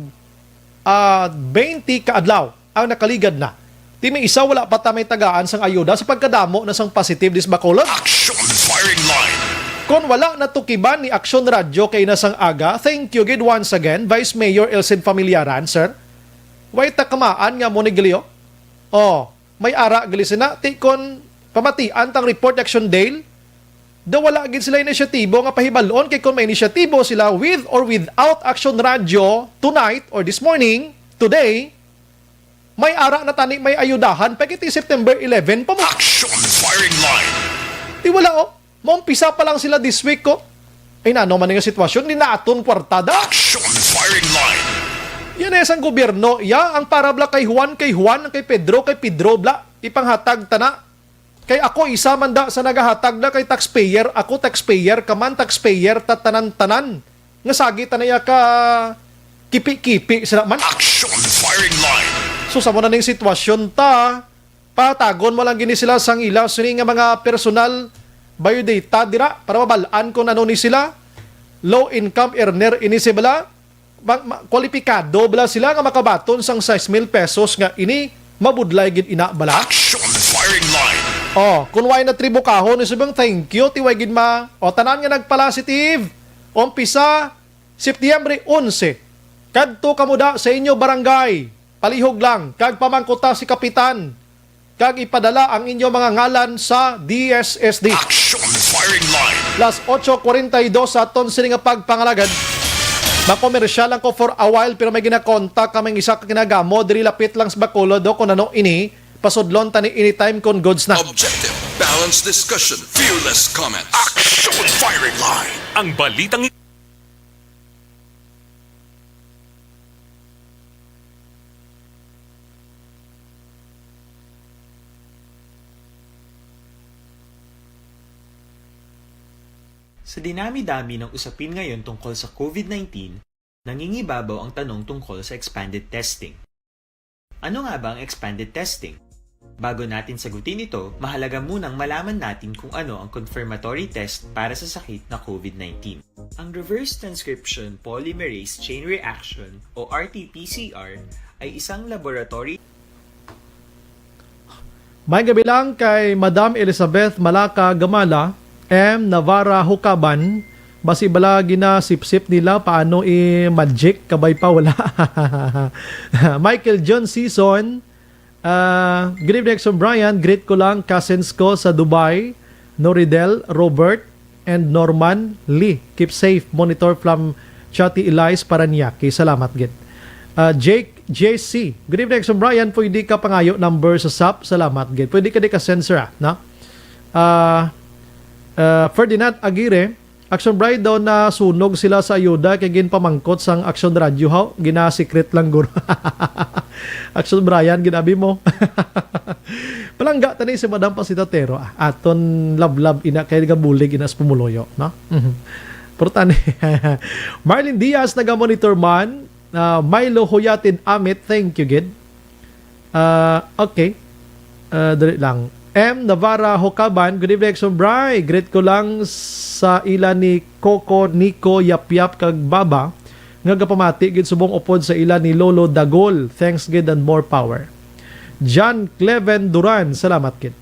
ah, twenty ka adlaw ang nakaligad na. Ti may isa wala pa ta may tagaan sang ayuda sa pagkadamo na sang positive dis Bacolod. Action Firing Line. Kon wala natukiban ni Action Radyo kay na sang aga, thank you gid once again, Vice Mayor Elcid Familiaran, sir. Way ta kamaan nga mo ni Glio? Oh, may ara gali sina. Ti kon pamatian tang report, Action Dale, daw wala gid sila inisyatibo nga pahibal-on, kay kon may inisyatibo sila with or without Action Radyo tonight or this morning, today, may ara na tani, may ayudahan pa kay ti September eleven pa mo. Action Firing Line. Ti wala, oh. Maumpisa pa lang sila this week, ko. Ay, nano man nga sitwasyon, ni naton kwartada. Action firing line. Yan ay isang gobyerno. Ya, ang para bala kay Juan, kay Juan, kay Pedro, kay Pedro, bla. Ipanghatag tana. Kay ako, isa man da sa nagahatag na kay taxpayer. Ako, taxpayer, kaman, taxpayer, tatanan-tanan. Nga sagi ta na ya ka kipi-kipi sila man. Action firing line. So, sa mo na ning sitwasyon ta, patagon mo lang gini sila sang ila sini nga mga personal biodata dira para mabalaan kung ano ni sila. Low income earner ini si bala. Ma-, ma-, kwalipikado bala sila nga makabaton sang sais mil pesos nga ini mabudlay gid ina bala. Action firing line. Oh, kung way na tribukahon ni subong thank you ti way gid ma. O tanan nga nagpalasitive. Umpisa Septiembre onse, kadto kamo da sa inyo barangay, palihog lang, kag pamangkuta si kapitan, kag ipadala ang inyo mga ngalan sa D S S D. Action firing line. Las ocho cuarenta y dos sa aton sini nga pagpangalagad. Makomersyal lang ko for a while, pero may ginakontak kami isa ka kinagamo diri lapit lang sa Bacolod, do, kung ano ini, pasudlon tani anytime kung goods na. Objective, balanced discussion, fearless comments. Action firing line. Ang balitang Sa dinami-dami ng usapin ngayon tungkol sa COVID nineteen, nangingibabaw ang tanong tungkol sa expanded testing. Ano nga ba ang expanded testing? Bago natin sagutin ito, mahalaga munang malaman natin kung ano ang confirmatory test para sa sakit na COVID nineteen. Ang reverse transcription polymerase chain reaction o R T P C R ay isang laboratory. May gabi lang kay Madam Elizabeth Malaka Gamala, M Navarra Hukaban, basi bala ginasipsip nila paano i-magic, kabay pa wala. Michael John Season, ah, good evening, Exo Brian. Greet ko lang cousins ko sa Dubai, Noridel, Robert, and Norman Lee. Keep safe. Monitor from Chati Elias, Parañaque. Salamat gid. Ah, Jake J C. Good evening, Exo Brian. Pwede ka pangayo number sa sap? Salamat gid. Pwede ka di ka sensor, ah, no? Ah, ah, Ferdinand Aguirre, Action Brian daw nasunog sila sa ayuda kay ginpamangkot sang Action Radio, haw, gina-secret lang guro. Action Brian, ginabi mo. Palangga tani si Madam Pasitatero, ah. Aton lablab ina kay gabulig ina sa pumuluyo, no? Mhm. Importante. Marlene Diaz naga-monitor man. Ah, Milo Huyatin Amit, thank you gid. Ah, okay. Ah, dali lang. M Navarra Hokaban, good evening, Exo Bri. Greet ko lang sa ila ni Coco, Nico, Yapyap, kag Baba, nga gapamati gid subong upod sa ila ni Lolo Dagol. Thanks gid and more power. John Cleven Duran, salamat gid.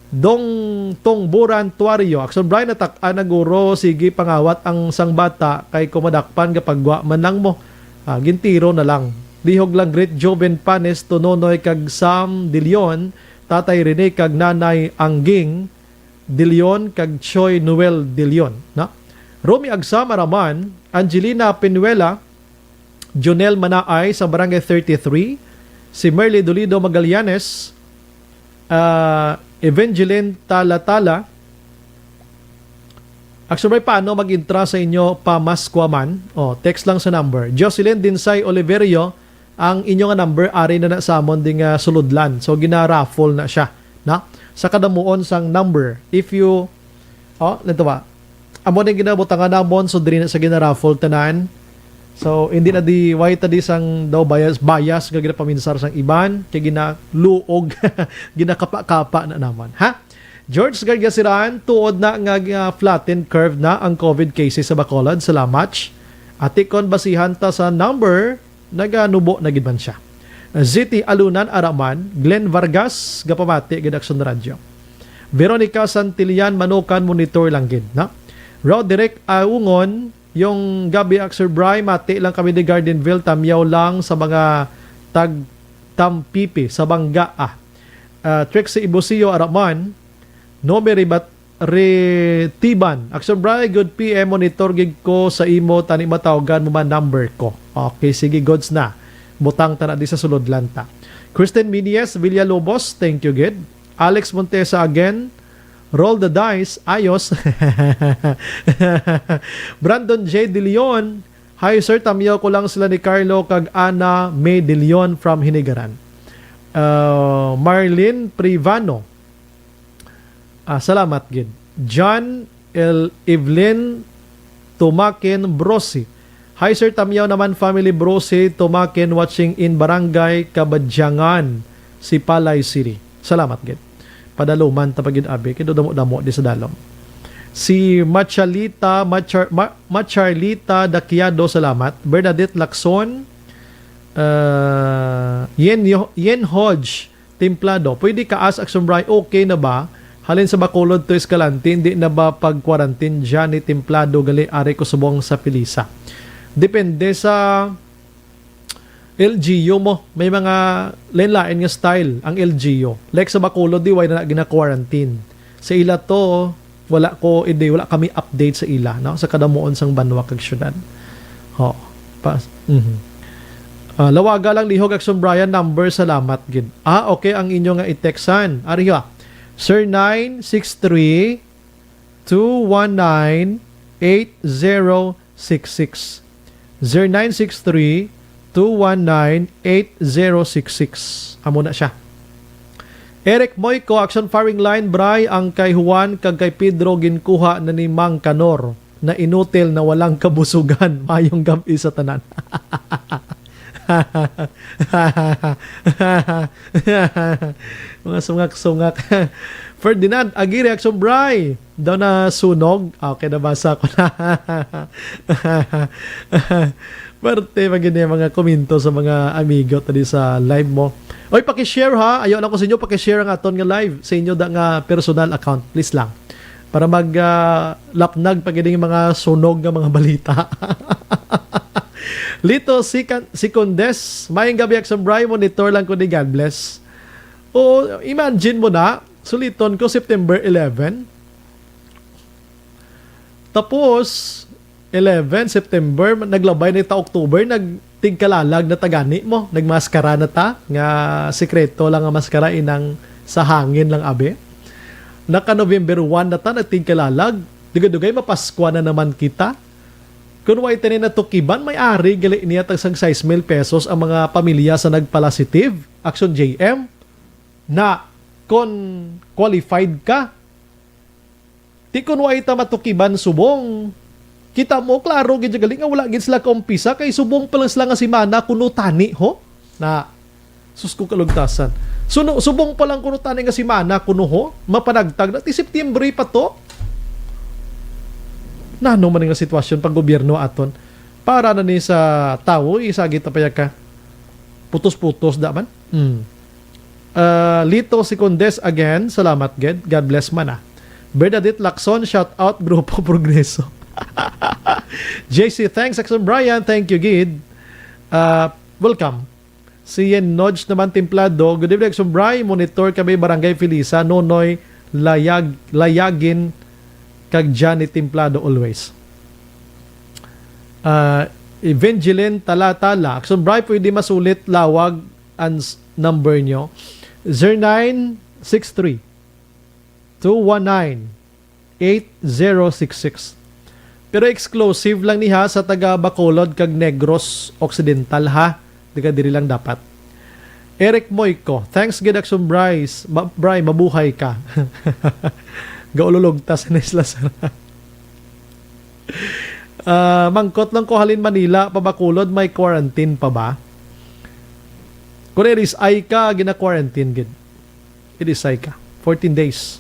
Dong Tongburan Tuario, Exo Bri, natak-an na guro, sige pangawat ang sang bata kay kumadakpan gapagwa man lang mo. Ah, gintiro na lang. Lihog lang greet Joven Panes to Nonoy kag Sam De Leon, Tatay Rene kag Nanay Angging De Leon kag Choi Noel De Leon, na? Romy Agsam Araman, Angelina Pinuela, Jonel Manaay sa Barangay thirty-three, si Merly Dolido Magallanes, ah, Evangeline Talatala, Exo Bri, paano mag-intra sa inyo pamaskwaman? O, text lang sa number. Jocelyn Dinsay Oliverio, ang inyo nga number, ari na na sa amon di nga sulodlan. So, gina-raffle na siya, na? Sa kadamuon sang number. If you, o, nito ba? Amo na yung ginabutangan namon, so diri na sa gina-raffle tanan. So, hindi na di, why ta di sang daw bias, bias nga ginapaminsar sang iban, kay ginaluog, ginakapa-kapa na naman, ha? George Gargasiran, tuod na nga, nga flatten curve na ang COVID cases sa Bacolod. Salamat. Ati kon basihan ta sa number, naganubo na gid man siya. Z T Alunan Araman, Glenn Vargas, gapamati gid Action Radio. Veronica Santillan Manukan, monitor lang gid, na? Roderick Aungon, yung gabi, Axel Bry, mati lang kami di Gardenville, tamyaw lang sa mga tag Tampipi, sa Bangga, ah. Ah, Trixie Ibusio Araman, Nomi Ribat, Ritiban. Action Bry, good P M, monitor gid ko sa imo, tani matawgan mo man number ko. Okay, sige, goods na. Butang ta na di sa sulod lang ta. Kristen Minies Villalobos, thank you gid. Alex Montesa again. Roll the dice. Ayos. Brandon J. De Leon, "Hi, sir. Tamyaw ko lang sila ni Carlo kag Ana May De Leon from Hinigaran." Uh, Marlene Privano. Ah, salamat gid. John L. Evelyn Tumakin Brosi. "Hi, Sir Tamyaw naman family, Brosi Tumakin, watching in Barangay Kabadyangan, Sipalay City." Salamat gid. Padaluman ta pa gid, abi, kay damo-damo di sa dalom. Si Machalita, Machar-, Ma-, Macharlita Daquiado, salamat. Bernadette Lacson, uh, Yen, Yo-, Yen Hodge, Templado. Pwede ka ask, Action Bry, okay na ba? Halin sa Bacolod to Escalante, hindi na ba pag-quarantine dyan ni Templado gali ari ko subong sa Pilisa? Depende sa L G U mo. May mga lain-lain nga style ang L G U. Like sa Bacolod, di, wala na gina-quarantine. Sa ila to, wala ko, hindi, wala kami update sa ila, no? Sa kadamuon sang banwa kag syudad. Ho. Pa, mhm. Ah, lawaga lang lihog, Action Brian, number, salamat gid. Ah, okay, ang inyo nga i-textan. Ari ha. Sir, nine six three, two one nine, eight zero six six. Zero nine six three, two one nine, eight zero six six. Amo na siya. Eric Moico, Action Firing Line, Bray, ang kay Juan kag kay Pedro ginkuha na ni Mang Kanor na inutil na walang kabusugan. Mayong gab-i sa tanan. Mga sungak-sungak. Ferdinand Aguirre, Action Bry, daw na sunog. Ah, okay, nabasa ko na. Parte pa gid yung mga komento sa mga amigo tadi sa live mo. Oy, paki-share ha. Ayaw lang ko sa inyo, paki-share ang aton nga live sa inyo da nga personal account. Please lang. Para mag, ah, lapnag pa gid yung mga sunog nga mga balita. Lito Sican-, Sicondes, mayong gabi, Action Bry, monitor lang ko ni, God bless. O, imagine mo na, suliton ko, September eleven. Tapos, eleven, September, naglabay na ta October, nagtigkalalag na ta gani mo, nagmaskara na ta, nga sikreto lang nga maskara, inang sa hangin lang, abi. Naka November one na ta, nagtigkalalag, dugay-dugay mapaskwa na naman kita. Kung wa ito ni natukiban, may ari gali niya tag sang sais mil pesos ang mga pamilya sa nagpalasitive, Action J M, na kon qualified ka. Ti kon wa ita matukiban subong, kita mo, klaro gid gali nga wala gid sila kaumpisa, kay subong pa lang sila nga semana kuno tani, ho? Na, sus ko kalugtasan. Suno, subong pa lang kuno tani nga semana kuno, ho? Mapanagtag na, ti September pa to? Nano man nga sitwasyon pag gobyerno aton? Para na ni sa tawo, isagi ta pa ya ka putos-putos da man. Hmm. Ah, Lito Secondes again, salamat gid. God bless man, ah. Bernadette Lacson, shout out, Grupo Progreso. J C, thanks, Action Brian. Thank you, gid. Ah, welcome. Si Yen Nodge naman, Templado. Good evening, Action Brian. Monitor kami, Barangay Felisa. Nonoy Layag, Layagin, kag Johnny Templado always. Ah, Evangeline Talatala. Action Brian, pwede masulit lawag ang s-, number nyo. Zero nine six three, two one nine, eight zero six six. Pero exclusive lang ni ha sa taga Bacolod kag Negros Occidental ha. Di ka diri lang dapat. Eric Moico, thanks gid, Action Bryce. Ma-, Bry, mabuhay ka. Gaululog ta sa Isla Sara. Ah, mangkot lang ko, halin Manila pa Bacolod, may quarantine pa ba? Kung iris ay ka, gina-quarantine gid. Iris ay ka. Fourteen days.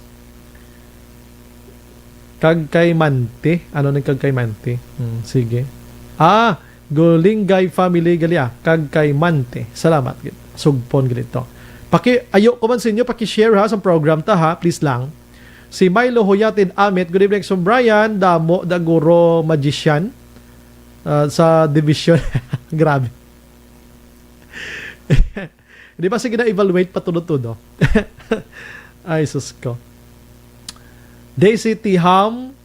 Kag kay Mante. Ano nang kag kay Mante? Hmm, sige. Ah, Gulinggay family gali, ah. Kag kay Mante. Salamat gid. Sugpon gid ito. Paki, ayo ko man sa inyo, paki-share ha sa program ta ha. Please lang. Si Milo Huyatin Amit, good evening, Sir Brian. Damo da guro magician, ah, sa division. Grabe. Di ba, sige na, evaluate pa tudo-tudo. Ay, sus ko. Daisy Tiham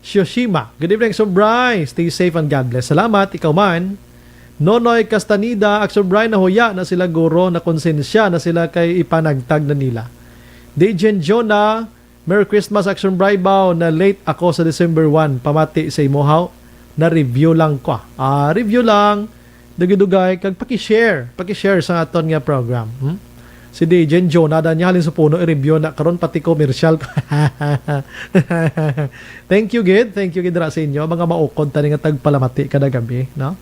Shioshima. Good evening, Sir Bry. Stay safe and God bless. Salamat, ikaw man. Nonoy Castaneda, Action Bry, nahuya na sila, guro, nakonsensya na sila kay ipanagtag na nila. Dejen Jonah, Merry Christmas, Action Bribao. Na-late ako sa December one. Pamati sa imo, haw. Na-review lang ko. Ah, review lang. Dugay-dugay. Kag paki-share. Paki-share sa aton nga program. Hmm? Si D J Joe, nada niya halin sa puno, i-review na karon, pati commercial. Thank you, gid. Thank you, gid, ra sa inyo. Mga maukod tani nga tagpalamati kada gabi, no?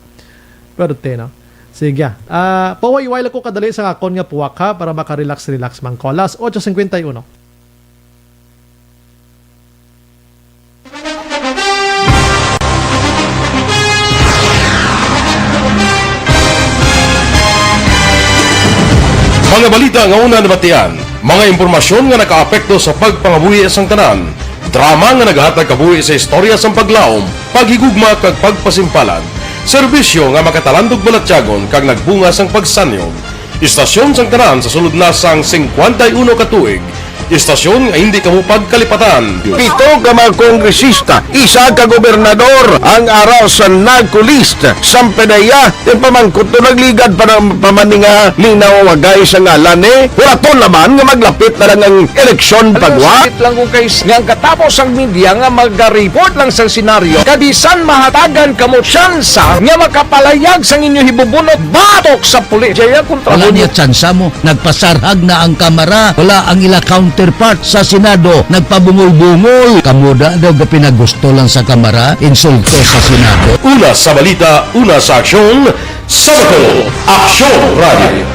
Pero te, no? Sige, ah. Ah, pawayway lang ko kadali sa akon nga puwak, ha, para maka-relax-relax man ko. Alas otso cincuenta y uno. Mga balita nga una nabatian, mga impormasyon nga nakaapekto sa pagpangabuhi sang tanan, drama nga naghatag kabuhi sa istorya sang paglaom, paghigugma kag pagpasimpalan, serbisyo nga makatalandog balatyagon kag nagbunga sang pagsanyog. Istasyon sang tanan sa sulod na sang singkwenta y uno ka tuig. Istasyon nga hindi kamo pagkalipatan. Pito ka mga kongresista, isa ka gobernador ang ara sa NAGCO list. Sampanaya, ipamangkot to nagligad pa ng pamaninga ni nawagay sa ngalan ni. Wala to laman nga maglapit na lang ang eleksyon pagwa. Sakit lang kung kay nga ang katapos ang media nga magariport lang sa senaryo. Kabisan mahatagan kamo tsansa nga makapalayag sang inyo hibubunot batok sa pulis. Jaya kontra Wala mo. Niya tsansa mo. Nagpasarhag na ang Kamara. Wala ang ila counterpart sa Senado. Nagpabungol-bungol. Kamo da daw ga pinagusto lang sa Kamara. Insulto sa Senado. Una sa balita, una sa aksyon, Sabado, Aksyon Radio.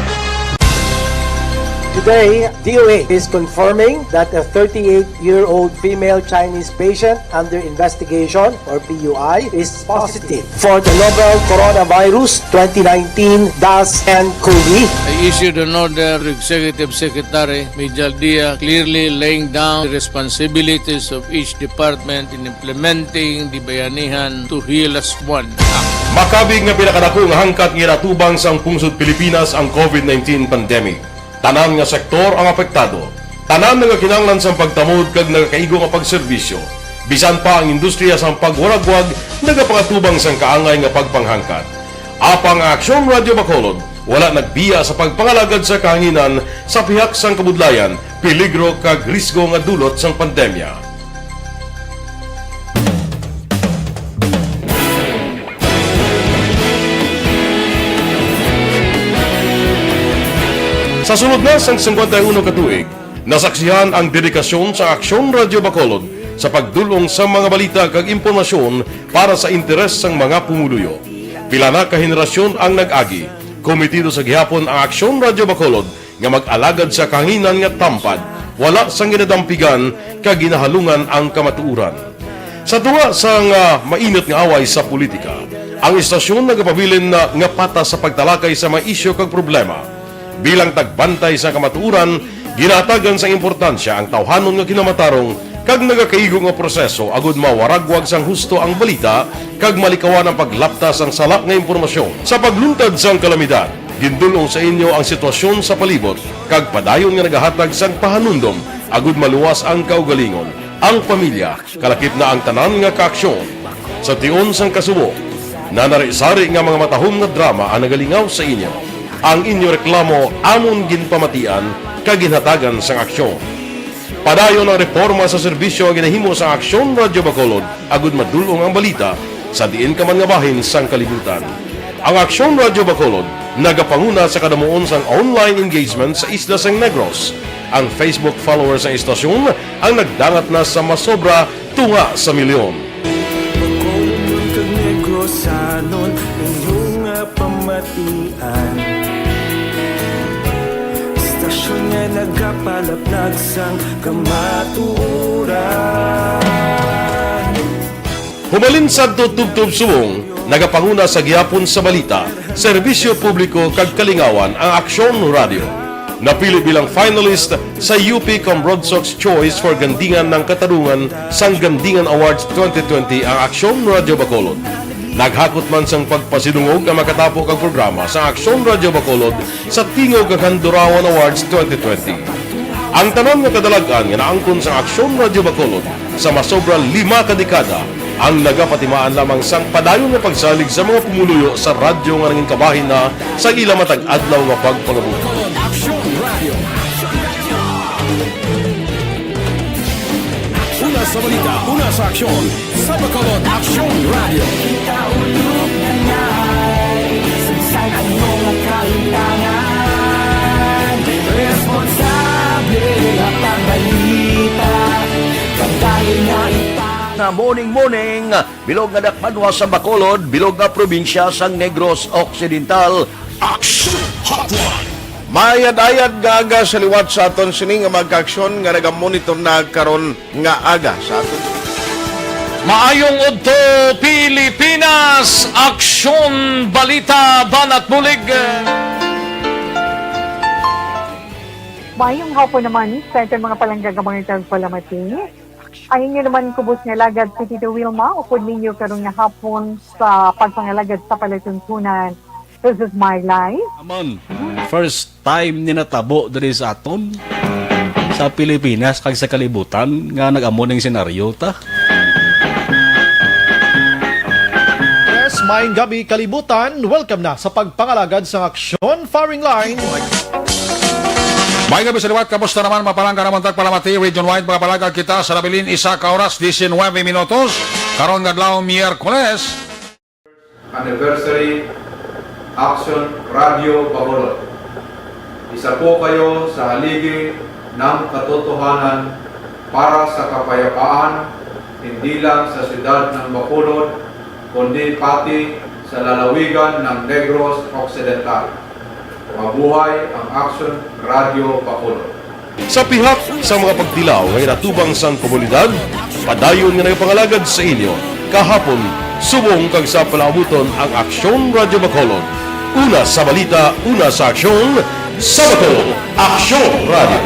Today, D O H is confirming that a thirty-eight-year-old female Chinese patient under investigation, or P U I, is positive for the novel Coronavirus twenty nineteen dash nCoV. I issued an order to Executive Secretary Mijal Dia, clearly laying down the responsibilities of each department in implementing the Bayanihan to Heal Us One Act. Makabig nga pinakadako nga hangkat nga ginatubang sang pungsod Pilipinas ang COVID nineteen pandemic. Tanan nga sektor ang apektado. Tanan nagakinahanglan sang pagtamod kag nagakaigo nga pagserbisyo. Bisan pa ang industriya sang pagwaragwag nagapangatubang sang kaangay nga pagpanghangkat. Apang ang Aksyon Radyo Bacolod wala nagbiya sa pagpangalagad sa kahanginan sa pihak sang kabudlayan, peligro kag risgo nga dulot sang pandemya. Sa sulod na sang singkwenta y uno ka tuig, nasaksihan ang dedikasyon sa Aksyon Radyo Bacolod sa pagdul-ong sa mga balita kag impormasyon para sa interes sang mga pumuluyo. Pila na ka henerasyon ang nag-agi, kometido sa gihapon ang Aksyon Radyo Bacolod nga mag-alagad sa kahanginan nga tampad, wala sang ginadampigan kag ginahalungan ang kamatuoran. Sa tunga sang, ah, mainit nga away sa politika, ang istasyon nagapabilin na nga patas sa pagtalakay sa mga isyu kag problema. Bilang tagbantay sa kamatuoran, ginahatagan sang importansya ang tawhanon nga kinamatarong kag nagakaigo nga proseso agud mawaragwag sang husto ang balita kag malikawan ang paglapta sang sala nga impormasyon. Sa pagluntad sang kalamidad, gindul-ong sa inyo ang sitwasyon sa palibot kag padayon nga nagahatag sang pahanumdom agud maluwas ang kaugalingon, ang pamilya, kalakip na ang tanan nga kaaksyon. Sa tion sang kasubo, nanari-sari nga mga matahom nga drama ang nagalingaw sa inyo. Ang inyo reklamo amon ginpamatian kag ginhatagan sang aksyon. Padayon ang reporma sa serbisyo nga ginahimo sang Aksyon Radyo Bacolod agud madul-ong ang balita sa diin ka man nga bahin sang kalibutan. Ang Aksyon Radyo Bacolod nagapanguna sa kadamuon sang online engagement sa isla sang Negros. Ang Facebook followers sang istasyon ang nagdangat na sa masobra tunga sa milyon. Bacolodnon kag Negrosanon, inyo nga pamatian. Istasyon nga nagapalaplag sang kamatuoran. Hubalin sadto tubtob subong, nagapanguna sa gihapon sa balita, serbisyo publiko kag kalingawan ang Aksyon Radyo. Napili bilang finalist sa U P Cambrodsoc's Choice for Gandingan ng Katarungan sang Gandingan Awards twenty twenty ang Aksyon Radyo Bacolod. Naghakot man sang pagpasidungog ang makatapo kag programa sa Aksyon Radyo Bacolod sa Tingog kag Handurawan Awards twenty twenty. Ang tanan nga kadalag-an nga naangkon sang Aksyon Radyo Bacolod sa masobra lima ka dekada ang nagapatimaan lamang sang padayon nga pagsalig sa mga pumuluyo sa radyo nga nangin kabahin na sa ila matag adlaw nga pagpangabuhi. Aksyon Radyo. Sa balita, una sa aksyon, sa Bacolod Aksyon Radio. Kita ulog na ngay, sa bisan ano nga kaintangan, responsable nga pagbalita, pagdali na ipang- Na morning, morning, bilog nga dakbanwa sa Bacolod, bilog nga probinsya sang Negros Occidental. Aksyon Hotline. Mayad-ayad nga aga sa liwat sa aton sini nga mga kaaksyon nga nagamonitor na karon nga aga sa aton. Maayong udto, Pilipinas! Aksyon, balita, banat bulig. Maayong hapon naman sa aton mga palangga nga mga tagpalamati. Ang inyo naman kubos nga alagad, si Tito Wilma, upod ninyo karon nga hapon sa pagpangalagad sa palatuntunan. This is my life. Aman, first time ni natabo diri sa aton, sa Pilipinas kag sa kalibutan nga nag-amo ning senaryo ta. Yes, maayong gabi, kalibutan. Welcome na sa pagpangalagad sang aksyon, firing line. Maayong gabi sa liwat, kamusta naman, mga palangga namon tagpalamati, region wide, mga palangga kita sa nabilin, isa ka oras, diecinuebe minutos, karon nga adlaw, Miyerkules. Anniversary Action Radio Bacolod. Isa po kayo sa haligi ng katotohanan para sa kapayapaan, hindi lang sa siyudad ng Bacolod, kundi pati sa lalawigan ng Negros Occidental. Mabuhay ang Action Radio Bacolod. Sa pihak sa mga pagtilaw nga ginatubang sang komunidad, padayon nga nagapangalagad sa inyo kahapon, subong kag sa palaabuton ang Aksyon Radyo Bacolod. Una sa balita, una sa aksyon, sa Bacolod, Aksyon Radyo.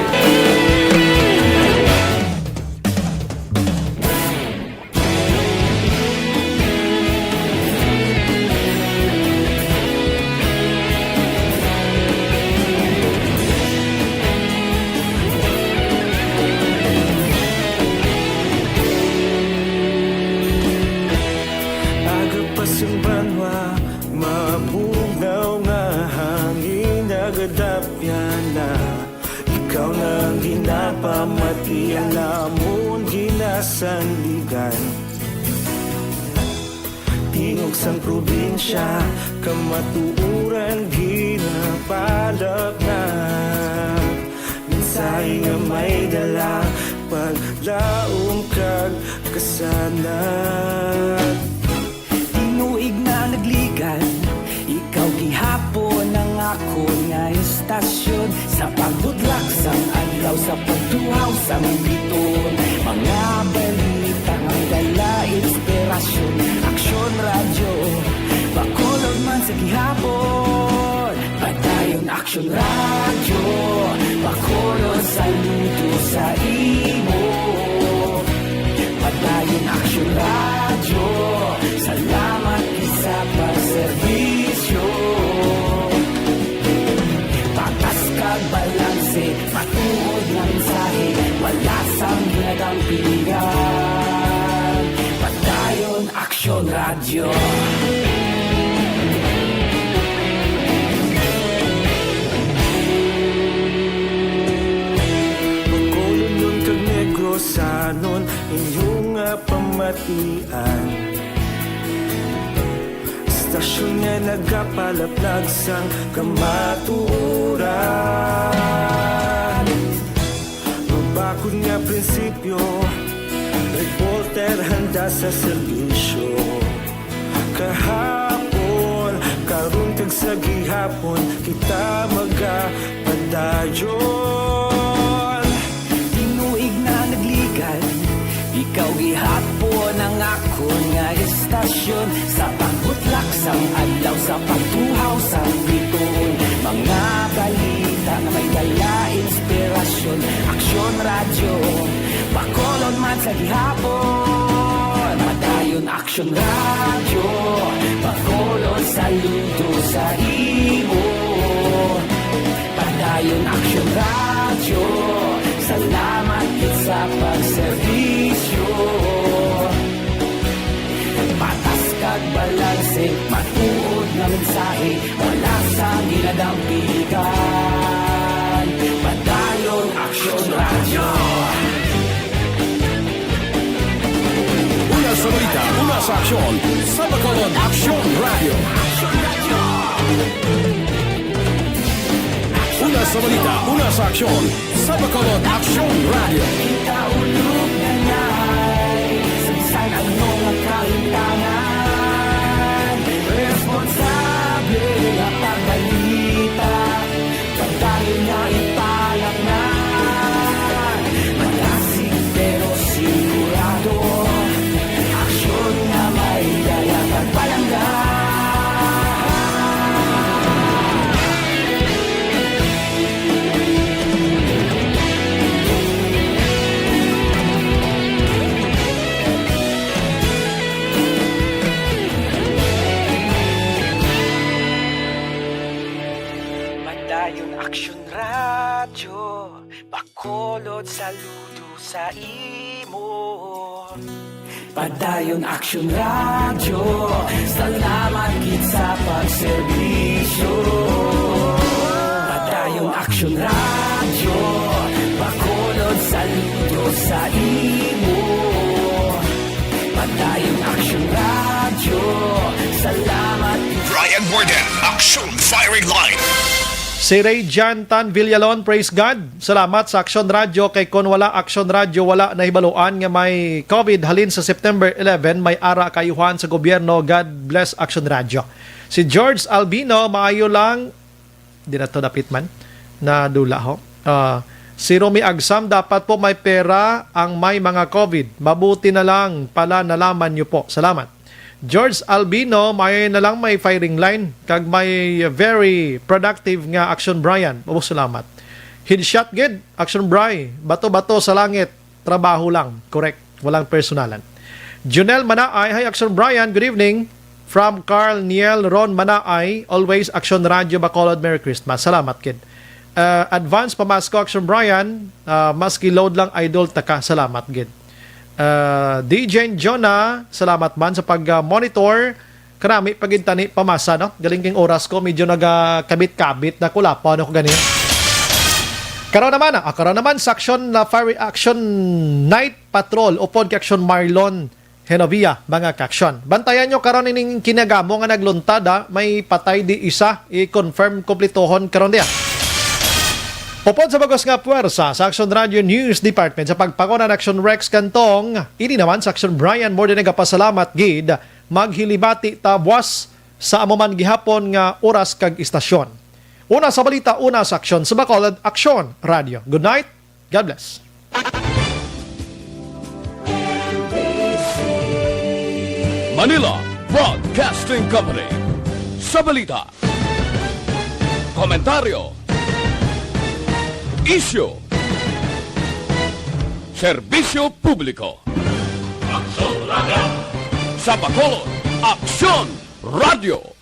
Aga pa sang banwa, mabugnaw nga hangin nagadapyan na. Ikaw na ang ginapamati, ang amon ginasandigan. Tingog sang probinsya, kamatuoran ginapalapnag. Mensahe nga may dala, paglaom kag kasanag. Tinuig na nagligad, ikaw gihapon ang akon nga istasyon. Sa pagbutlak sang adlaw, sa pagtuhaw sang biton, mga balita nga may dala inspirasyon. Aksyon Radyo, Bacolod man sa gihapon. Padayon Aksyon Radyo, Bacolod, saludo sa imo. Padayon Aksyon Radyo, salamat gid sa pagserbisyo. Patas kag balanse, matuod nga mensahe, wala sang ginadampigan. Padayon Aksyon Radyo. Bacolodnon kag Negrosanon, inyo nga pamatian. Istasyon nga nagapalaplag sang kamatuoran. Mabakod nga prinsipyo, reporter handa sa serbisyo. Kahapon, karon kag sa gihapon, kita magapadayon. Tinuig na nagligad, ikaw gihapon ang akon nga istasyon. Sa pagbutlak sang adlaw, sa pagtuhaw sang biton, mga balita nga may dala inspirasyon. Aksyon Radyo, Bacolod man sa gihapon. Padayon Aksyon Radyo, Bacolod, saludo sa imo. Padayon Aksyon Radyo, salamat gid sa pagserbisyo. Patas kag balanse, matuod nga mensahe, wala sang ginadampigan. Padayon Aksyon Radyo. Sa aksyon, sa Bacolod Aksyon Radio. Una sa balita, una sa aksyon, sa Bacolod Aksyon Radio. Kita ulog na ngay, saysay ang mga kahitangan. Responsable nga pagbalita, pagdali nga ipalatnan. Malasig pero sigurado, aksyon nga may dala kag palangga. Padayon Aksyon Radyo, Bacolod, saludo sa imo. Padayon Aksyon Radyo, salamat gid sa pagserbisyo. Padayon Aksyon Radyo, Bacolod, saludo sa imo. Padayon Aksyon Radyo, salamat. Brian Warden, Aksyon Firing Line. Si Ray Jan Tan Villalon, praise God. Salamat sa Aksyon Radyo, kay kon wala Aksyon Radyo, wala nahibaluan nga may COVID. Halin sa September eleven, may ara kaayuhan sa gobyerno. God bless Aksyon Radyo. Si George Albino, maayo lang, di na to dapit man, nadula ho. Ah, si Romy Agsam, dapat po may pera ang may mga COVID. Mabuti na lang pala nalaman niyo po. Salamat. George Albino, may na lang may firing line, kag may very productive nga Aksyon Brian. Oh, salamat. Headshot gid, Aksyon Bri. Bato-bato sa langit. Trabaho lang. Correct. Walang personalan. Junel Manaay, hi, Aksyon Brian. Good evening. From Carl Niel Ron Manaay, always Aksyon Radyo Bacolod. Merry Christmas. Salamat, kid. Uh, advance pamasko, Aksyon Brian. Uh, maski load lang, idol, taka. Salamat, gid. Uh, D J Jonah, salamat man sa pag-monitor. Karami pa gid tani pamasa, no? Galing king oras ko, medyo nagakabit-kabit na, kulapaw na ko gani. Karon naman, ah, karon naman sa aksyon na fire action night patrol upod kay Aksyon Marlon Genovia, mga kaaksyon. Bantayan nyo karon ining kinagamo nga nagluntad, ah. May patay di isa, i-confirm kumplituhon karon diya. Upod sa bag-os nga puwersa sa Aksyon Radio News Department sa pagpanguna ni Aksyon Rex Cantong, ini naman sa Aksyon Brian, more than nagapasalamat gid. Maghilibati ta buwas sa amo man gihapon nga oras kag istasyon. Una sa balita, una sa aksyon sa Bacolod Aksyon Radio. Good night. God bless. Manila Broadcasting Company. Sa balita, komentaryo, isyu, serbisyo publiko. Aksyon Radio. Sa Bacolod, Aksyon Radio.